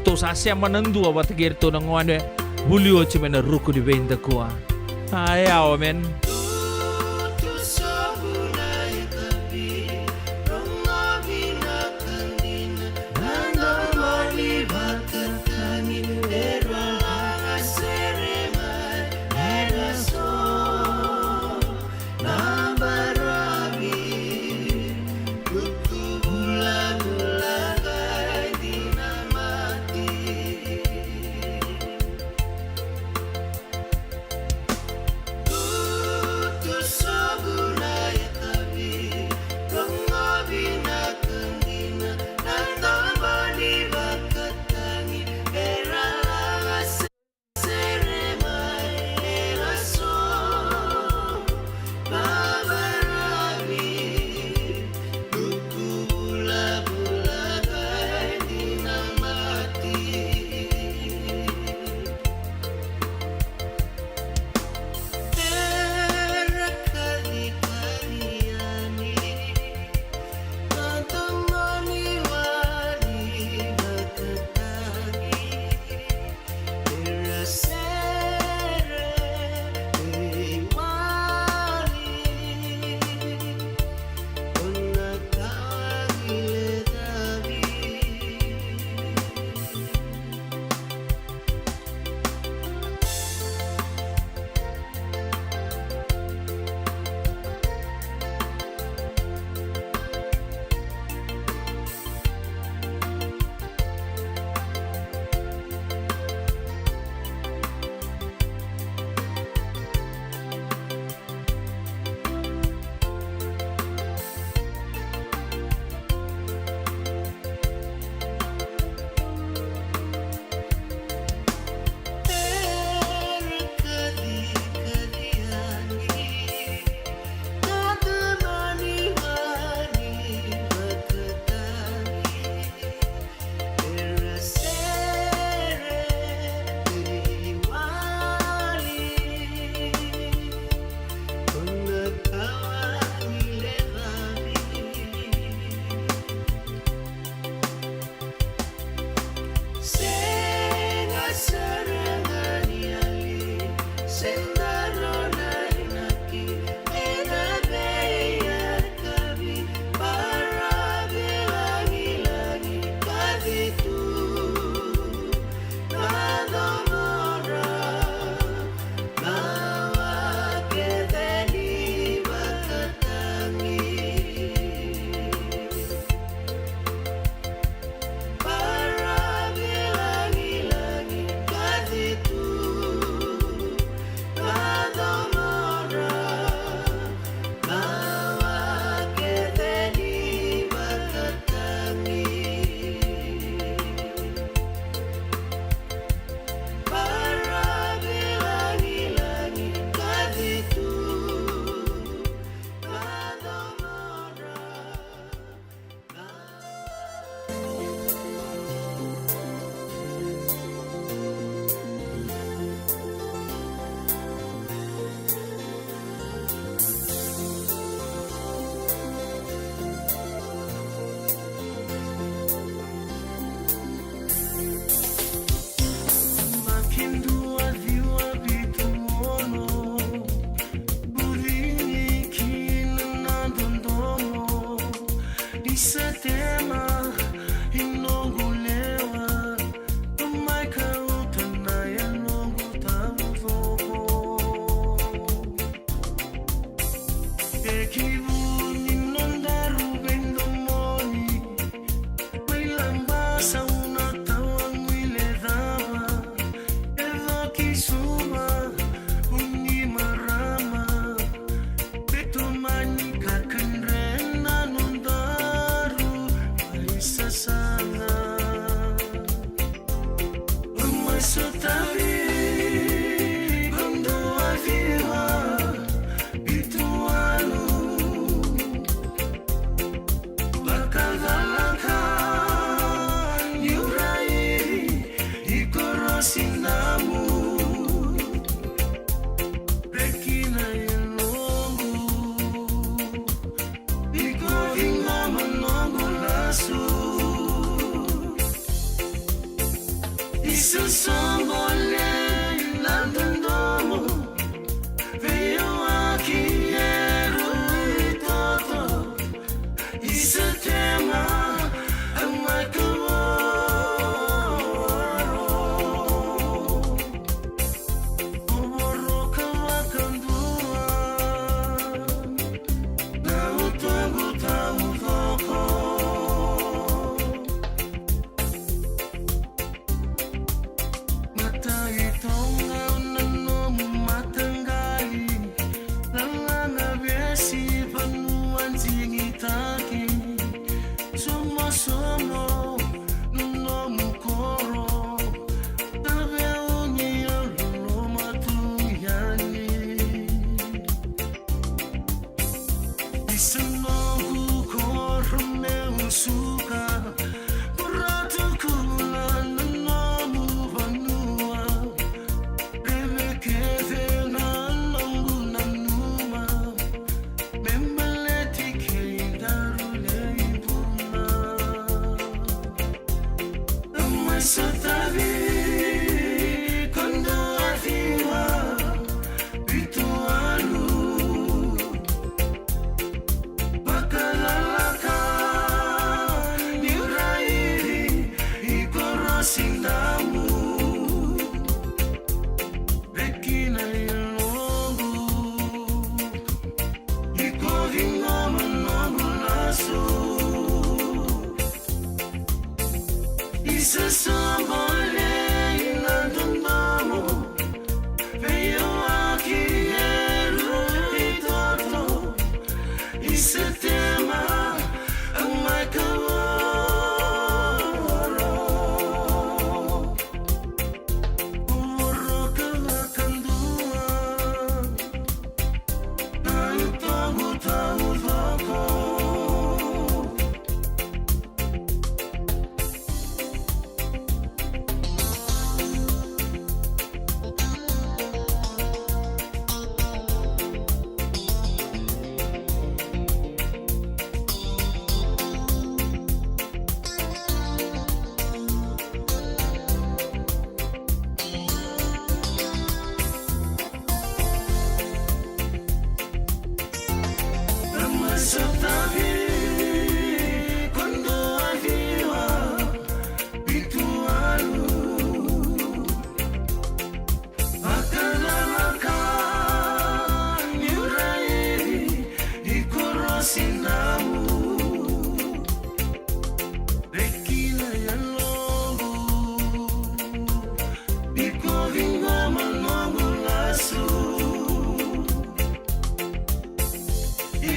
Ratou sa sema na dua vata kei iratou na gone vuli oti mai na ruku ni veidakua. A, e yawa, man.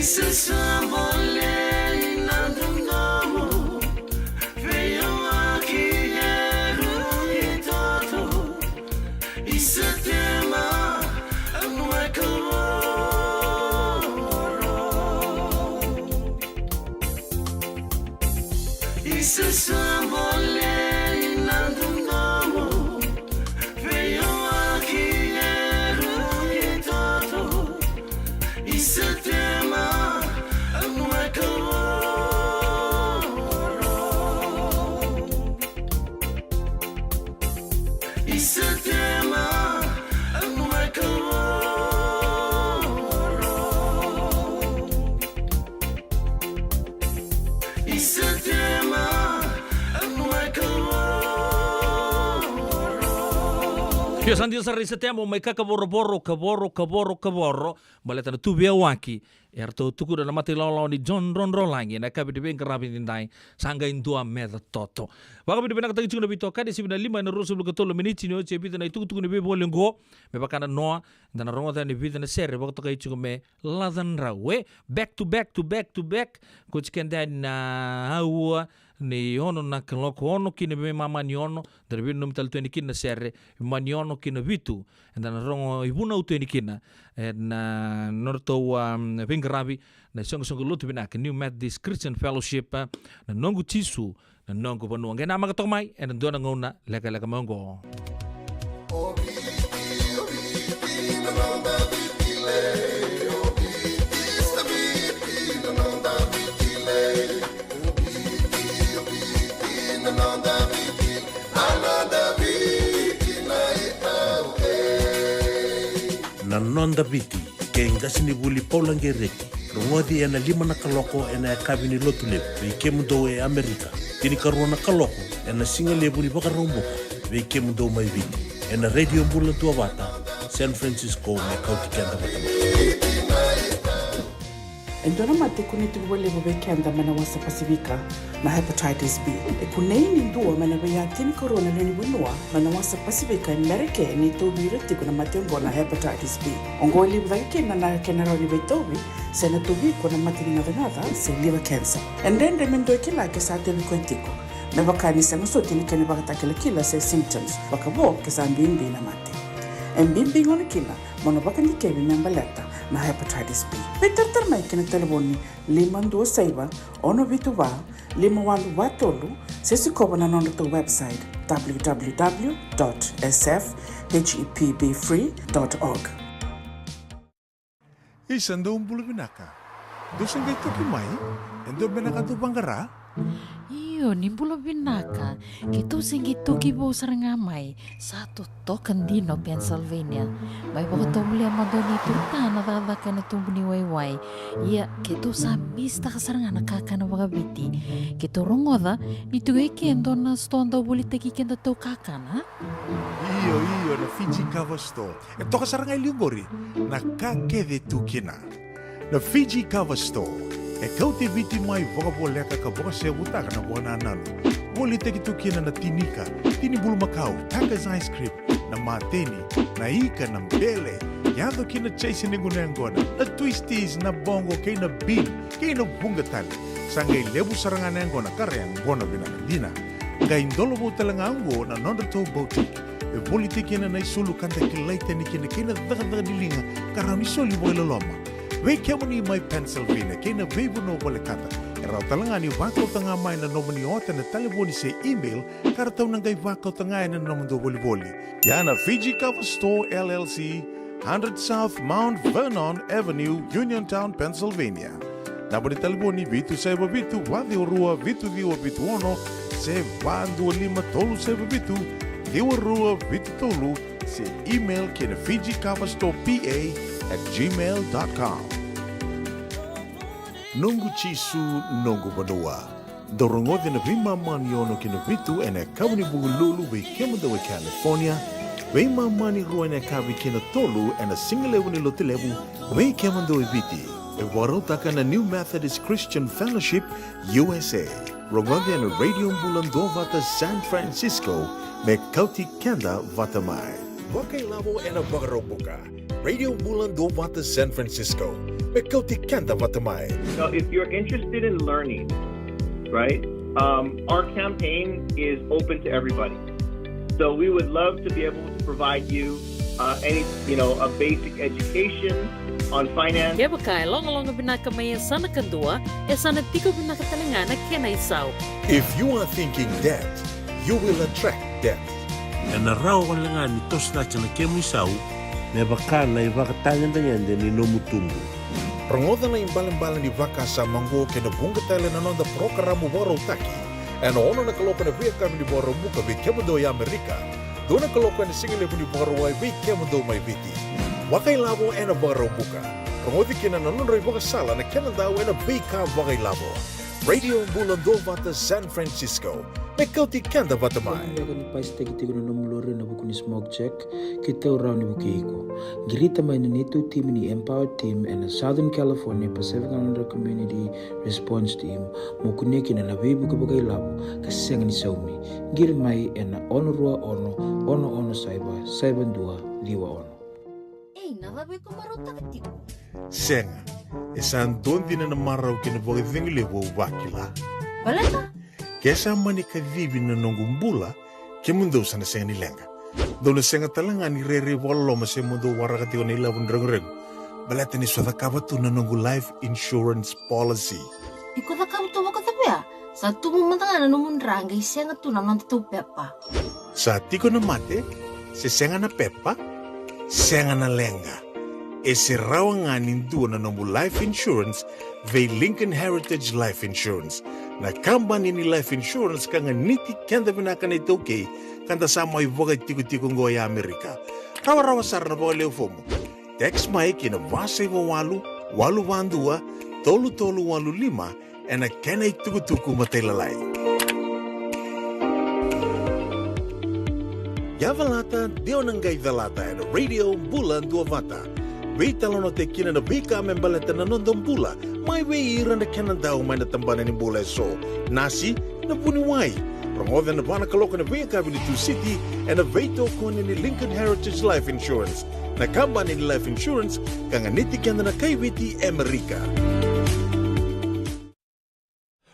Isa sa bolei na dodomo, veiyawa ki Heru i toto. Isa tema, a mai kavoro. Isa sa bolei na dodomo, veiyawa ki Heru i toto. Isa tema, a mai kavoro. Isa tema, a mai kavoro. Isa tema, a mai kavoro. Io, sa dina sara, Isa tema, mai kakavorovoro, kavoro, kavoro, kavoro. Baleta na tu veiyawaki eratou tukuna na mata ilawalawa ni John Drodrolagi ena yakavi ni veiqaravi nidai, sa qai dua me catoto. Vakavinavinakataki tiko na veitokani, sivi na lima ena ruasagavulu ka tolu na miniti ni oti e vica na itukutuku ni veivoli oqo. Me vaka na noa, da na rogoca yani e vica na sere vakatokai tiko me Lacadrau, e? Back to back to back to back. Ko tiko keda yani na aua ni ono na kaloko, ono ki na veimama ni ono, da na veinanumi tale tu yani kina na sere, veimama ni ono ki na vitu, eda na rogo ivunau tu yani kina ena nodratou, um, veiqaravi na isoqosoqo lotu vinaka, New Methodist Christian Fellowship, eh, Na Noqu Jisu, Na Noqu Vanua. Qai namaka toka mai ena dua na gauna lekaleka mai oqo. Na Noda Viti, kei qasenivuli Paula Qereti. Rogoci ena lima na kaloko ena yakavi ni Lotulevu vei kemudou e Amerika, tinikarua na kaloko ena sigalevu ni Vakaraubuka vei kemudou mai Viti, ena Radio Bula Duavata, San Francisco, me kauti keda vata mai. E dua na mate e kunei tiko vakalevu vei keda mai na wasa Pasifika, na hepatitis B. E kunei ni dua mai na veiyatini karua na lewe ni vanua mai na wasa Pasifika e Merika ni tauvi ira tiko na mate oqo na hepatitis B. Oqo e levu cake kina na kena rawa ni veitauvi se na tauvi iko na mate ni gacagaca se liver cancer. E dredre me dua e kila ke sa tauvi koya tiko, me vaka ni sega soti na kena ivakatakilakila se symptoms, vakavo ke sa bibi na mate. E bibi gona kina mo na vakadikevi me baleta na hepatitis B. Veitaratara mai ki na talevoni lima dua saiva, ono vitu va, lima walu va tolu, se sikova na nodratou website, w w w dot s f h e p b free dot org. Isa, dou bula vinaka. Dou se qai toki mai? E dua beka na ka dou vaqara? Io, ni bula vinaka. Keitou se qai toki vou sara ga mai. Sa totoka dina o Pennsylvania. Mai vakatovolea mada o neitou ta na cakacaka ena tubu ni waiwai. Ia, keitou sa misitaka sara ga na kakana vakaviti. Keitou rogoca ni tu e ke e dua na sitoa dau volitaki kedatou kakana. Io, io, na Fiji Kava Store. E toka sara ga e liu qori na ka kece e tu kina. Na Fiji Kava Store e kauti Viti mai vakavoleka ka vakasevutaka na vakanananu. Volitaki tu kina na tinika, tini bulumakau, Taka's ice cream, na mateni, na ika, na bele, yaco ki na chaise ni gunu yaqona, na twisties, na boqo kei na bean, kei na vuqa tale. Sa qai levu sara ga na yaqona ka ra yaqona vinaka dina. Qai dolovou tale ga oqo na nodratou boutique. E volitaki kina na isulu ka da kilai tani kina kei na cakacaka ni liga ka rawa ni soli vakailoloma. Vei kemuni mai Pennsylvania kei na veivanua volekata, e rawa tale ga ni vakauta ga mai na nomuni ota na talevoni se email ka ratou na qai vakauta ga ena nomudou volivoli. Ia na Fiji Kava Store L L C, hundred South Mount Vernon Avenue, Uniontown, Pennsylvania. Naba ni talevoni vitu saiva vitu, va ciwa rua, vitu ciwa vitu ono, se va dua lima tolu saiva vitu, ciwa rua vitu tolu, se email ki na Fiji Kava Store P A at gmail dot com. Noqu Jisu, Noqu Vanua. Dou rogoci ena veimama ni ono ki na vitu ena yakavi ni Vukelulu vei kemudou e California, veimama ni rua ena yakavi ki na tolu ena sigalevu ni Lotulevu vei kemudou e Viti. E vakarautaka na New Methodist Christian Fellowship U S A. Rogoci ena Radio Bula Duavata San Francisco me kauti keda vata mai. Vakailavo ena Vakaraubuka. Radio Bula Duavata San Francisco. Me kauti keda vata mai. Now, if you're interested in learning, right, um, our campaign is open to everybody. So we would love to be able to provide you uh, any, you know, a basic education on finance. Kevaka e logaloga vinaka mai e yasana kadua, e sa na tiko vinaka tale ga na kena isau. If you are thinking debt, you will attract debt. Ena rawa wale ga ni toso cake na kemu isau me vaka na ivakatagedegede ni nomu tubu. Rogoca na ibalebale ni vakasama oqo kei na vuqa tale na noda parokaramu vakarautaki ena ono na kaloko ena veiyakavi ni Vakaraubuka vei kemudou e Amerika, dua na kaloko ena sigalevu ni Vakarauwai vei kemudou mai Viti. Vakailavo ena Vakaraubuka. Rogoci kina na nodra ivakasala na kenadau ena veika vakailavo. Radio Bula Duavata San Francisco. Me kauti keda vata mai. Vaka ni pasitaki tiko na nomu lori ena vuku ni smoke check, keitou rawa ni vukei iko. Qirita mai na neitou timi ni Empower Team ena Southern California Pacific Islander Community Response Team mo kunea kina na veivuke vakailavo ka sega ni saumi. Qiri mai ena ono rua ono, ono ono saiva, saiva dua, ciwa ono. Ei, na cava iko marautaka tiko? Sega, e sa dua dina na marau kei na vakacegu levu au vakila. Baleta? Ke sa mani kacivi na noqu bula, kemudou sa na sega ni leqa. Dou na sega tale ga ni rairai vakaloloma se mo dou waraka tiko na ilavo ni reguregu. Baleta ni sa cakava tu na noqu life insurance policy. Iko cakava tu vakacava ya? Sa tubu mada ga na nomu dra qai sega tu na noda tou pepa. Sa tiko na mate, se sega na pepa, sega na leqa. E se rawa ga ni dua na nomu life insurance vei Lincoln Heritage Life Insurance, na kabani ni life insurance ka ganiti keda vinaka na iTaukei ka da sa mai vakatikotiko oqo e Amerika. Rawarawa sara na vakaleu fomu. Text mai ki na va saiva walu, walu va dua, tolu tolu walu lima, ena kena itukutuku matailalai. Ia calata, dua na qai calata ena Radio Bula Duavata. Veitalanoataki kina na veika me baleta na noda bula, mai vei ira na kenadau mai na tabana ni bula eso. Nasi, na vuniwai. Rogoca ena va na kaloko ena veiyakavi ni Tusiti, ena veitokoni ni Lincoln Heritage Life Insurance, na kabani ni life insurance ka ganiti keda na kai Viti e Amerika.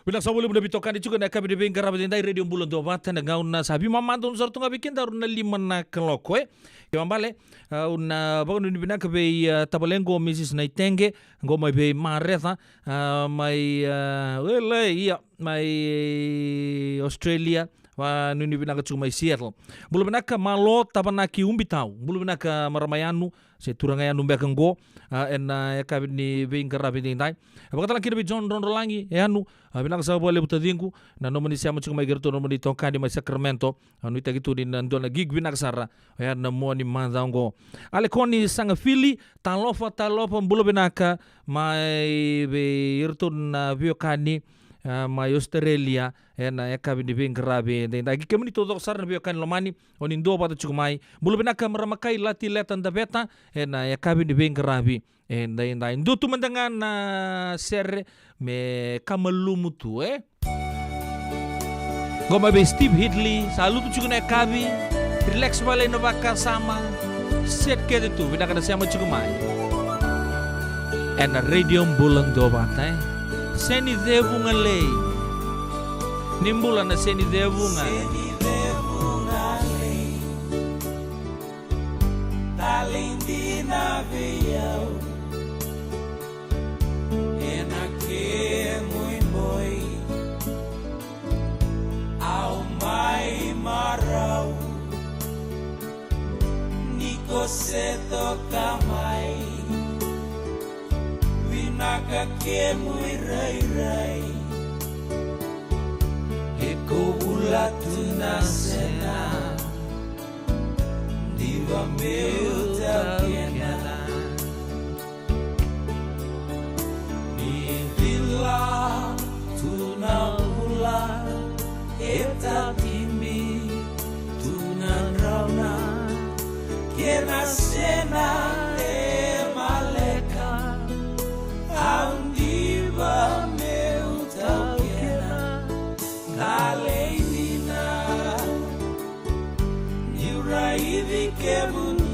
Vinaka sa vakalevu na veitokani tiko ena yakavi ni veiqaravi edaidai, Radio Bula Duavata, na gauna sa veimama donu sara tu ga vei kedaru na lima na kaloko, e. Kevaka bale, au na vakanuinui vinaka vei, a, tavale qo, Mrs Naitege, qo mai vei Mareca, a, mai, a, Wele, ia, mai Australia, vakanuinui vinaka tiko mai Seattle. Bula vinaka, Malo Tavanaki Ubitau. Bula vinaka, marama yanu, se turaga yanu beka qo, a, ena yakavi ni veiqaravi edaidai. E vakatalega kina vei John Drodrolagi, e yanu, a, vinaka saka vakalevu taciqu, na nomuni sema tiko mai kei iratou na nomuni itokani mai Sacramento, a, nuitaki tu ni na dua na gig vinaka sara, oya na mua ni macawa oqo. Alekoni Sagafili, talofa, talofa, bula vinaka, mai vei iratou na veiwekani, a, mai Australia, ena yakavi ni veiqaravi edaidai. Kei kemuni taucoko sara na veiwekani lomani, o ni duavata tiko mai. Bula vinaka, marama kai Lati Leta Daveta, ena yakavi ni veiqaravi edaidai. Dua tu mada ga na sere me kamalumu tu, e? Qo mai vei Steve Hitley, sa lutu tiko na yakavi, relax vale na vakasama, set kece tu, vinaka na sema tiko mai. Ena Radio Bula Duavata, e? Seni Cevugalei. Ni bula na Seni Cevuga. Seni Cevugalei. Talei dina vei au. Ena kemu iboi au mai marau. Ni ko se toka mai, vinaka kemu irairai. Ke ko bula tu na sena, diva meu taukena. Ni cila tu na bula e tatibi tu na drauna, kena sena e maleka. Au diva meu taukena. Talei dina niu raici kemuni.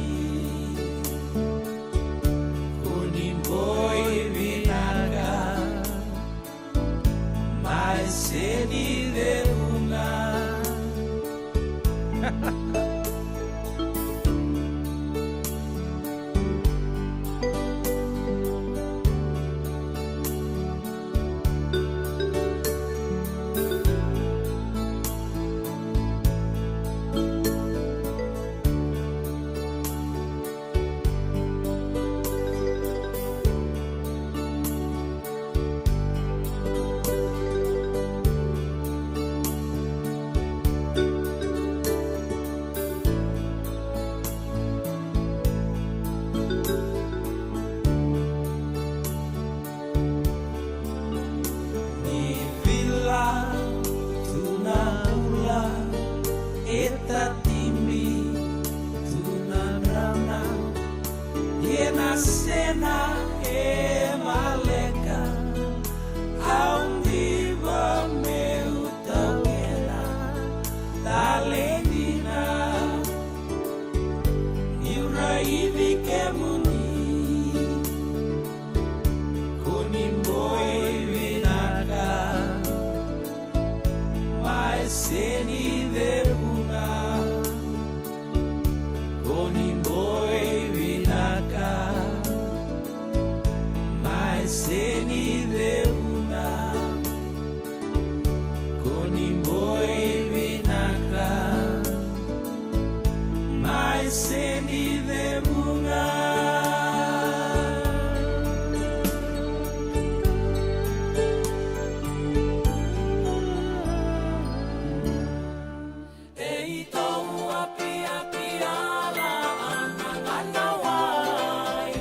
Kena sena e maleka, au diva meu taukena tale dina. Niu raici kemuni, ko ni boi vinaka, mai seni cevuna. Ko ni boi vinaka, mai seni cevuna. Ko ni boi vinaka, mai seni cevuna. Eitou apiapia la ana gana wai.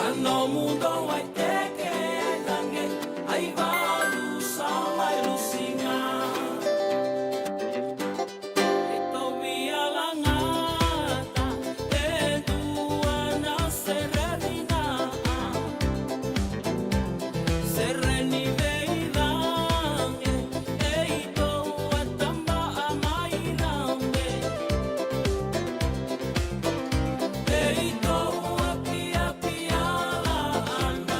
A nomu dou ai teke ai cage ai valu sa mai lusiga. Eitou via lagata e dua na sereni na sereni vei cage. Eitou a taba a mai cage. Eitou apiapia la ana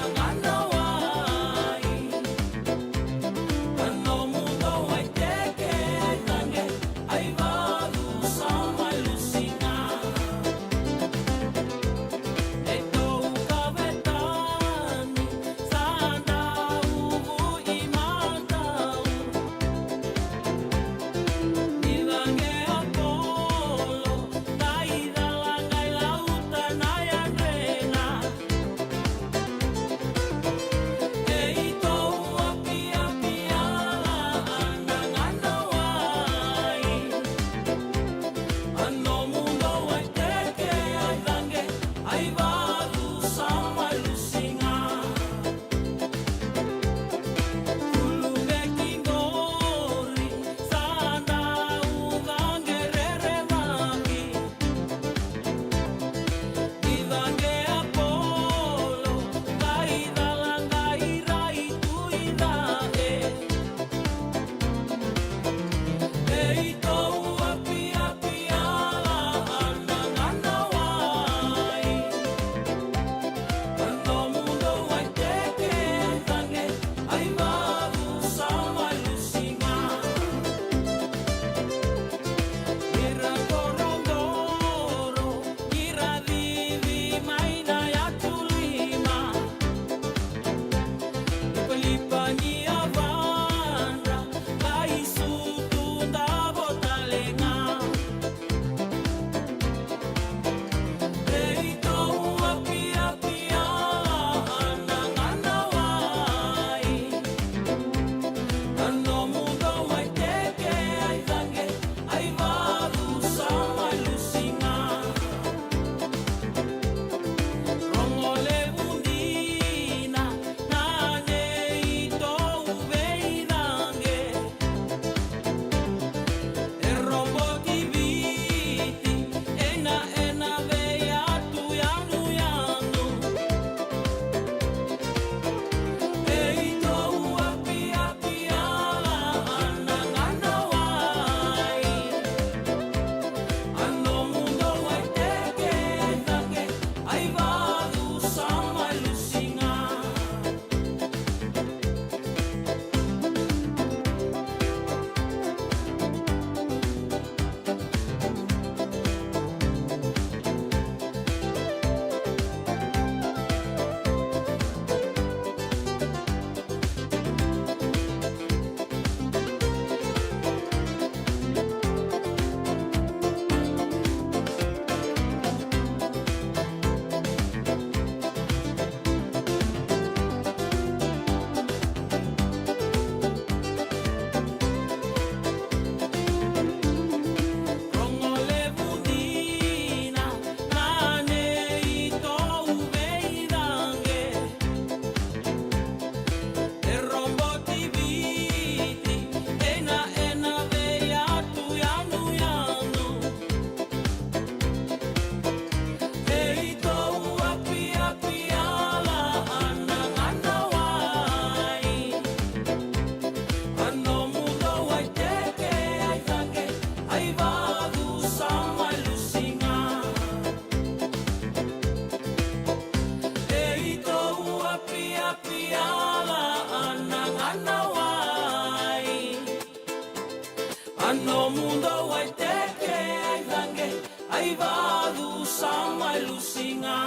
Nomudou ai teke, ai caqe, ai vacu sa mai lusiga.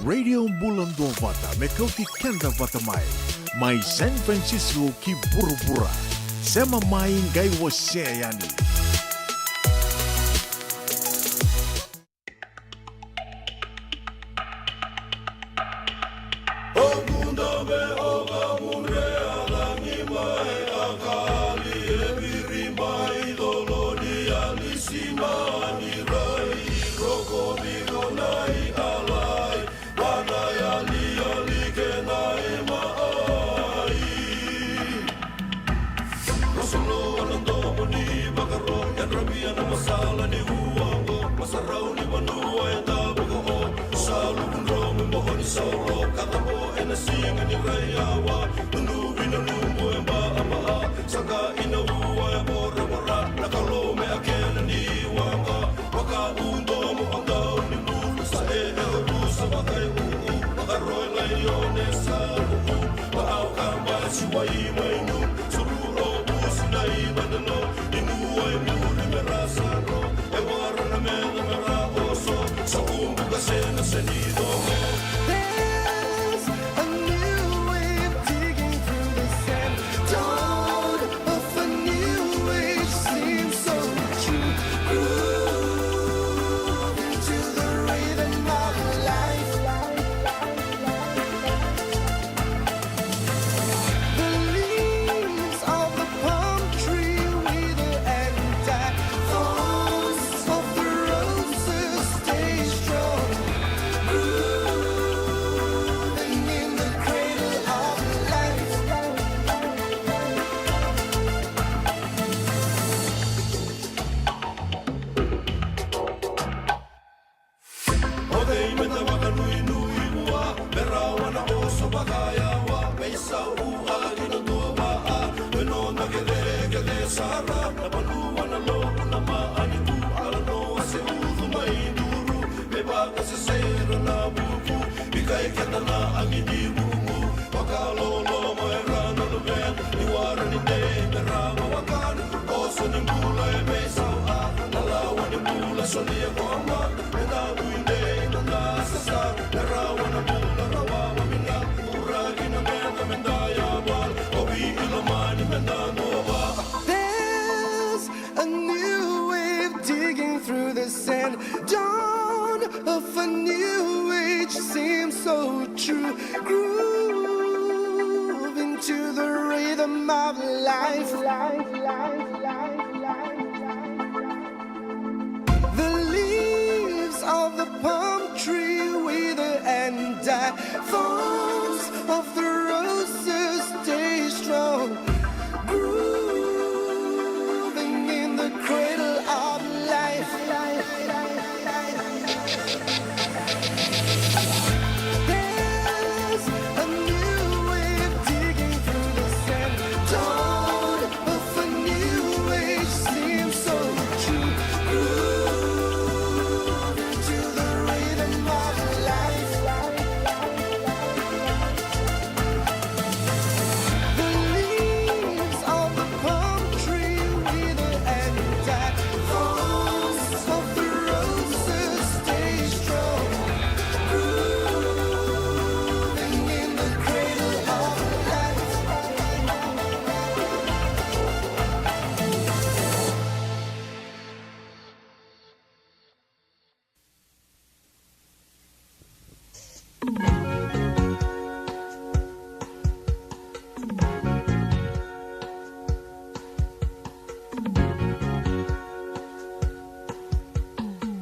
Radio Bula Duavata me kauti keda vata mai, mai San Francisco ki vuravura. Sema mai qai wasea yani. Rosolo ana domo ni vakaro, yadra via na masala ni ua oqo. Masarau ni vanua e tavako o, sa luku dromu mo ni sauro. Katamo ena siga ni rai awa, nunuvi na nubu e ba a ba a. Saqa ina ua e voravora, na kalou me a kena ni waqa. Vaka u domo o dau ni bulu, sa e e o rusa vaka e u u. Vaka roi lai o ne sa u u. Vaka au kamba si wai mai nu. Suru o busi na i vandalo. Inu o e muri me rasa ro. E wara na mena me ra oso. Sa kumbu ka sena seni domo. There's a new wave digging through the sand. Dawn of a new age seems so true. Grooving to the rhythm of life. The leaves of the palm tree wither and die. Thorns of the roses stay strong. Grooving in the cradle of life. O cei me da vakanuinui vua, me rawa na oso vakayawa, me isau a ki na dua vaa, me noda kecekece sara, na vanua na loku na maaniku, ala noa se ucu mai duru, me vakasesera na vuku, vika e keda na agi ni vuku, vakaloloma era na luvena, ni wara ni dei me rawa wakana, oso ni bula e me isau a, na lawa ni bula solia ko a ma, me na vui dei na na sasa, me rawa na bula rawa ma mina, ura ki na meda me da yawa, o vi i lomani me da nova. There's a new wave digging through the sand. Dawn of a new age seems so true. Grooving to the rhythm of life. The leaves of the palm tree wither and die. Thorns of the roses stay strong. Grooving in the cradle of life. There's a new wave digging through the sand. Dawn of a new age seems so true. Grooving to the rhythm of life. The leaves of the palm tree wither and die. Thorns of the roses stay strong. Grooving in the cradle of life.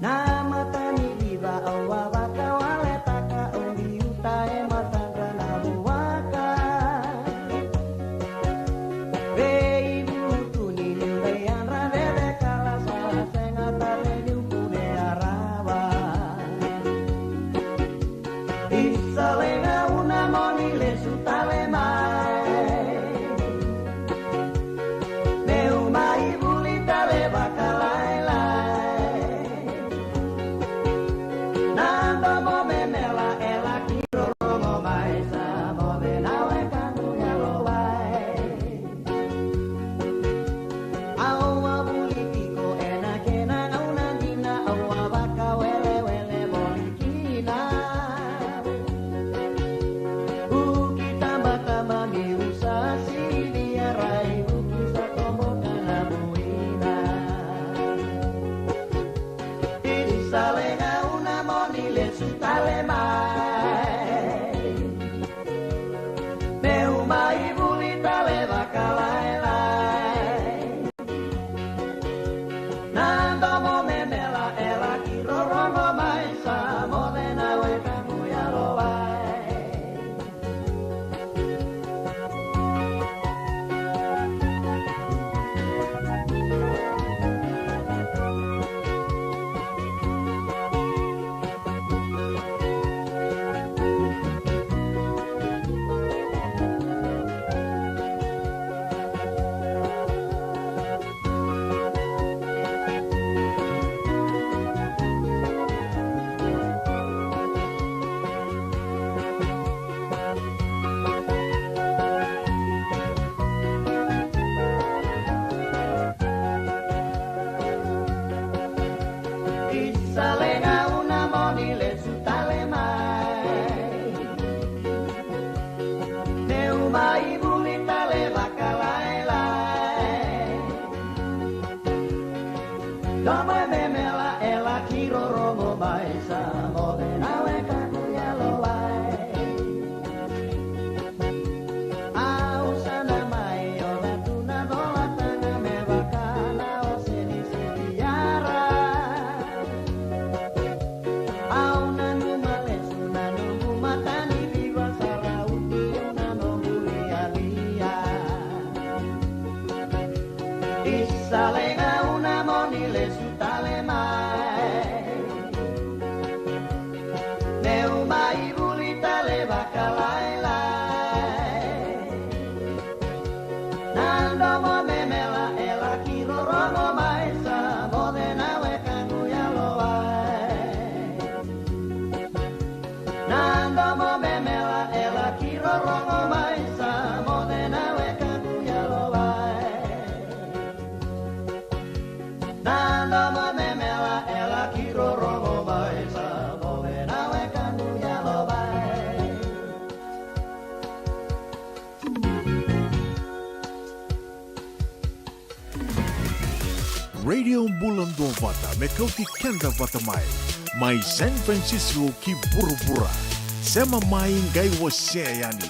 Na mata ni viva au a vakawaletaka, au biuta e matadra na vuaka. Veivutuni niu dai yadra vevekala, sa sega tale niu kune a rawa. Isa Isa, leqa una mo ni lesu tale mai. Meu mai vuli tale vakalailai. Na domo me mela e laki rorogo mai, sa moce na wekaqu yalowai. Isa, leqa una mo ni lesu tale mai. Meu mai vuli tale vakalailai. Domo me mela e laki rorogo mai, sa moce na wekaqu yalowai. Au sa na mai oca tu na cola taga me vaka na ose ni siviyara. Au nanuma lesu na noqu mata ni viva, sa rauti au na noqu lialia. Isa, leqa una mo ni lesu tale mai. Meu mai vuli tale vakalailai. Na domo me mela e laki rorogo mai, sa moce na wekaqu yalowai. Na domo me mela e laki rorogo mai, sa moce na wekaqu yalowai. Na domo me mela e laki rorogo mai, sa moce na wekaqu yalowai. Radio Bula Duavata, me kauti keda vata mai, mai San Francisco ki vuravura. Sema mai, qai wasea yani.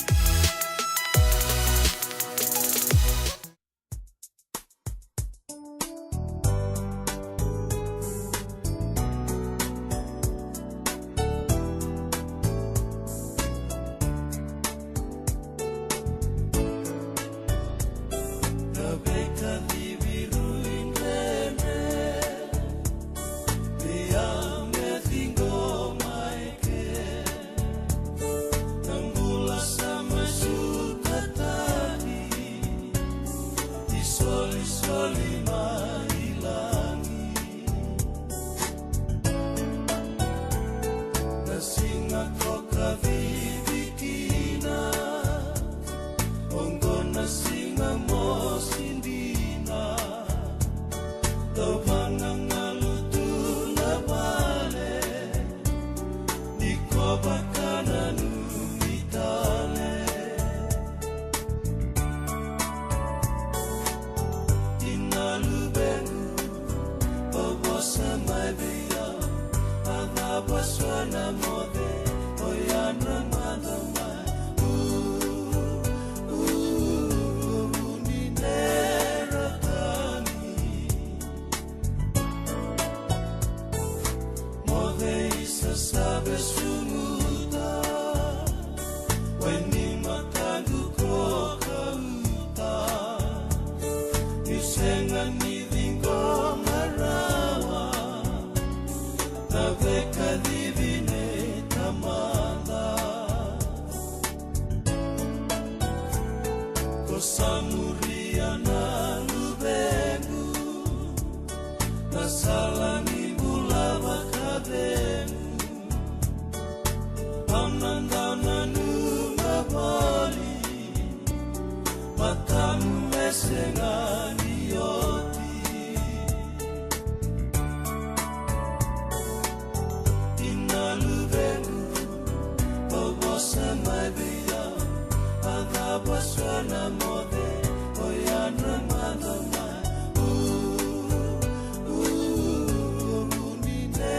Ko sa muria na luvequ, na sala ni bula vakacegu. Au na dau nanuma voli, matamu e sega ni oti. Ina luvequ, au vosa mai vei au, a cava so na moce, o yadra mada mai. U, u, u, u, ni ne.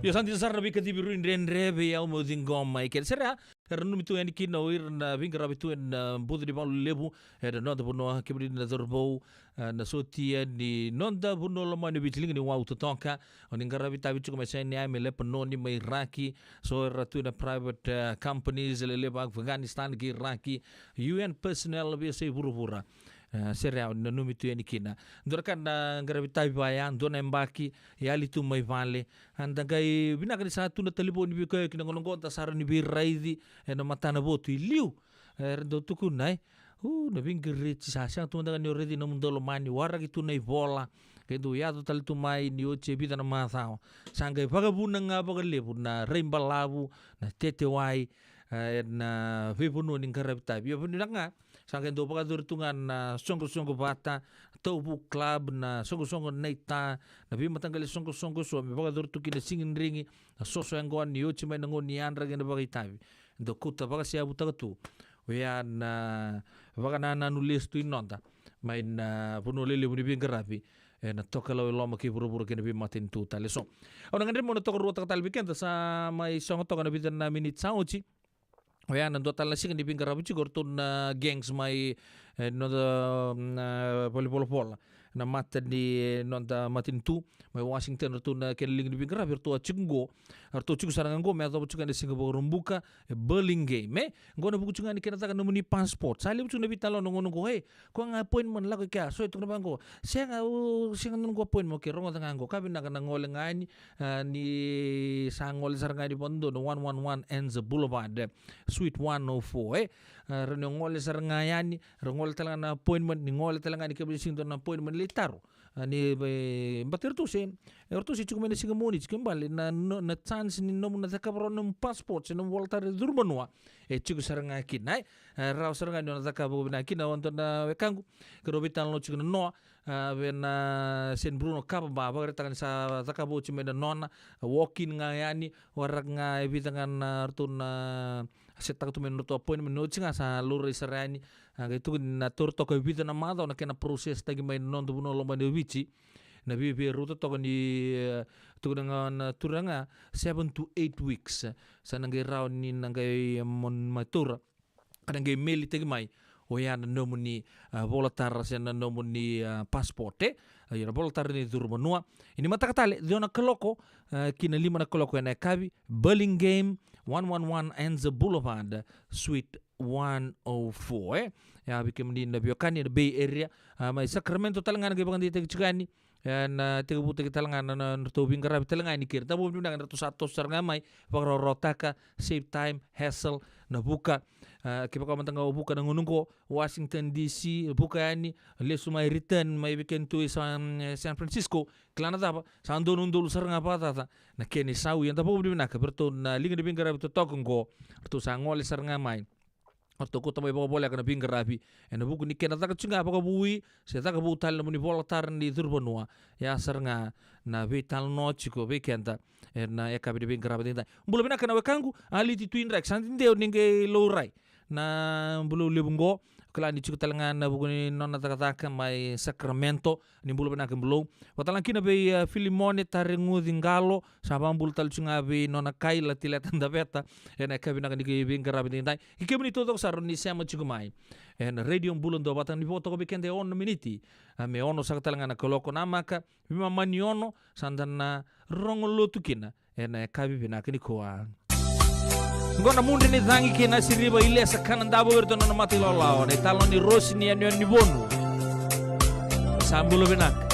Io, sa dina sara na veikacivi rui dredre vei au meu ciqoma i keda. Sere a, era nanumi tu yani kina o ira na veiqaravi tu ena, ah, buca ni valu levu ena noda vanua, kemuni na cauravou, ah, na sotia ni noda vanua lomani o Viti, liga ni wau totoka. O ni qaravi tavi tiko mai Sinai, mai Lepanoni, mai Iraki, so era tu na private, ah, companies, e lelevu Afghanistan kei Iraki, U N personnel, veiyasai vuravura. E, sere au, nanumi tu yani kina. Dua na ka na qaravi tavi vaya, dua na yabaki, yali tu mai vale. A da qai vinaka ni sa tu na talevoni vei koya kina gauna qo da sa rawa ni veiraici ena matana votu i liu. E, era dau tukuna, e. U, na veiqiriti sa sega tu mada ga ni o raici na nomudou lomani, waraki tu na ivola. Qai dau yaco tale tu mai ni oti e vica na macawa. Sa qai vakavuna ga vakalevu na rai balavu, na tete wai, e, na veivanua ni qaravi tavi. Ia vinaka ga, sa qai dau vakayacori tu ga na soqosoqo vata, tauvu club, na soqosoqo naita, na veimataqali soqosoqo eso me vakayacori tu kina sigidrigi, na soso yaqona ni oti mai na gauna ni yadra kei na vakaitavi. Dau kauta vakaseyavutaka tu oya na vakanananu lesu tu i noda mai na vanua lelevu ni veiqaravi ena tokalau e loma kei vuravura kei na veimatanitu tale eso. Au na gadreva meu na tokaruataka tale vei keda, sa mai sogo toka na vica na miniti sa oti. Oya na dua tale na siga ni veiqaravi tiko o ratou na gangs mai, e, noda, mm, e, valenivolavola, na mata ni, e, noda matanitu mai Washington, ratou na kena liga ni veiqaravi, ratou a tiko qo, ratou tiko sara ga qo me yacova tiko ena siga Vakaraubuka, e, Burlingame, e. Qo na vuku tiko ga ni kena caka nomuni passport. Sa levu tiko na veitalanoa na gauna qo, e, koya ga appointment lako i kea, so e tukuna vaqo, sega, o, sega na noqu appointment, okay, rogoca ga qo, ka vinaka na gole ga yani, a, ni sa gole sara ga yani vakadodonu na one one one Anza Boulevard, e, Suite one oh four, e. A, rawa ni o gole sara ga yani, ra gole tale ga na appointment, ni gole tale ga yani kevaka e sega ni dua na appointment lai taro. A, ni, e, baleta ratou se, e, ratou se tiko mai na siga Moniti, kena ibalebale na, no, na chance ni nomu na cakava rawa na nomu passport se nomu vola tara ni curu vanua, e tiko sara ga kina, e. E, rawa sara ga ni o na cakava vakavinaka kina, o dua na wekaqu, keirau veitalanoa tiko na noa, a, vei na Saint Bruno Kava Bar, vakaraitaka ni sa cakava oti mai na nona, a, walk-in ga yani, waraka ga e vica ga na ratou na setaka tu mai na nodratou appointment, ni oti ga sa laurai sara yani, a, qai tukuni na taura toka e vica na macawa na kena process-taki mai na noda vanua lomani o Viti. Na viavia rauta toka ni, e, tukuna ga na turaga, seven to eight weeks. Sa na qai rawa ni na qai, e, mo-, mai taura. Ka na qai mail-taki mai oya na nomuni, a, vola tara se na nomuni, a, passport, e. A, ia na vola tara ni curu vanua. Ia ni mataka tale, ciwa na kaloko, a, ki na lima na kaloko ena yakavi, Burlingame, one one one Anza Boulevard, Suite one oh four, e. Ia vei kemuni na veiwekani ena Bay Area, a, mai Sacramento tale ga na qai vakadeitaki tiko yani, e, na tekivutaki tale ga na, na, na nodratou veiqaravi tale ga yani kei ira. Davo vinaka ni ratou sa toso sara ga mai, vakarawarawataka, save time, hassle, na vuka. A, kevaka mada ga o vuka na gauna qo, Washington D C, vuka yani, lesu mai, return mai vei keda tu e San, e, San Francisco, kila na cava, sa dua na udolu sara ga vakacaca na kena isau. Ia davo vinaka vei iratou na liga ni veiqaravi totoka qo, ratou sa gole sara ga mai. O ratou kauta mai vakavoleka na veiqaravi ena vuku ni kena caka tiko ga vakavoui se caka vou tale na nomuni vola tara ni curu vanua. Ia sara ga na veitalanoa tiko vei keda ena yakavi ni veiqaravi edaidai. Bula vinaka na wekaqu, Aliti Tui Draki, sa dede ni qai laurai na bulou levu qo. Kila ni tiko tale ga ena vuku ni nona cakacaka mai Sacramento. Ni bula vinaka bulou. Vakatalega kina vei, e, Filimone Tareguci Qalo, sa vakabula tale tiko ga vei nona kai Latileta Daveta ena yakavi vinaka ni veiqaravi edaidai. Kei kemuni taucoko sara ni sema tiko mai ena Radio Bula Duavata, ni vo toka vei keda e ono na miniti, a, me ono saka tale ga na kaloko. Namaka, veimama ni ono, sa da na rogo lotu kina ena yakavi vinaka nikua. Qo na Mudre ni Cagi kei Nasiriva Ilesa Kanadavo, iratou na nona mata ilawalawa, na italanoa ni Rosi ni yanuyanu ni Vonu. Sa bula vinaka.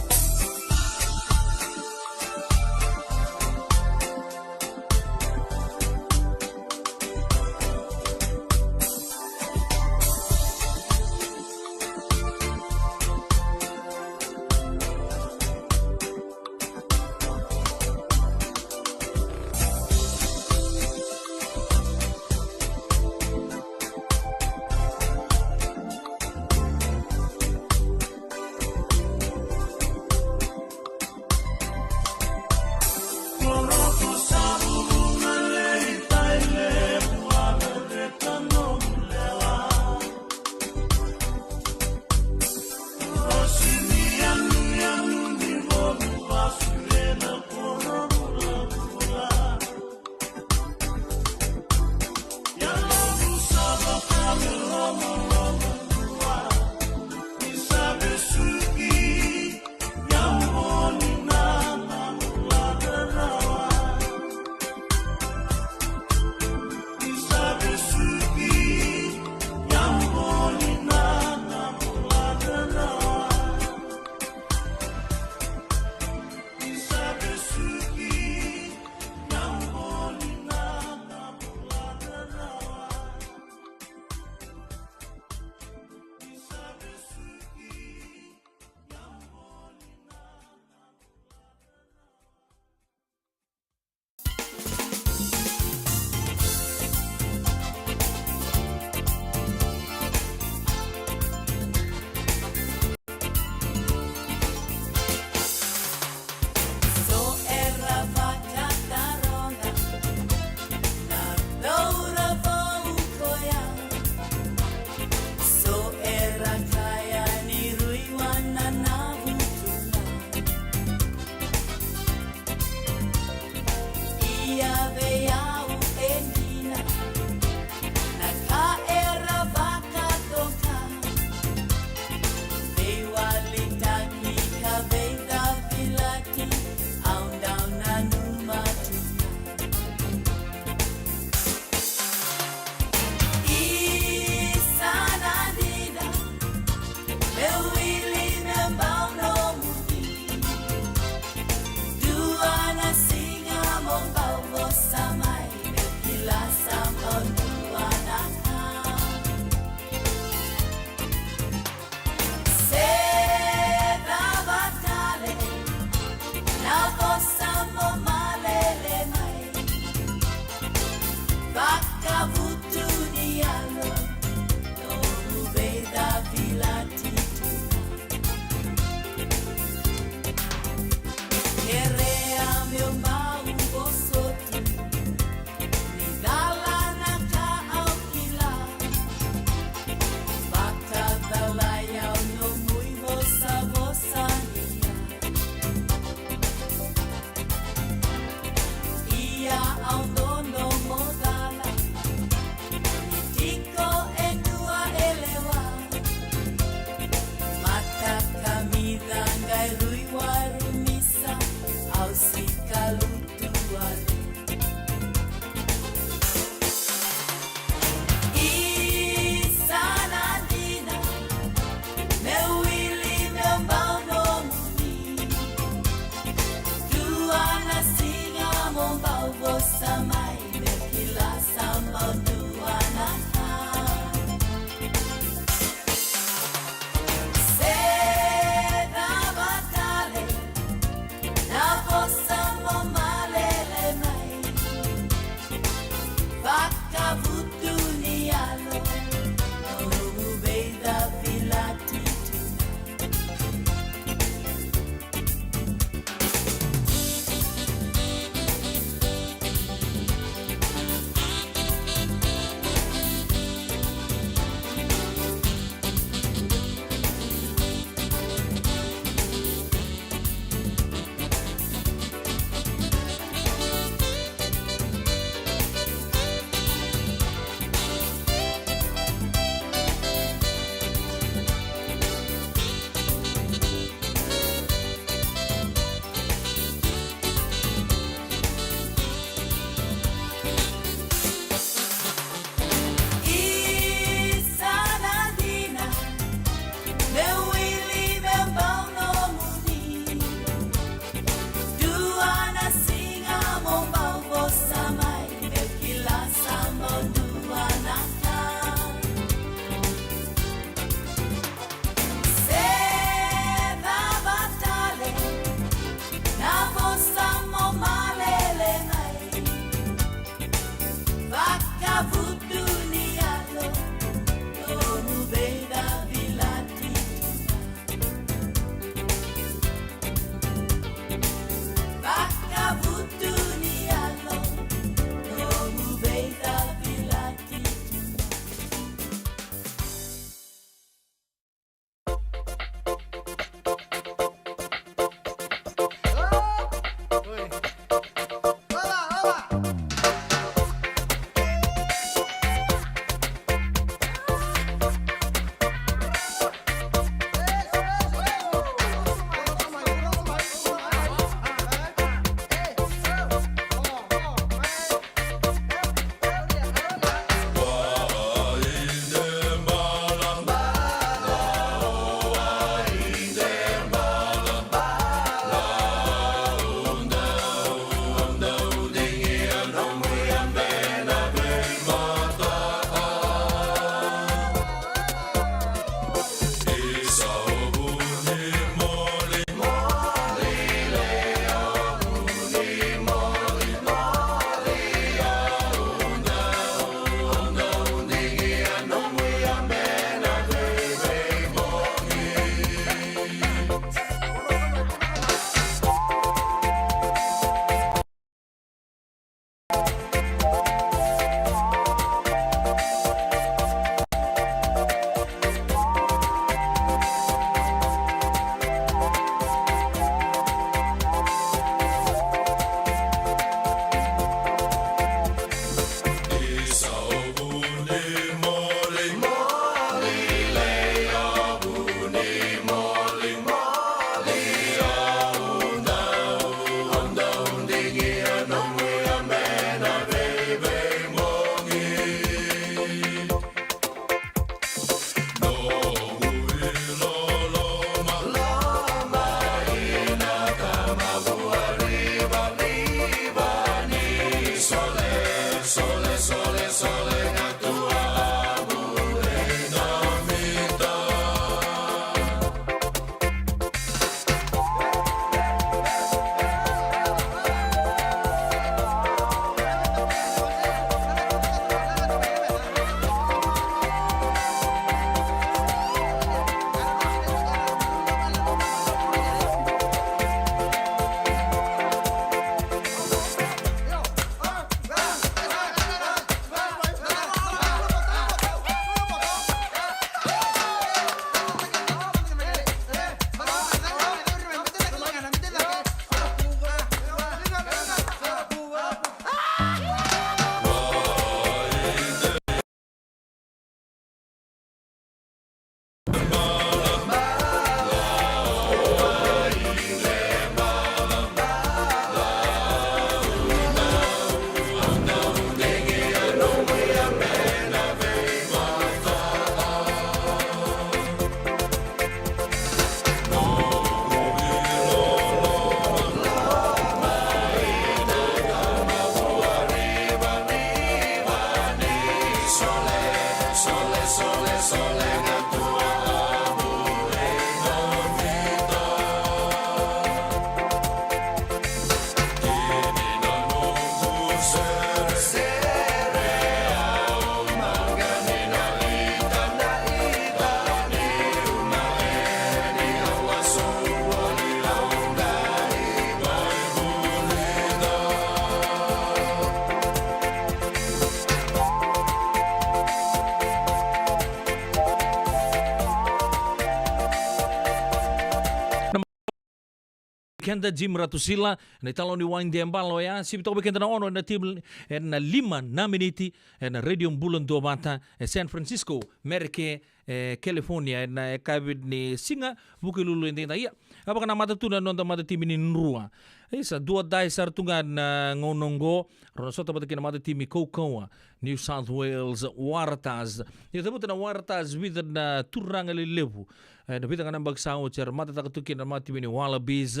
keda Jim Ratusila, na italoni Wayne Dembala oya, sivi toka vei keda na ono ena timi, ena lima na miniti, ena Radio Bula Duavata, e San Francisco, Merike, e California, ena yakavi ni siga Vukelulu edaidai. Ia, a vakanamata tu na noda matatimi ni Drua. Isa, dua dai sara tu ga na gauna oqo, rau na sota vata kei na matatimi kaukauwa, New South Wales Waratahs. Ni cavuta na Waratahs, vica na turaga lelevu. E, na vica ga na yabaki sa oti, era matataka tu kina na matatimi ni Wallabies.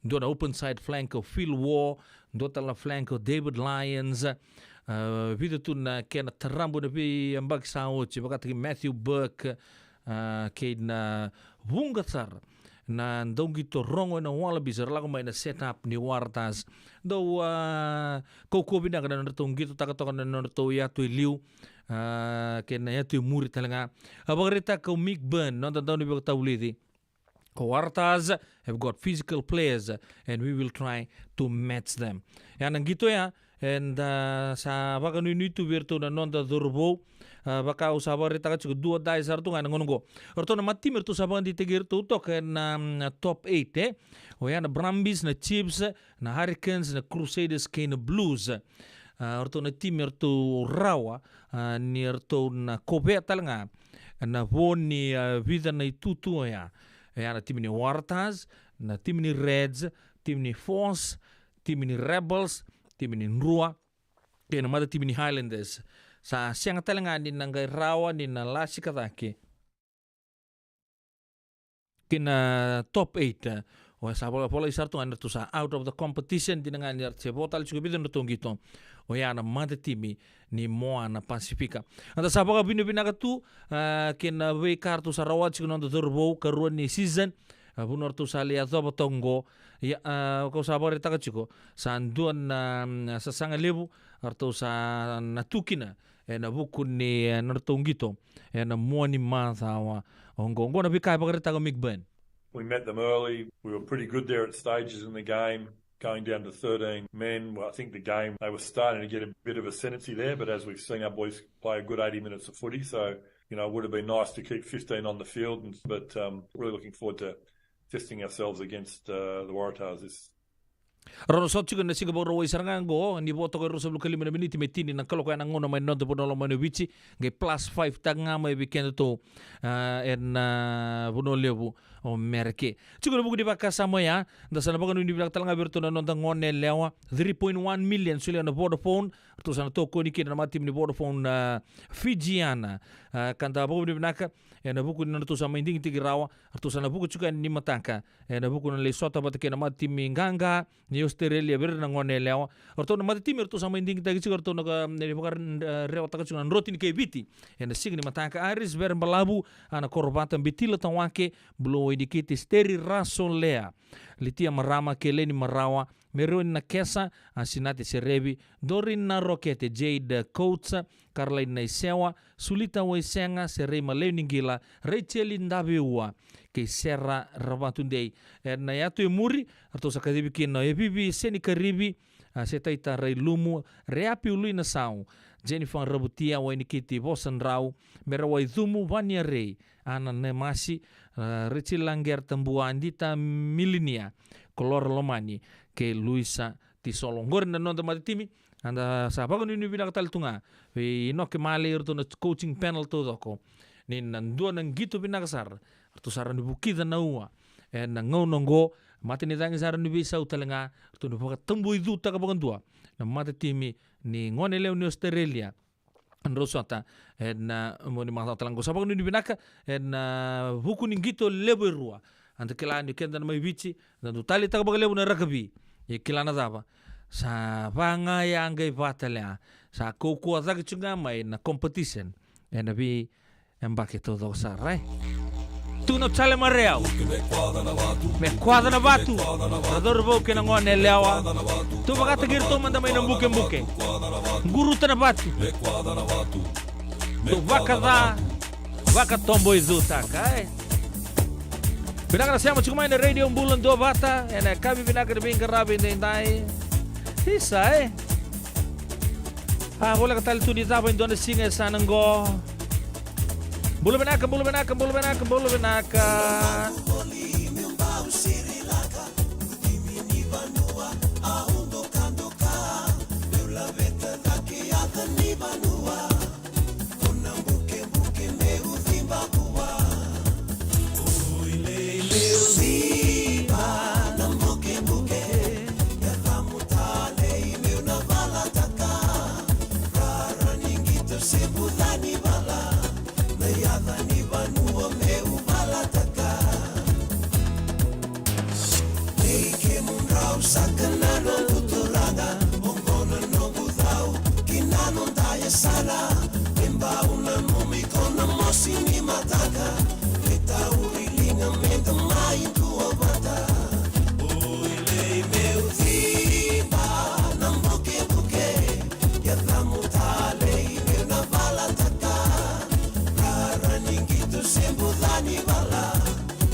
Dua na open side flank o Phil Waugh, dua tale na flank o David Lyons. E, vica tu na kena tarabu ena veiyabaki sa oti, vakataki Matthew Burke, e, kei na vuqa sara na dauqito rogo ena Wallabies, era lako mai na set up ni Waratahs. Dau, a, kaukauwa vinaka na nodratou qitotaka toka na nodratou yatu e liu, a, kei na yatu e muri tale ga. A vakaraitaka o Mick Byrne, noda daunivakatavulici, ko Waratahs have got physical players and we will try to match them. Ya na qito ya, eda sa vakanuinui tu vei iratou na noda cauravou. A, vaka au sa vakaraitaka tiko, dua dai sara tu ga ena gauna oqo. O ratou na matatimi eratou sa vakadeitaki iratou toka ena, mm, top eight, e. Oya na Brumbies, na Chiefs, na Hurricanes, na Crusaders kei na Blues. A, o ratou na timi eratou rawa, a, ni ratou na kovea tale ga na vo ni, a, vica na itutu oya. Oya na timi ni Waratahs, na timi ni Reds, timi ni Force, timi ni Rebels, timi ni Drua, kei na matatimi ni Highlanders. Sa sega tale ga ni na qai rawa ni na lasika cake ki na top eight. O ya sa vola, volai sara tu ga ni ratou sa out of the competition, dina ga ni ratou se vo tale tiko e vica na nodratou qito. Oya na matatimi ni Moana Pasifika. Eda sa vakavinavinaka tu, a, kei na veika ratou sa rawata tiko na noda cauravou, karua ni season, a, vanua ratou sa lai yacova toka oqo. Ia, a, kau sa vakaraitaka tiko, sa dua na, mm, sasaga levu ratou sa na tu kina ena vuku ni, e, nodratou qito ena mua ni macawa oqo. Oqo na veika e vakaraitaka o Mick Byrne. We met them early. We were pretty good there at stages in the game. Going down to thirteen men, well, I think the game, they were starting to get a bit of ascendancy there, but as we've seen, our boys play a good eighty minutes of footy, so, you know, it would have been nice to keep fifteen on the field, and, but, um, really looking forward to testing ourselves against, uh, the Waratahs this. Rau na sota tiko ena siga Vakarauwai sara ga oqo, ni vo toka e ruasagavulu ka lima na miniti me tini na kaloko ena gauna mai na noda vanua lomani o Viti, qai plus five taka ga mai vei kedatou, a, ena, a, vanua levu o Mereke. Tiko ena vuku ni vakasama oya, da sa na vakanuinui vinaka tale ga vei iratou na noda gone yalewa, three point one million solia na Vodafone, ratou sa na tokoni kina na matatimi ni Vodafone, a, Fijiana. A, ka da vakanuinui vinaka ena vuku ni nodratou sa mai digitaki rawa, ratou sa na vuka tiko yani ni mataka ena vuku ni lai sota vata kei na matatimi qaqa ni Australia vei ira na gone yalewa. O ratou na matatimi eratou sa mai digitaki tiko, eratou na ka, e, vakarewataka tiko na droti ni kai Viti ena siga ni mataka. Iris Verebalavu, Ana Korovata, Bitila Tawake, Bulu Wainikiti, Steri Rasolea, Litia Marama, Keleni Marawa, Mereoni Nakesa, Asinati Serevi, Dorina Rokete, Jade Coates, Caroline Naisewa, Sulita Waisega, Serei Maleuniqila, Rachel Daveua, kei Sera Ravatudei. Ena yatu e muri, ratou sa kacivi kina o Evivi Senikarivi, a, Setaita Railumu, Reapi Uluinasau, Jennifer Ravutia, Wainikiti Vosadrau, Mera Waicumu, Vania Rei, Ana Nemasi, a, Rachel Lager Tabua, Dita Milinia, Kolora Lomani, kei Luisa Tisolo. Oqori na noda matatimi, eda sa vakanuinui vinaka tale tu ga vei Inoke Male, iratou na coaching panel taucoko, ni na dua na qito vinaka sara, ratou sa rawa ni vukica na ua ena gauna oqo. Matanicagi sa rawa ni veisau tale ga, ratou na vakatabuaicutaka vakadua na matatimi ni gone yalewa ni Australia. Drau sota ena, a, mua ni macawa tale ga oqo. Sa vakanuinui vinaka ena, a, vuku ni qito levu e rua. Eda kila ni keda na mai Viti, da dau taleitaka vakalevu na rakavi. Ia kila na cava? Sa va ga ya qai va tale ya. Sa kaukauwa cake tiko ga mai na competition ena veiyabaki taucoko sara, e. Tukuna o Jale Marau, me kwaca na vatu. Ra cauravou kei na gone yalewa, tou vakataki iratou mada mai na bukebuke. Quruta na vatu. Tou vakaca, vakatoboicutaka, e. Vinaka na sema tiko mai na Radio Bula Duavata ena yakavi vinaka ni veiqaravi edaidai. Isa, e. A, voleka tale tu ni cava e dua na siga e sa na qo. Bula vinaka, bula vinaka, bula vinaka, bula vinaka. Meu ciba na bukebuke, yacamu talei meu na valataka. Rara ni qito se buca ni vala, na yaca ni vanua meu valataka. Vei kemudrau saka na noqu turaga, oqo na noqu cau ki na noda yasana. Me bau nanumi ko na mosi ni mataka, me tauri liga me da mai duavata. Oi lei meu ciba na bukebuke, yacamu talei meu na valataka. Rara ni qito se buca ni vala,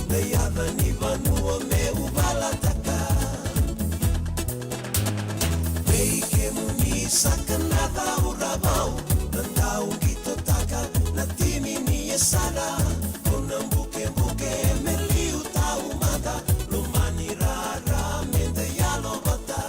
na yaca ni vanua meu valataka. Vei kemuni saka na cau ravau, na dau qitotaka na timi ni yasana. Ko na bukebuke me liu taumada, lomani rara me da yalovata.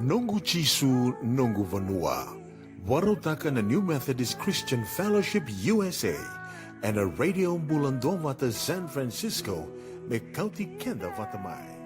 Noqu Jisu, noqu vanua. Vakarautaka na New Methodist Christian Fellowship U S A ena Radio Bula Duavata San Francisco, me kauti keda vata mai.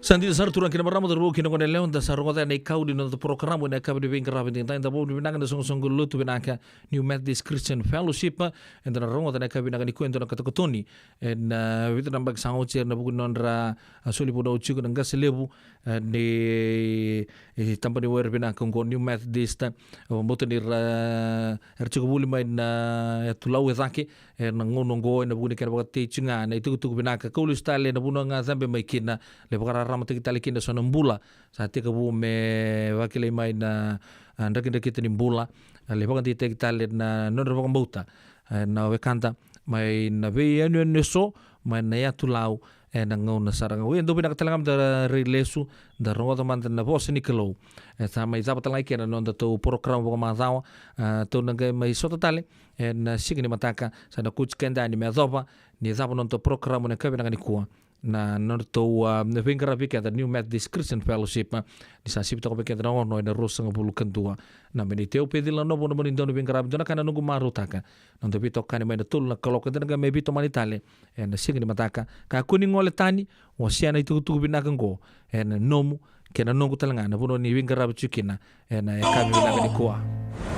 Sa dina sara, turaga kei na marama, cauravou kei na goneyalewa, da sa rogoca na ikau ni noda porokaramu ena yakavi ni veiqaravi edaidai. Da vakavinavinaka na soqosoqo lotu vinaka New Methodist Christian Fellowship, eda na rogoca na yakavi vinaka nikua e dua na katokatoni ena, ah, vica na yabaki sa oti, ena vuku ni nodra, ah, soli vunau tiko na qase levu, eh, ni, eh, tabana ni were vinaka oqo New Methodist, eh, vakabauta ni ra, era tiko voli mai na, eh, yatu Lau e cake, eh, ena gauna oqo, ena vuku ni kena vakatei tiko ga na itukutuku vinaka, kau lesu tale na vanua ga cabe mai kina, lai vakararamataki tale kina eso na bula sa tekivu me vakilai mai na, ah, drakidrakita ni bula, ah, lai vakadeitaki tale na nodra vakabauta, eh, na wekada mai na veiyanuyanu eso, mai na yatu Lau, ena gauna sara ga oqo. Ia, dou vinaka tale ga meda rai lesu, da rogoca mada na vosa ni Kalou. E sa mai cava tale ga i ke na nodatou porokaramu vakamacawa, ah, tou na qai mai sota tale ena siga ni mataka, sa na kauti keda yani me yacova ni cava na nodatou porokaramu ena yakavi vinaka nikua. Na nodatou, ah, veiqaravi keda New Methodist Christian Fellowship, ah, ni sa sivi toka vei keda na ono ena ruasagavulu ka dua na miniti. Au Pecila Novo, nomuni dauniveiqaravi. Dua na ka na noqu marautaka, na noda veitokani mai na tolu na kaloko, eda na qai mai veitomani tale ena siga ni mataka. Kakua ni gole tani, wasea na itukutuku vinaka oqo ena nomu kei na noqu tale ga, na vanua ni veiqaravi tiko kina ena yakavi vinaka nikua.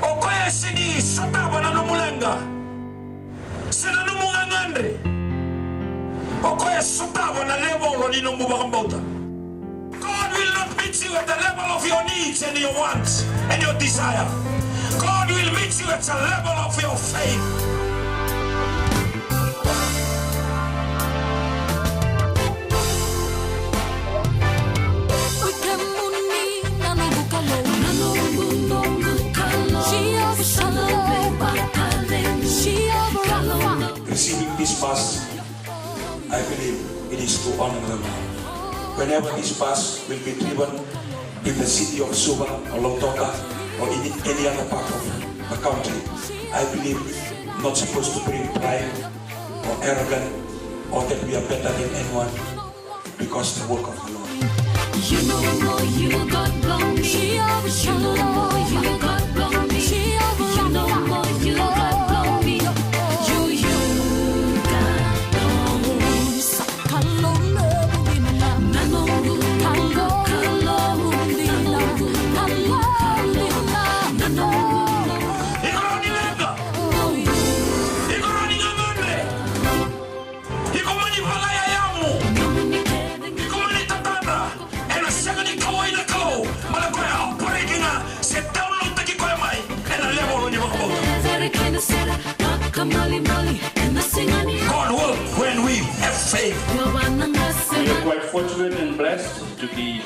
O koya e sega ni sotava na nomu leqa se na nomu gagadre. O koya e sotava na levolo ni nomu vakabauta. God will not meet you at the level of your needs and your wants and your desire. God will meet you at the level of your faith. Receiving this bus, I believe it is to honor the Lord. Whenever this bus will be driven in the city of Suva or Lautoka or in any other part of the country, I believe not supposed to bring pride or arrogant or that we are better than anyone, because the work of the Lord. Iko rawa ni leqa. Iko rawa ni gagadre. Iko mani vakayakavi. Iko mani tatadra. Ena sega ni kauwai na Kalou. Baleta o koya e operate ga, se download-taki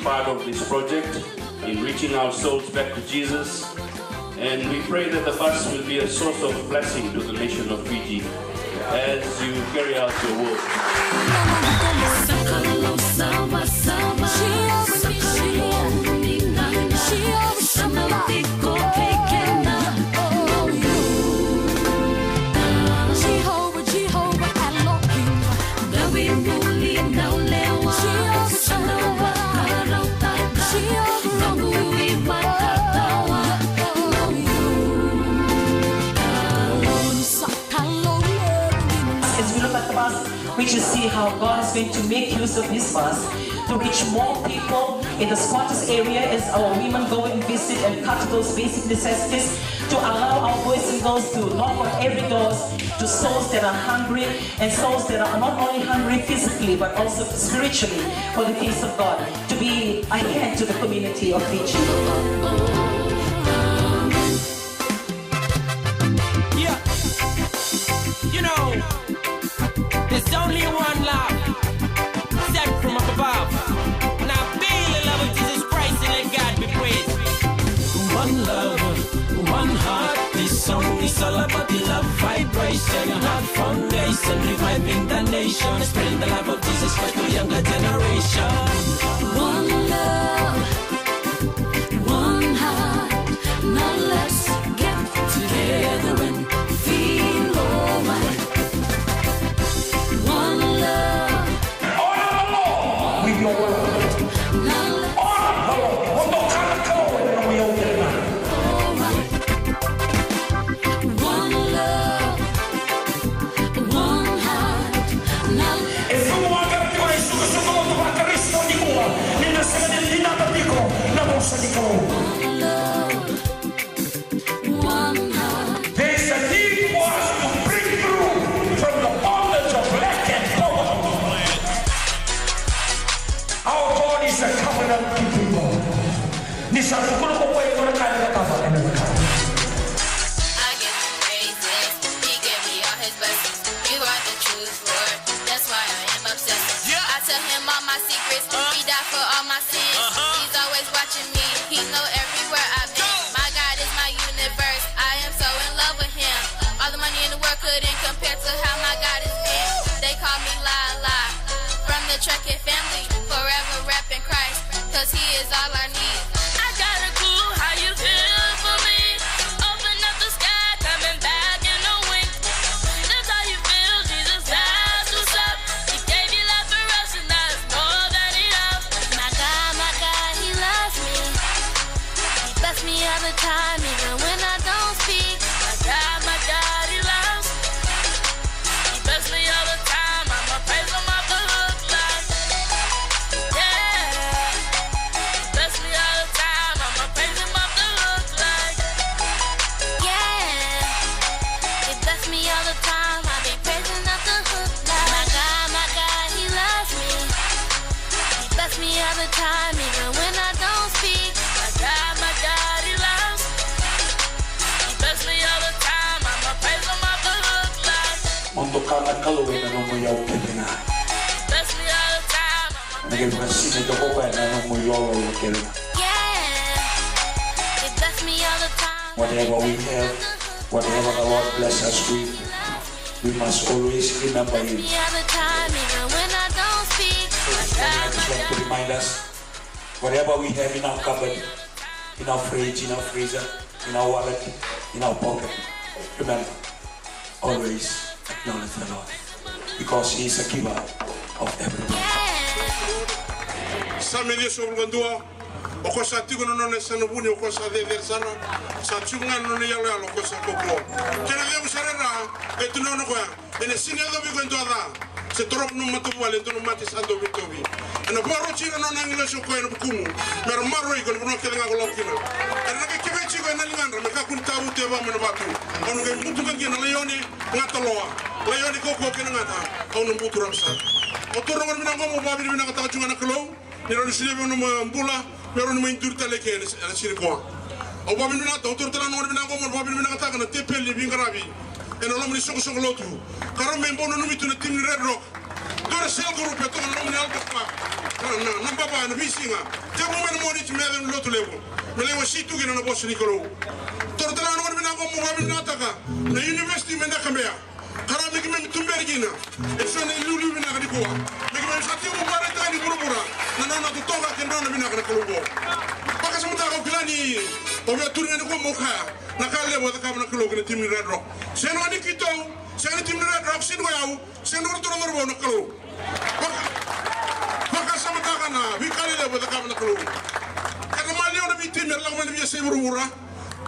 Part of this project in reaching our souls back to Jesus. And we pray that the bus will be a source of blessing to the nation of Fiji as you carry out your work. As we look at the bus, we just see how God is going to make use of this bus to reach more people in the squatters area as our women go and visit and cut those basic necessities, to allow our boys and girls to knock on every doors to souls that are hungry and souls that are not only hungry physically but also spiritually for the things of God, to be a hand to the community of Fiji. Yeah. You know, there's only one love, sent from up above. And I feel the love of Jesus Christ and let God be praised. One love, one heart. This song is all about the love vibration, heart foundation, reviving the nation, spreading the love of Jesus Christ to younger generation. One love, one heart. Now let's get together and feel alright. One love. Honor the Lord with your wealth. Now let's Honor the Lord. Mo doka na Kalou ena nomu iyau kece ga. Alright. One love. One heart. Now E vuqa ga tiko na isukusuku lotu vaKarisito nikua ni na sega ni vinaka tiko na vosa ni Kalou. One heart. There is a need for us to break through from the bondage of lack and poverty. Our God is a covenant keeping God. Ni sa tukuna ko koya e dua na ka ena cakava, ena cakava. I give him praises. He gave me all his blessings. You are the truth, Lord. That's why I am obsessed. Yeah. I tell him all my secrets. Uh. He died for all my sins. Uh-huh. He's always watching me. He know every word I make. Go. My God is my universe. I am so in love with him. All the money in the world couldn't compare to how my God is big. They call me La La. From the Trekkie family, forever repping Christ, 'cause he is all I need. I got a clue how you feel for me. Open up the sky, coming back in a wink. That's how you feel, Jesus, that's what's up. He gave you life for us, and that is more than enough. My God, my God, he loves me. He bless me all the time, even when I don't speak. My God, my God, he loves me. He bless me all the time, I'ma praise him off the hook like, yeah. He bless me all the time, I'ma praise him off the hook like, yeah. He bless me all the time, I be praising off the hook like, my God, my God, he loves me. He bless me all the time, even when I don't speak. My God, my God, he loves me. He bless me all the time, I'ma praise him off the hook like. Mo doka na Kalou ena nomu iyau kece ga. He bless me all the time, I'ma praise him off the hook like. Mo doka na Kalou ena nomu iyau kece ga. Yeah. He bless me all the time. Whatever we have, whatever the Lord bless us with, we must always remember him. He bless me all the time, even when I don't speak. So, I just want to remind us, whatever we have in our cupboard, in our fridge, in our freezer, in our wallet, in our pocket, remember, always acknowledge the Lord, because he is a giver of everything. Same ciwasagavulu ka dua. O koya sa tiko na nona yasana vuni, o koya sa cecere sara, sa tiko ga na nona iyaloyalo, o koya sa kaukauwa. Kena levu sara era, e tu na nona koya. Ena sega ni yacovi iko e dua ca, se torovi nomu matavuvale e dua na mate sa dau veitauvi. Ena vakaroti ira na nona agilosi o koya ena vukumu, me ra maroroi iko ena vanua kece ga ko lako kina. Era na qai keveti iko ena ligadra, me kakua ni tavutu e va mai na vatu. Au na qai butuka kina na laione gata loa, laione kaukauwa kei na gata. Au na buturaka sara. Au taura na gauna vinaka oqo meu vakavinavinakataka tiko ga na Kalou. Ni rawa ni solia vei au na noqu bula, me rawa ni mai duri tale eke ena siga nikua. Au vakavinavinakataka, au taura tale na gauna vinaka oqo meu vakavinavinakataka na tepeli ni veiqaravi ena loma ni soqosoqo lotu, ka rau mai bau nanumi tu na timi ni Red Rock. Dua na cell group e toka ena loma ni Albert Park. na, na, na baba ena veisiga. Tekivu mai na Moniti me yaco na Lotulevu, me lai wasei tu kina na vosa ni Kalou. Toro tale ga na gauna vinaka qo mo vakavinavinakataka na university mai Nakabe. Ka ra me keimami tuberi kina eso na iliuliu vinaka nikua. Me keimami sa tekivu vakaraitaka ni vuravura na nona totoka kei na nona vinaka na Kalou qo. Vakasamataka, au kila ni o via turi ga nikua mo kaya na ka levu e cakava na Kalou kei na timi ni Red Rock. Sega ni keitou, sega ni timi ni Red Rock, sega ni o yau, sega ni o ratou na cauravou, na Kalou. Vaka, vakasamataka na veika lelevu e cakava na Kalou. Kena maliwa na veitimi era lako mai na veiyasai vuravura,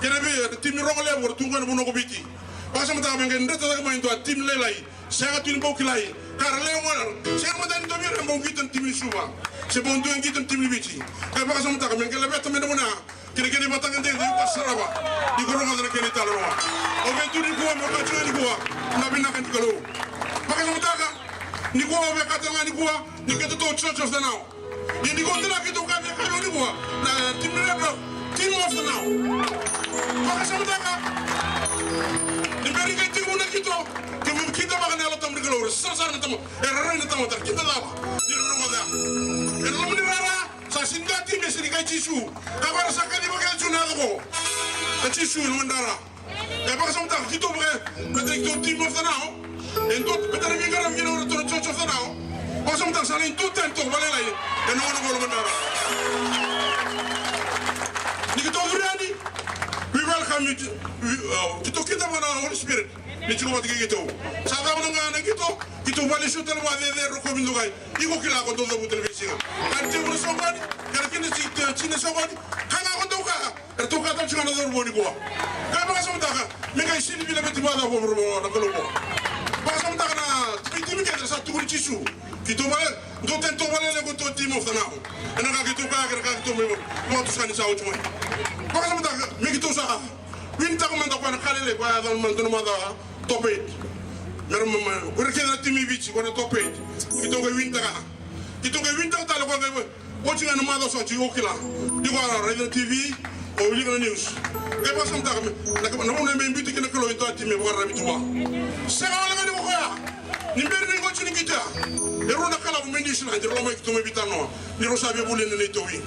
kei na vei, na timi rogo levu era tu qo ena vanua ko Viti. Vakasamataka me qai dreta cake mai e dua timi lailai. Sega tu ni bau kilai ka ra lewe gona. Sega mada ni dua vei ira e bau qito na timi ni Suva se bau dua e qito na timi ni Viti. Qai vakasamataka me qai laveta mai na vanua ya kei na kena ivakatagedegede, iko sarava, iko rogoca na kena italanoa. Au via tu nikua meu kaya tiko ga nikua na vinaka ni Kalou. Vakasamataka, nikua au via kaya tale ga nikua ni keitou Church of the Now. Ia nikua tale ga keitou kaya vei keitou nikua na timi ni Red Rock, Team of the Now. Vakasamataka, ni bera ni qai tekivu na qito, keimami kidavaka na Yalo Tabu ni Kalou, era sarasara na tamata, era rai na tamata, era kidacava ni ra rogoca. Ena loma ni rara, sa sega ni dua timi e sega ni kaya Jisu. Ka vaka era sa kaciva kece tu na yaca qo na Jisu ena loma ni rara. E vakasamataka keitou vaka, baleta keitou Team of the Now. E dua, baleta na veiqaravi kina o ratou na Church of the Now. Vakasamataka sa lai dua tani toka vakalailai ena gauna qo e loma ni rara. Ni keitou curu yani, we welcome you to, we, uh, keitou kidava na Holy Spirit ni tiko vata kei keitou. Sa cava na gauna qito, keitou vakalesuya tale vakacecere, rokovi, dokai. Iko kila ko dau cavuta na veisiga. Ka ni tekivu na soqoni, ka na kina si, si na soqoni, ka ga ko dau kaya. Eratou kaya tale tiko ga na cauravou nikua. Ka vakasamataka me qai sega ni via laveti vakacava vakavuravura na Kalou qo. Vakasamataka na timi kece era sa tukuni Jisu. Keitou vale, dou tani tou vale le ko tou Team of the Now. Ena ka keitou kaya kei na ka keitou mai vakatusa ni sa oti mai. Vakasamataka me keitou sa winitaka mada o koya na ka lailai, koya yaco mada na macawa top eight. Mera mama, ko ira kece na timi i Viti ko na top eight. Keitou qai winitaka. Keitou qai winitaka tale, koya qai oti ga na macawa sa oti, o kila. Ni ko a raica na T V, o wilika na news. Qai vakasamataka me na, na vanua me biuti kina na Kalou e dua timi e vakararavi tu vua. Sega wale ga ni ko koya. Ni bera ni qo oti ni qito ya, e rua na kalavu mai Niusiladi era lako mai, keitou mai veitalanoa ni rau sa via voli ena neitou wing.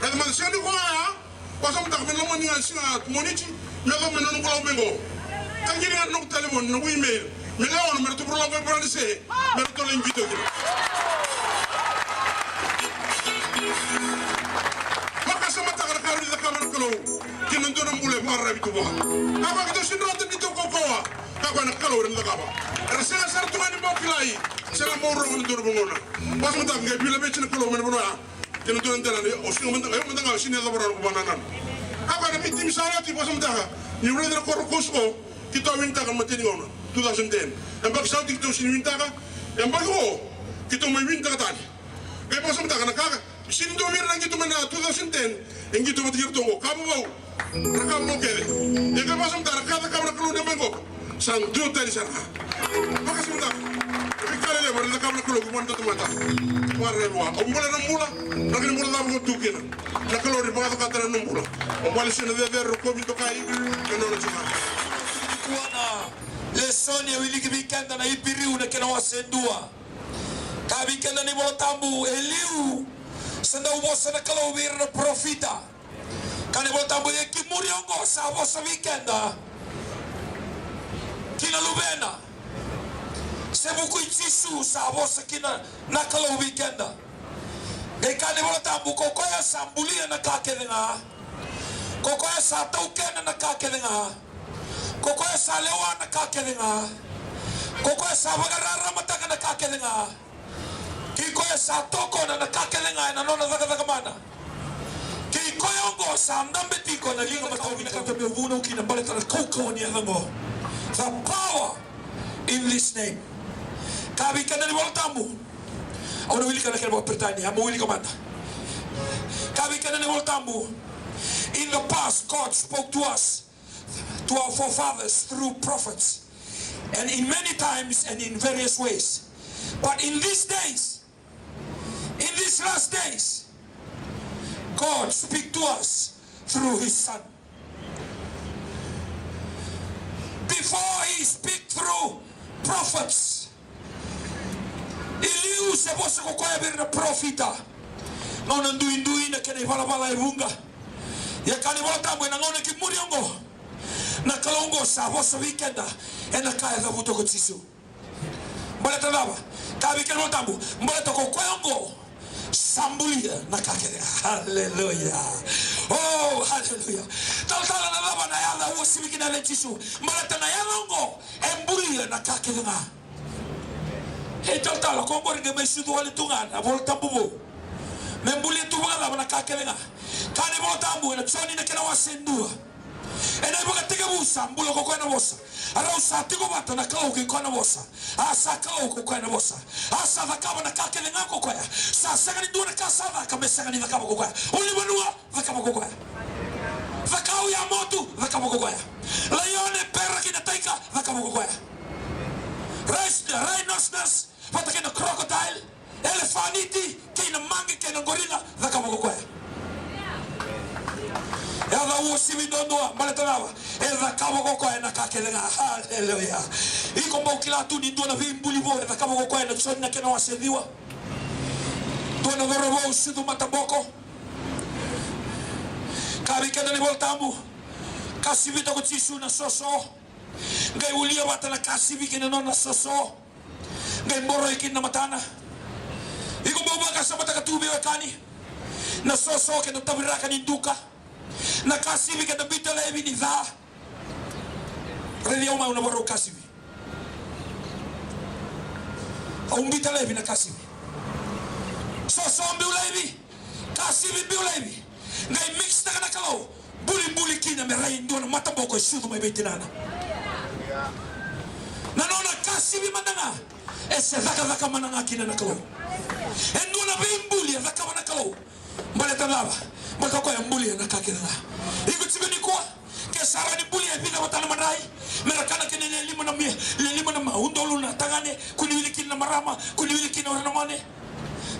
Raica mada, sega ni ko koya. Vakasamataka me loma ni ga siga Moniti me yaco mai na noqu lako mai qo. Ka qiri ga na noqu talevoni, noqu email, me lewe ono me ratou vakarau lako mai Varanise me ratou lai qito kina. Vakasamataka na ka e rawa ni cakava na Kalou ki na dua na bula e vakararavi tu vua. Ka koya keitou sega ni rawata ni tou kaukauwa, ka koya na Kalou e rawa ni cakava. Era sega sara tu ga ni bau kilai se na bau rogo ena dua na vagona. Vakasamataka qai veilaveti na Kalou mai na vanua ya. Kei na dua na dela ni, o sega mada, o mada ga o sega ni yacova rawa na noqu vakanananu. A koya na veitimi sa oti, vakasamataka, niu raica na koro kosuko, keitou a winitaka na imatai ni gauna, two thousand ten. Yabaki sa oti keitou sega ni winitaka, yabaki qo keitou mai winitaka tale. Qai vakasamataka na ka, sega ni dua vei ira na qito mai na two thousand ten e qito vata kei iratou qo. Ka vovou. Ra ka vou kece. Ia qai vakasamataka na ka e cakava na Kalou ena yabaki qo, sa dua tani sara ga. Vakasamataka na veika lelevu era cakava na Kalou ki vua na tamata. Vakararavi vua. O bula na bula, na kena bula cava ko tu kina. Na Kalou ni vakacakata na bula. O vale sina cecere, rokovi, dokai, na nona tiko. Kua na lesoni e wiliki vei keda na Iperiu na kena wase dua. Ka vei keda na iVola Tabu, e liu sa dau vosa na Kalou vei ira na parofita. Ka na iVola Tabu e ki muri oqo sa vosa vei keda ki na Luvena, se vuku i Jisu sa vosa kina na Kalou vei keda. Qai kaya na iVola Tabu, ko koya sa bulia na ka kece ga, ko koya sa taukena na ka kece ga, ko koya sa lewa na ka kece ga, ko koya sa vakararamataka na ka kece ga, kei koya sa tokona na ka kece ga ena nona cakacaka mana. Kei koya oqo sa dabe tiko ena liga matau vinakata meu vunau kina baleta na kaukauwa ni yaca oqo. The power in this name. Ka vei keda na iVola Tabu. Au na wilika na kena vakaperitania, mo wilika mada. Ka vei keda na iVola Tabu. In the past, God spoke to us, to our forefathers through prophets, and in many times and in various ways. But in these days, in these last days, God speak to us through his Son. Before he speak through prophets, e liu se vosa ko koya vei ira na parofita. Gauna duidui na kena ivalavala e vuqa. Ia kaya na iVola Tabu ena gauna ki muri oqo, na Kalou oqo sa vosa vei keda ena ka e cavuta ko Jisu. Baleta cava? Kaya vei keda na iVola Tabu, baleta ko koya oqo sa bulia na ka kece ga. Haleluya. O, haleluya. Talatala, na cava na yaca uasivi kina na yaca i Jisu? Baleta na yaca oqo e bulia na ka kece ga. E talatala, ko oqori qai mai sucu wale tu ga na iVola Tabu vou. Me bulia tu vakacava na ka kece ga? Kaya na iVola Tabu ena Joni na kena wase dua, ena ivakatekivu sa bula ko koya na Vosa. A rau sa tiko vata na Kalou kei koya na Vosa. A sa Kalou ko koya na Vosa. A sa cakava na ka kece ga ko koya. Sa sega ni dua na ka sa caka me sega ni cakava ko koya. Ulunivanua, cakava ko koya. Cakau ya motu, cakava ko koya. Laione, bera kei na taika, cakava ko koya. Rhinoceros, vata kei na crocodile, elefaniti, kei na maqi, kei na gorila, cakava ko koya. E yaca uasivi duadua, baleta cava? E cakava ko koya na ka kece ga. Haleluya. Iko bau kila tu ni dua na veibuli vou e cakava ko koya, na Joni na kena wase ciwa. Dua na cauravou sucu mataboko. Kaya vei keda na iVola Tabu, kasivita ko Jisu na soso. Qai ulia vata na kasivi kei na nona soso. Qai boroi kina na matana. Iko bau vakasamataka tu, veiwekani, na soso kei na taviraka ni duka, na kasivi kei na biuta laivi ni ca. Raici au mai, au na vakarau kasivi. Au biuta laivi na kasivi. Soso biu laivi, kasivi biu laivi. Qai mix taka na Kalou, bulibuli kina me rai dua na mataboko e sucu mai vei tinana. Na nona kasivi mada ga, e se cakacaka mada ga kina na Kalou. E dua na veibuli e cakava na Kalou. Baleta cava? Baleta o koya e bulia na ka kece ga. Iko tiko nikua, ke sa rawa ni bulia e vica vata na madrai, me ra kana kina e lima na mi-, e lima na ma-, udolu na tagane, kua ni wili kina na marama, kua ni wili kina o ira na gone.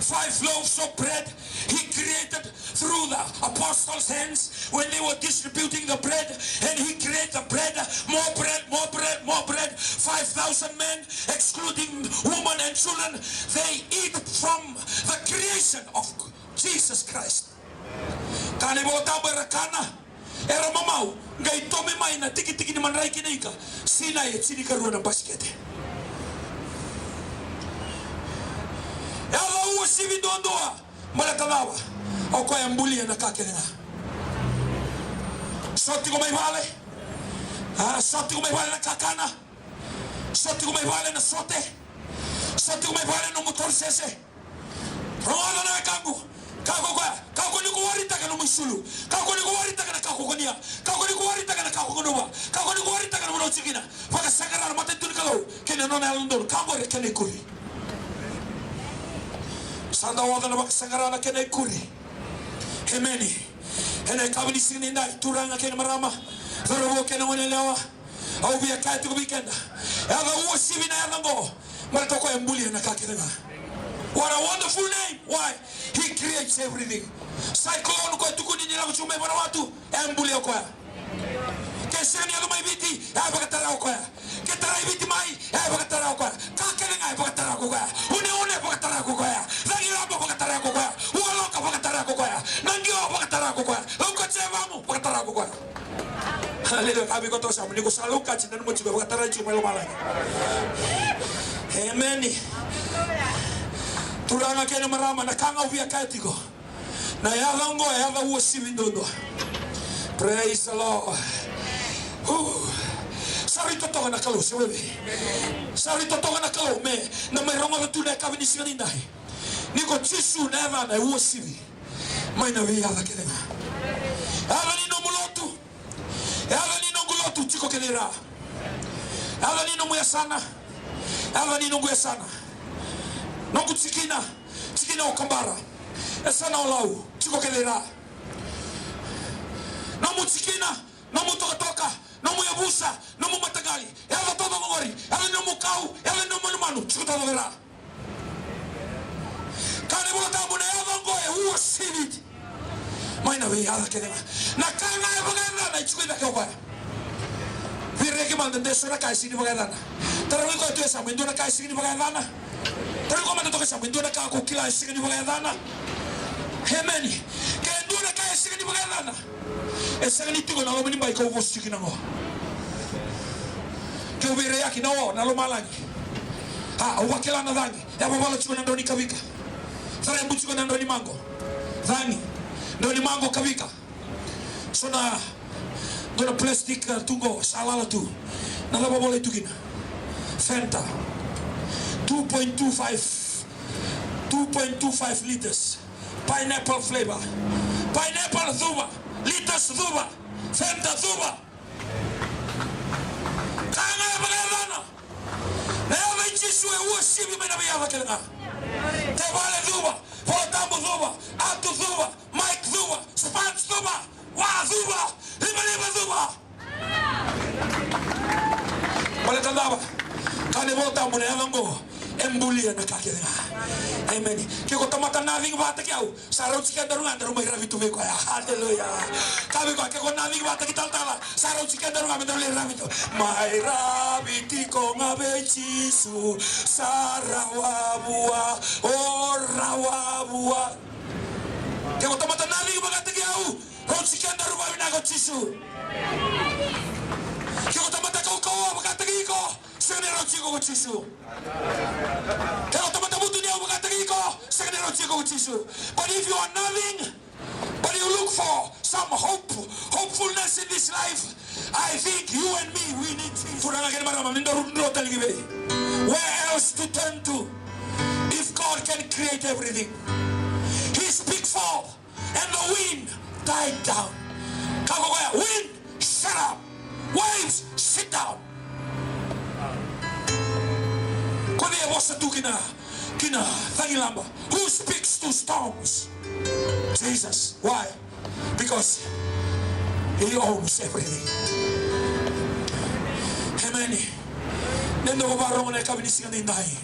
Five loaves of bread he created through the apostles' hands when they were distributing the bread, and he created the bread, more bread, more bread, more bread. Five thousand men, excluding women and children, they eat from the creation of Jesus Christ. Kaya na iVola Tabu era kana, era mamau, qai tomi mai na tikitiki ni madrai kei na ika, Sinai e tinikarua na basikete. E yaca uasivi duadua, baleta cava? O koya e bulia na ka kece ga. So tiko mai vale, a, so tiko mai vale na kakana, so tiko mai vale na sote, so tiko mai vale na nomu torosese. Rogoca na wekaqu, kakua ko koya, kakua ni ko waritaka na nomu isulu, kakua ni ko waritaka na ka ko kania, kakua ni ko waritaka na ka ko gunuva, kakua ni ko waritaka na vanua o tiko kina. Vakasaqara na matanitu ni Kalou kei na nona yalododonu. Ka oqori e kena ikuri. Sa da oca na vakasaqara na kena ikuri. Emeni. Ena yakavi ni siga nidai, turaga kei na marama, cauravou kei na goneyalewa, au via kaya tiko vei keda, e yaca uasivi na yaca oqo, baleta o koya e bulia na ka kece ga. What a wonderful name. Why? He creates everything. Cyclone koya tukuni ni lako tiko mai Vanuatu, e bulia o koya. Ke sega ni yaco mai Viti, e vakatara o koya. Ke tarai Viti mai, e vakatara o koya. Ka kece ga e vakatara ko koya. Uneune vakatara ko koya. Cagilaba vakatara ko koya. Ualoka vakatara ko koya. Naqio vakatara ko koya. Laukaci e yavamu vakatara ko koya. Haleluya. Kaya vei koya toka yasamu, ni ko sa laukaci, nanuma tiko, e vakatara tiko mai lomalagi. Emeni. Turaga kei na marama, na ka ga au via kaya tiko, na yaca oqo e yaca uasivi duadua. Praise the Lord. Whew. Sa rui totoka na Kalou, se veve. Sa rui totoka na Kalou me na mai rogoca tu na yakavi ni siga nidai. Ni ko Jisu na yacana e uasivi mai na veiyaca kece ga. Yaca ni nomu lotu. Yaca ni noqu lotu, tiko kece i ra. Yaca ni nomu yasana. Yaca ni noqu yasana. Noqu tikina. Tikina o Kabara. Yasana o Lau, tiko kece i ra. Nomu tikina, nomu tokatoka, nomu yavusa, nomu mataqali, yaca taucoko oqori, yaca ni nomu kau, yaca ni nomu manumanu, tiko taucoko i ra. Kaya na iVola Tabu, na yaca oqo e uasivi mai na veiyaca kece ga. Na ka ga e vakayacana e tiko i cake o koya. Vei ira e ke mada de so na ka e sega ni vakayacana. Tarogi koya tu e yasamu, e dua na ka e sega ni vakayacana? Raica mada toka e yasamu, e dua na ka ko kila e sega ni vakayacana. Emeni. Ke dua na ka e sega ni vakayacana, e sega ni tiko na loma ni bai kau vosa tiko kina qo. Keu veiraiyaki na o, na lomalagi. A, au vakila na cagi. Yavavala tiko na drau ni kavika. Carebu tiko na drau ni maqo. Cagi. Drau ni maqo, kavika. So na, dua na plastic, uh, tu qo, sa lala tu. Na cava volai tu kina? Fanta. Two point two five, two point two five liters. Pineapple flavor. Pineapple cuva. Liters cuva. Fanta cuva. Ka ga e vakayacana. Na yaca i Jisu e uasivi mai na veiyaca kece ga. Tevale cuva, Vola Tabu cuva, Atu cuva, Mike cuva, Spans cuva, Wa cuva, Livaliva cuva. Baleta cava? Ka ni Vola Tabu na yaca oqo e bulia na ka kece ga. Emeni. Ke ko tamata nothing vakataki au, sa rauti kedaru ga daru mai ravi tu vei koya. Aleluya. Ka vei koya, ke ko nothing vakataki talatala, sa rauti kedaru ga me daru lai ravi tu. Mai ravi tiko ga vei Jisu, sa rawa vua, o rawa vua. Ke ko tamata nothing vakataki au, rauti kedaru vakavinaka o Jisu. Ke ko tamata kaukauwa vakataki iko, sega ni rauti iko ko Jisu. Ke ko tamata vutuniyau vakataki iko, sega ni rauti iko ko Jisu. But if you are nothing, but you look for some hope, hopefulness in this life, I think you and me, we need Jesus. Turaga kei na marama, me daru dro tale ki vei. Where else to turn to if God can create everything? He speak forth and the wind died down. Kaya o koya, wind, shut up. Waves, sit down. Ko cei e vosa tu kina, kina cagilaba? Who speaks to storms? Jesus. Why? Because he owns everything. Amen. Ni dau vakarorogo ena yakavi ni siga nidai.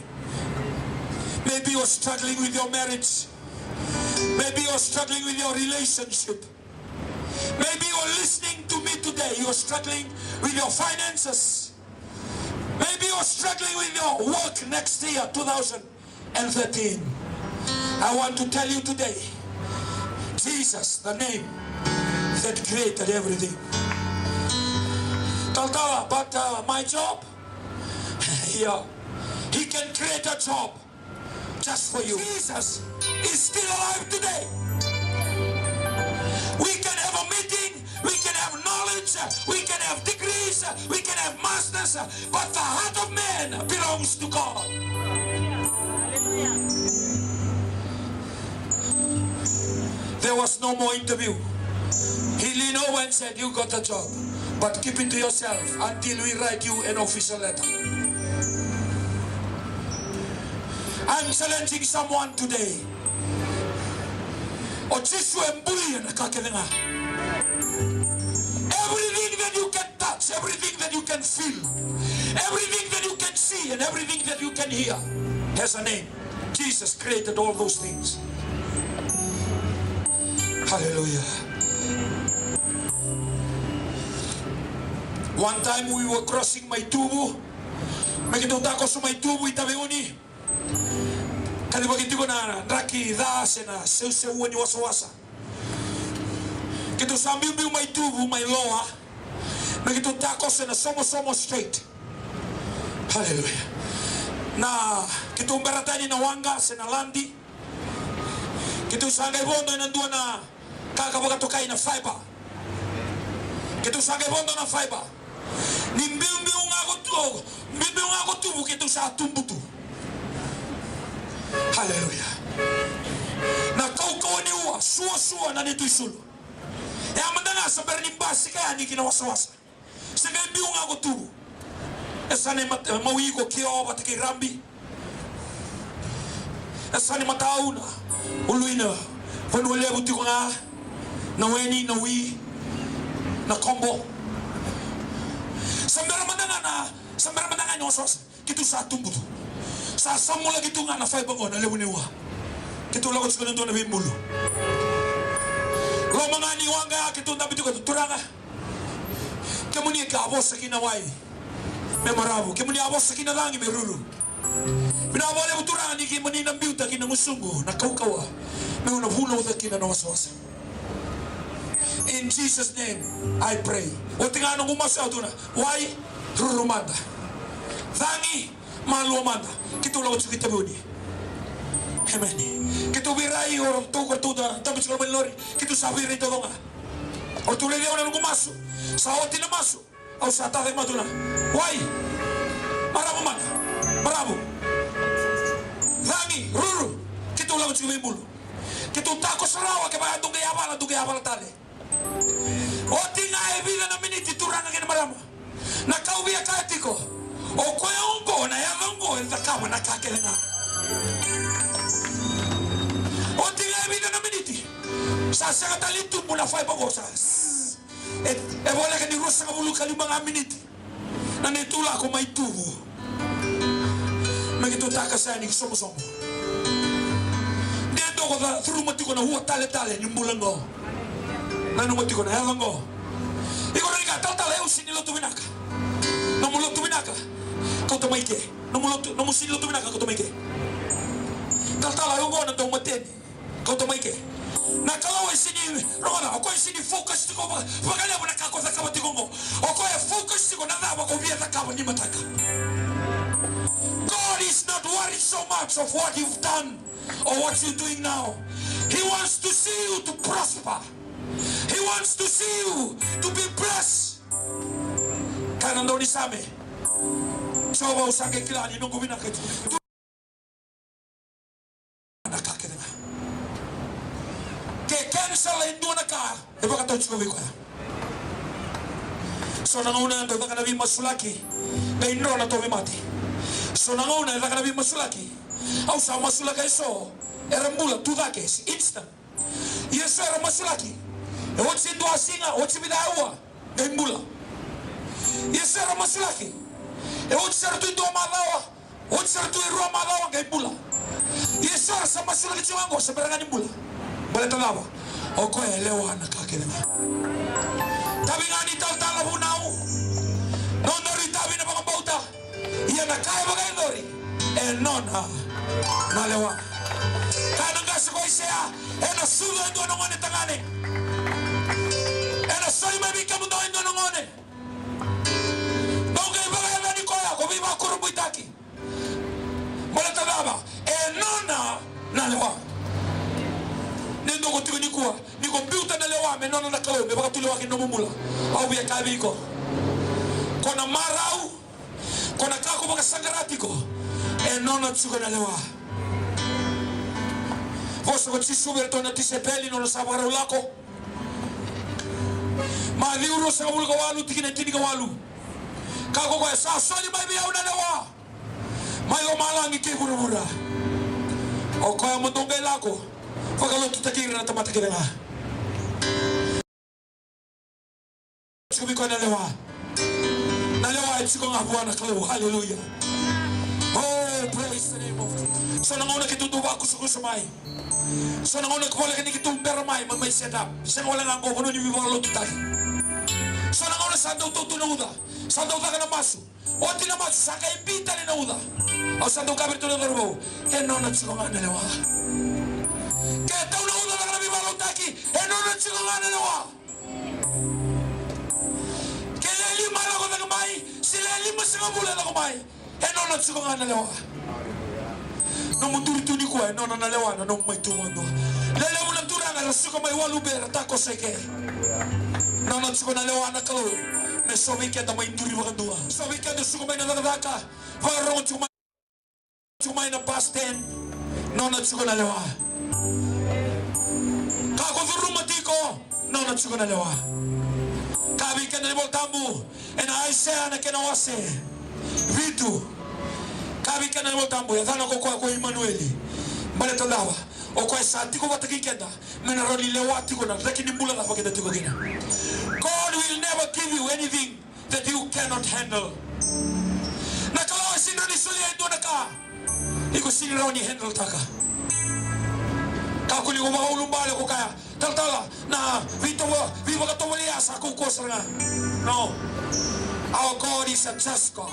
Maybe you're struggling with your marriage. Maybe you're struggling with your relationship. Maybe you're listening to me today. You're struggling with your finances. Maybe you're struggling with your work next year, two thousand and thirteen. I want to tell you today, Jesus, the name that created everything. Talatala, but, uh, my job? Yeah. He can create a job just for you. Jesus is still alive today. We can have a meeting, we can have knowledge, we can have degrees, we can have masters, but the heart of man belongs to God. There was no more interview. He leaned over and said, "You got the job, but keep it to yourself until we write you an official letter." I'm challenging someone today. O Jisu e bulia na ka kece ga. Everything that you can touch, everything that you can feel, everything that you can see, and everything that you can hear has a name. Jesus created all those things. Hallelujah. One time we were crossing Maituvu. Me keitou takoso Maituvu i Taveuni. Kacivaki tiko na draki ca se na seuseua ni wasawasa. Keitou sa biubiu Maituvu mai Loa. Me keitou takoso ena Somosomo Strait. Hallelujah. Na keitou bera tani na waqa se na ladi. Keitou sa qai vodo ena dua na ka ka vakatokai na fiber. Keitou sa qai vodo na fiber. Ni biubiu ga ko tu, biubiu ga ko Tuvu keitou sa tubutu. Hallelujah. Na kaukauwa ni ua, suasua na neitou isulu. E a mada ga sa bera ni basika yani ki na wasawasa. Se qai biu ga ko Tuvu. E sa na i mat-, mawi iko Kioa vata kei Rabi. E sa na i matau na ulu ina vanua levu tiko ga na Weni, na Wi, na Kobo. Sa bera mada ga na, sa bera mada ga ni wasawasa. Keitou sa tubutu. Sa samulaki tu ga na faiba qo na levu ni ua. Keitou lako tiko na dua na veibulu. Loma ga ni waqa ya keitou dabe tiko, Turaga. Kemuni ka vosa ki na wai me maravu. Kemuni a vosa ki na cagi me ruru. Vinaka vakalevu Turaga ni Kemuni na biuta ki na gusuqu na kaukauwa, meu na vunauca kina na wasawasa. In Jesus' name I pray. Oti ga noqu masu, au tukuna, wai, ruru mada. Cagi, malua mada. Keitou lako tiko i Taveuni. Emeni. Keitou veirai, o ratou, o ratou da tabu tiko mai lori. Keitou sa veirai taucoko ga. O ratou raici au na noqu masu. Sa oti na masu. Au sa tacake mada, au tukuna, wai, maravu mada, maravu. Cagi, ruru. Keitou lako tiko veibulu. Keitou takoso rawa, kevaka dou qai yavala, dou qai yavala tale. Oti ga e vica na miniti, turaga kei na marama, na ka au via kaya tiko, o koya oqo na yaca oqo e cakava na ka kece ga. Oti ga e vica na miniti, sa sega tale ni tubu na faiva oqo, sa E, e voleka ni ruasagavulu ka lima ga miniti na neitou lako mai Tuvu. Me keitou takasa yani ki Somosomo. De dou ko ca curuma tiko na ua taletale ni bula qo. Nanuma tiko na yaca qo. Iko na ka talatala, au sega ni lotu vinaka. Nomu lotu vinaka, kauta mai ke. Nomu lotu, nomu sega ni lotu vinaka, kauta mai ke. Talatala, au qo na daumateni. Kauta mai ke. Na Kalou e sega ni, rogoca, o koya e sega ni focus tiko va-, vakalevu na ka ko cakava tiko qo. O koya e focus tiko na cava ko via cakava ni mataka. God is not worried so much of what you've done or what you're doing now. He wants to see you to prosper. He wants to see you to be blessed. Kaya na daunisame, Jiova, au sa qai kila ni noqu vinaka e tu na ka kece ga. Ke cancel e dua na ka e vakatau tiko vei koya. So na gauna dau caka na veimasulaki, qai dro na tauvimate. So na gauna e caka na veimasulaki, au sa masulaka eso, era bula tu cake, instant. Ia eso era masulaki, e oti e dua siga, oti e vica aua, qai bula. Ia eso era masulaki, e oti sara tu e dua macawa, oti sara tu e rua macawa qai bula. Ia eso era sa masulaki tiko ga qo, se bera ga ni bula. Baleta cava? O koya e lewa na ka kece ga. Tavi ga ni talatala vunau. Nodaru itavi na vakabauta. Ia na ka e vakayacori e nona na lewa. Kaya na qase ko Aisea, ena sucu e dua na gone tagane. Ena soli mai vei kemudou e dua na gone. Dou qai vakayacani koya ko veivakurabuitaki. Baleta cava? E nona na lewa. Ni dou ko tiko nikua, ni ko biuta na lewa me nona na Kalou, me vakatulewa ki na nomu bula. Au via kaya vei iko, ko na marau, ko na ka ko vakasaqara tiko, e nona tiko na lewa. Vosa ko Jisu vei iratou na tisaipeli, nona sa vakarau lako. Maciu ruasagavulu ka walu, tikina e tinikawalu. Kaya ko koya, sa soli mai vei au na lewa mai lomalagi kei vuravura. O koya mo dou qai lako, vakalotutaki ira na tamata kece ga. Tiko vei koya na lewa. Na lewa e tiko ga vua na Kalou. Hallelujah. Oh, praise the name of Jesus. So na gauna keitou dau vakusakusa mai. So na gauna voleka ni keitou bera mai, mai, mai set up. Sega wale ga qo, vanua ni veivakalotutaki. So na gauna sa dau tautu na uca, sa dau caka na masu. Oti na masu, sa qai bi tale na uca. Au sa dau kaya vei iratou na cauravou, e nona tiko ga na lewa. Ke tau na uca, caka na veivakalotutaki, e nona tiko ga na lewa. Ke le lima e lako cake mai, se le limasagavulu e lako mai, e nona tiko ga na lewa. Nomu duri tu nikua, e nona na lewa na nomu mai tu vakadua. Lelevu na turaga era suka mai walu bera, takoso eke. Nona tiko na lewa na Kalou me so vei keda mai duri vakadua. So vei keda suka mai na cakacaka, vakarorogo tiko mai, tiko mai na bus stand. Nona tiko na lewa. Ka ko curuma tiko, nona tiko na lewa. Ka vei keda na iVolatabu, ena Aisea na kena wase vitu. Ka vei keda na iVolatabu, e yacana ko koya ko Imanueli. Baleta cava? O koya sa tiko vata kei keda, me na rawa ni lewa tiko na reki ni bula cava keda tiko kina. God will never give you anything that you cannot handle. Na Kalou e sega ni solia e dua na ka iko sega ni rawa ni handle taka. Kakua ni ko vakaulubale ko kaya, talatala, na veitovo, veivakatovolei sa kaukauwa sara ga. No. Our God is a just God.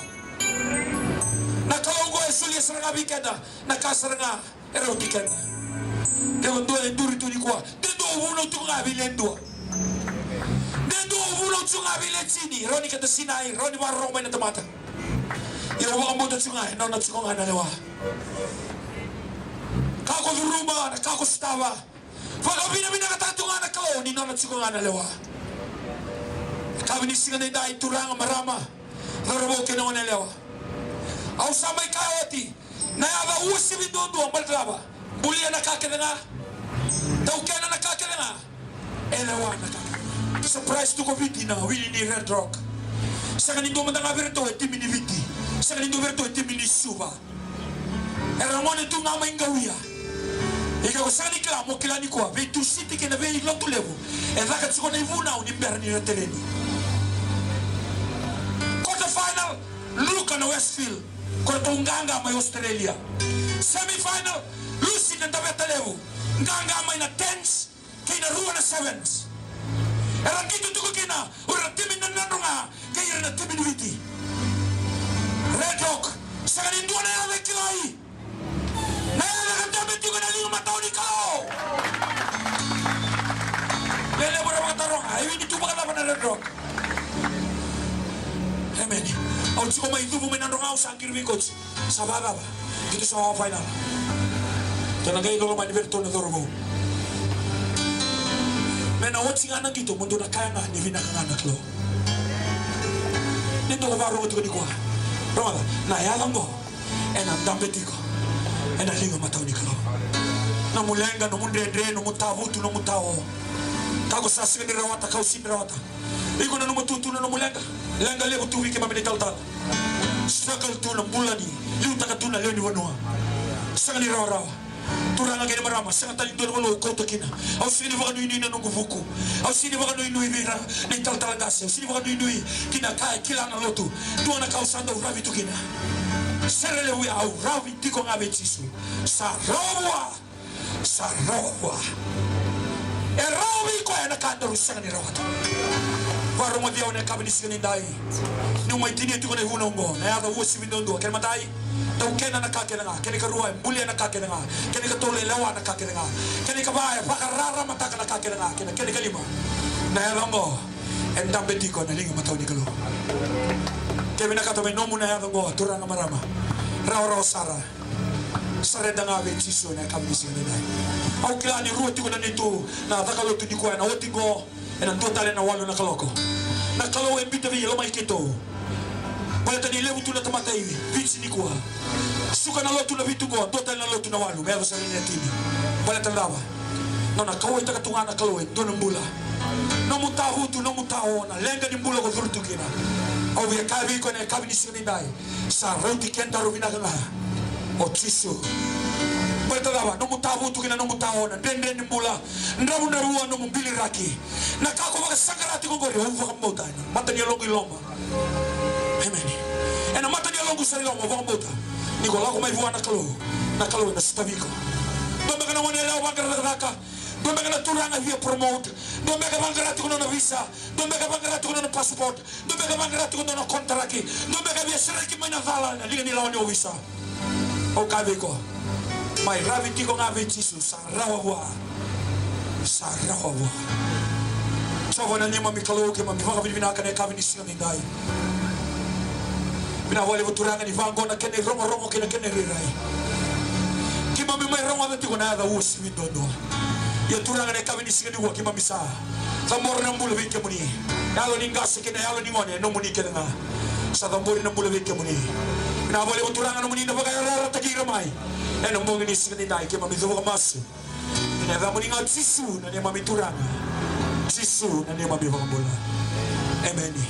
Na Kalou oqo e solia sara ga vei keda na ka sara ga e rauti keda. Ke o dua e duri tu nikua, de dua o vunau tiko ga vei le dua. De dua o vunau tiko ga vei le tini, rawa ni keda sinai, rawa ni vakarorogo mai na tamata. Ia au vakabauta tiko ga e nona tiko ga na lewa. Ka ko curuma, na ka ko sotava, vakavinavinakataka tu ga na Kalou ni nona tiko ga na lewa. Yakavi ni siga nidai, turaga, marama, cauravou kei na goneyalewa, au sa mai kaya oti, na yaca uasivi duadua, baleta cava? Bulia na ka kece ga, taukena na ka kece ga, e lewa na ka kece. Surprise tu ko Viti na wini ni Red Rock. Sega ni dua mada ga vei iratou e timi ni Viti. Sega ni dua vei iratou e timi ni Suva. Era gone tu ga mai Qauia. Iko ko sega ni kila, mo kila nikua, vei Tusiti kei na vei Lotulevu e caka tiko na ivunau ni bera ni ra tereni. Quarter final, luka na Westfield, ko ratou qaqa mai Australia. Semi final, lusi na Daveta Levu, qaqa mai na Tens kei na rua na Sevens. Era qito tiko kina o ira na timi ni Nadroga kei ira na timi ni Viti. Red Rock, sega ni dua na yaca e kilai. Na yaca ka dabe tiko na liga matau ni Kalou. Lelevu ra vakataroga, e wini tu vakacava na Red Rock? Emeni. Au tiko mai Cuvu mai Nadroga, au sa qiri vei coach. Sa vakacava? Keitou sa wawa final. Tou na qai loloma ni vei iratou na cauravou. Me na oti ga na qito, mo dou na kaya ga ni vinaka ga na Kalou. Ni dou vakarorogo tiko nikua. Rogoca, na yaca oqo ena dabe tiko ena liga matau ni Kalou. Nomu leqa, nomu dredre, nomu tavutu, nomu tao. Ka ko sa sega ni rawata, kau sega ni rawata. Iko nanuma tu, tu na nomu leqa. Leqa levu tu vei keimami na italatala. Struggle tu na bula ni, liutaka tu na lewe ni vanua. Sega ni rawarawa. Turaga kei na marama, sega tale ni dua na vanua au kauta kina. Au sega ni vakanuinui na noqu vuku. Au sega ni vakanuinui vei ira na italatala qase. Au sega ni vakanuinui ki na ka e kila na lotu. Dua na ka au sa dau ravi tu kina. Sere levu ya, au ravi tiko ga vei Jisu. Sa rawa vua. Sa rawa vua. E rawa vei koya na ka daru sega ni rawata. Vakarogoci au ena yakavi ni siga nidai. Niu mai tinia tiko na ivunau oqo, na yaca uasivi duadua. Kena imatai, taukena na ka kece ga. Kena ikarua, e bulia na ka kece ga. Kena ikatolu, e lewa na ka kece ga. Kena ikava, e vakararamataka na ka kece ga. Kena, kena ikalima, na yaca oqo e dabe tiko ena liga matau ni Kalou. Ke vinakata me nomu na yaca oqo, turaga, marama, rawarawa sara. Surrender ga vei Jisu ena yakavi ni siga nidai. Au kila ni rua tiko na neitou na caka lotu nikua, ena oti qo, ena dua tale na walu na kaloko. Na Kalou e biuta vei, lomai keitou. Baleta ni levu tu na tamata i Viti nikua. Suka na lotu na vitu qo, dua tale na lotu na walu, me yaco sara ni na tini. Baleta na cava? Nona kauwaitaka tu ga na Kalou e dua na bula. Nomu tavutu, nomu tao, na leqa ni bula ko curu tu kina. Au via kaya vei iko ena yakavi ni siga nidai. Sa rauti kedaru vinaka ga o Jisu. Baleta cava? Nomu tavutu kei na nomu tao, na dredre ni bula, dravudravua, nomu biliraki, na ka ko vakasaqara tiko qori, au vakabauta ena mata ni yaloqu i loma. Emeni. Ena mata ni yaloqu sara i loma, au vakabauta ni ko lako mai vua na Kalou, na Kalou ena sotavi iko. Dua beka na goneyalewa vaqara cakacaka. Dua beka na turaga via promote. Dua beka vaqara tiko nona visa. Dua beka vaqara tiko nona passport. Dua beka vaqara tiko nona konitaraki. Dua beka via sereki mai na cala ena liga ni lawa ni ovisa. Au kaya vei iko, mai ravi tiko ga vei Jisu, sa rawa vua. Sa rawa vua. Jiova na neimami Kalou, keimami vakavinavinaka ena yakavi ni siga nidai. Vinaka vakalevu Turaga ni vaqo na kena irogorogo kei na kena irairai. Keimami mai rogoca tiko na yaca uasivi duadua. Ia Turaga, ena yakavi ni siga nikua keimami sa cabora na bula vei kemuni. Yalo ni qase kei na yalo ni gone e nomuni kece ga. Sa cabori na bula vei kemuni. Vinaka vakalevu Turaga nomuni na vakayarayarataki ira mai ena bogi ni siga nidai, keimami cuva ka masu ena yacamuni ga Jisu na neimami Turaga, Jisu na neimami iVakabula. Emeni.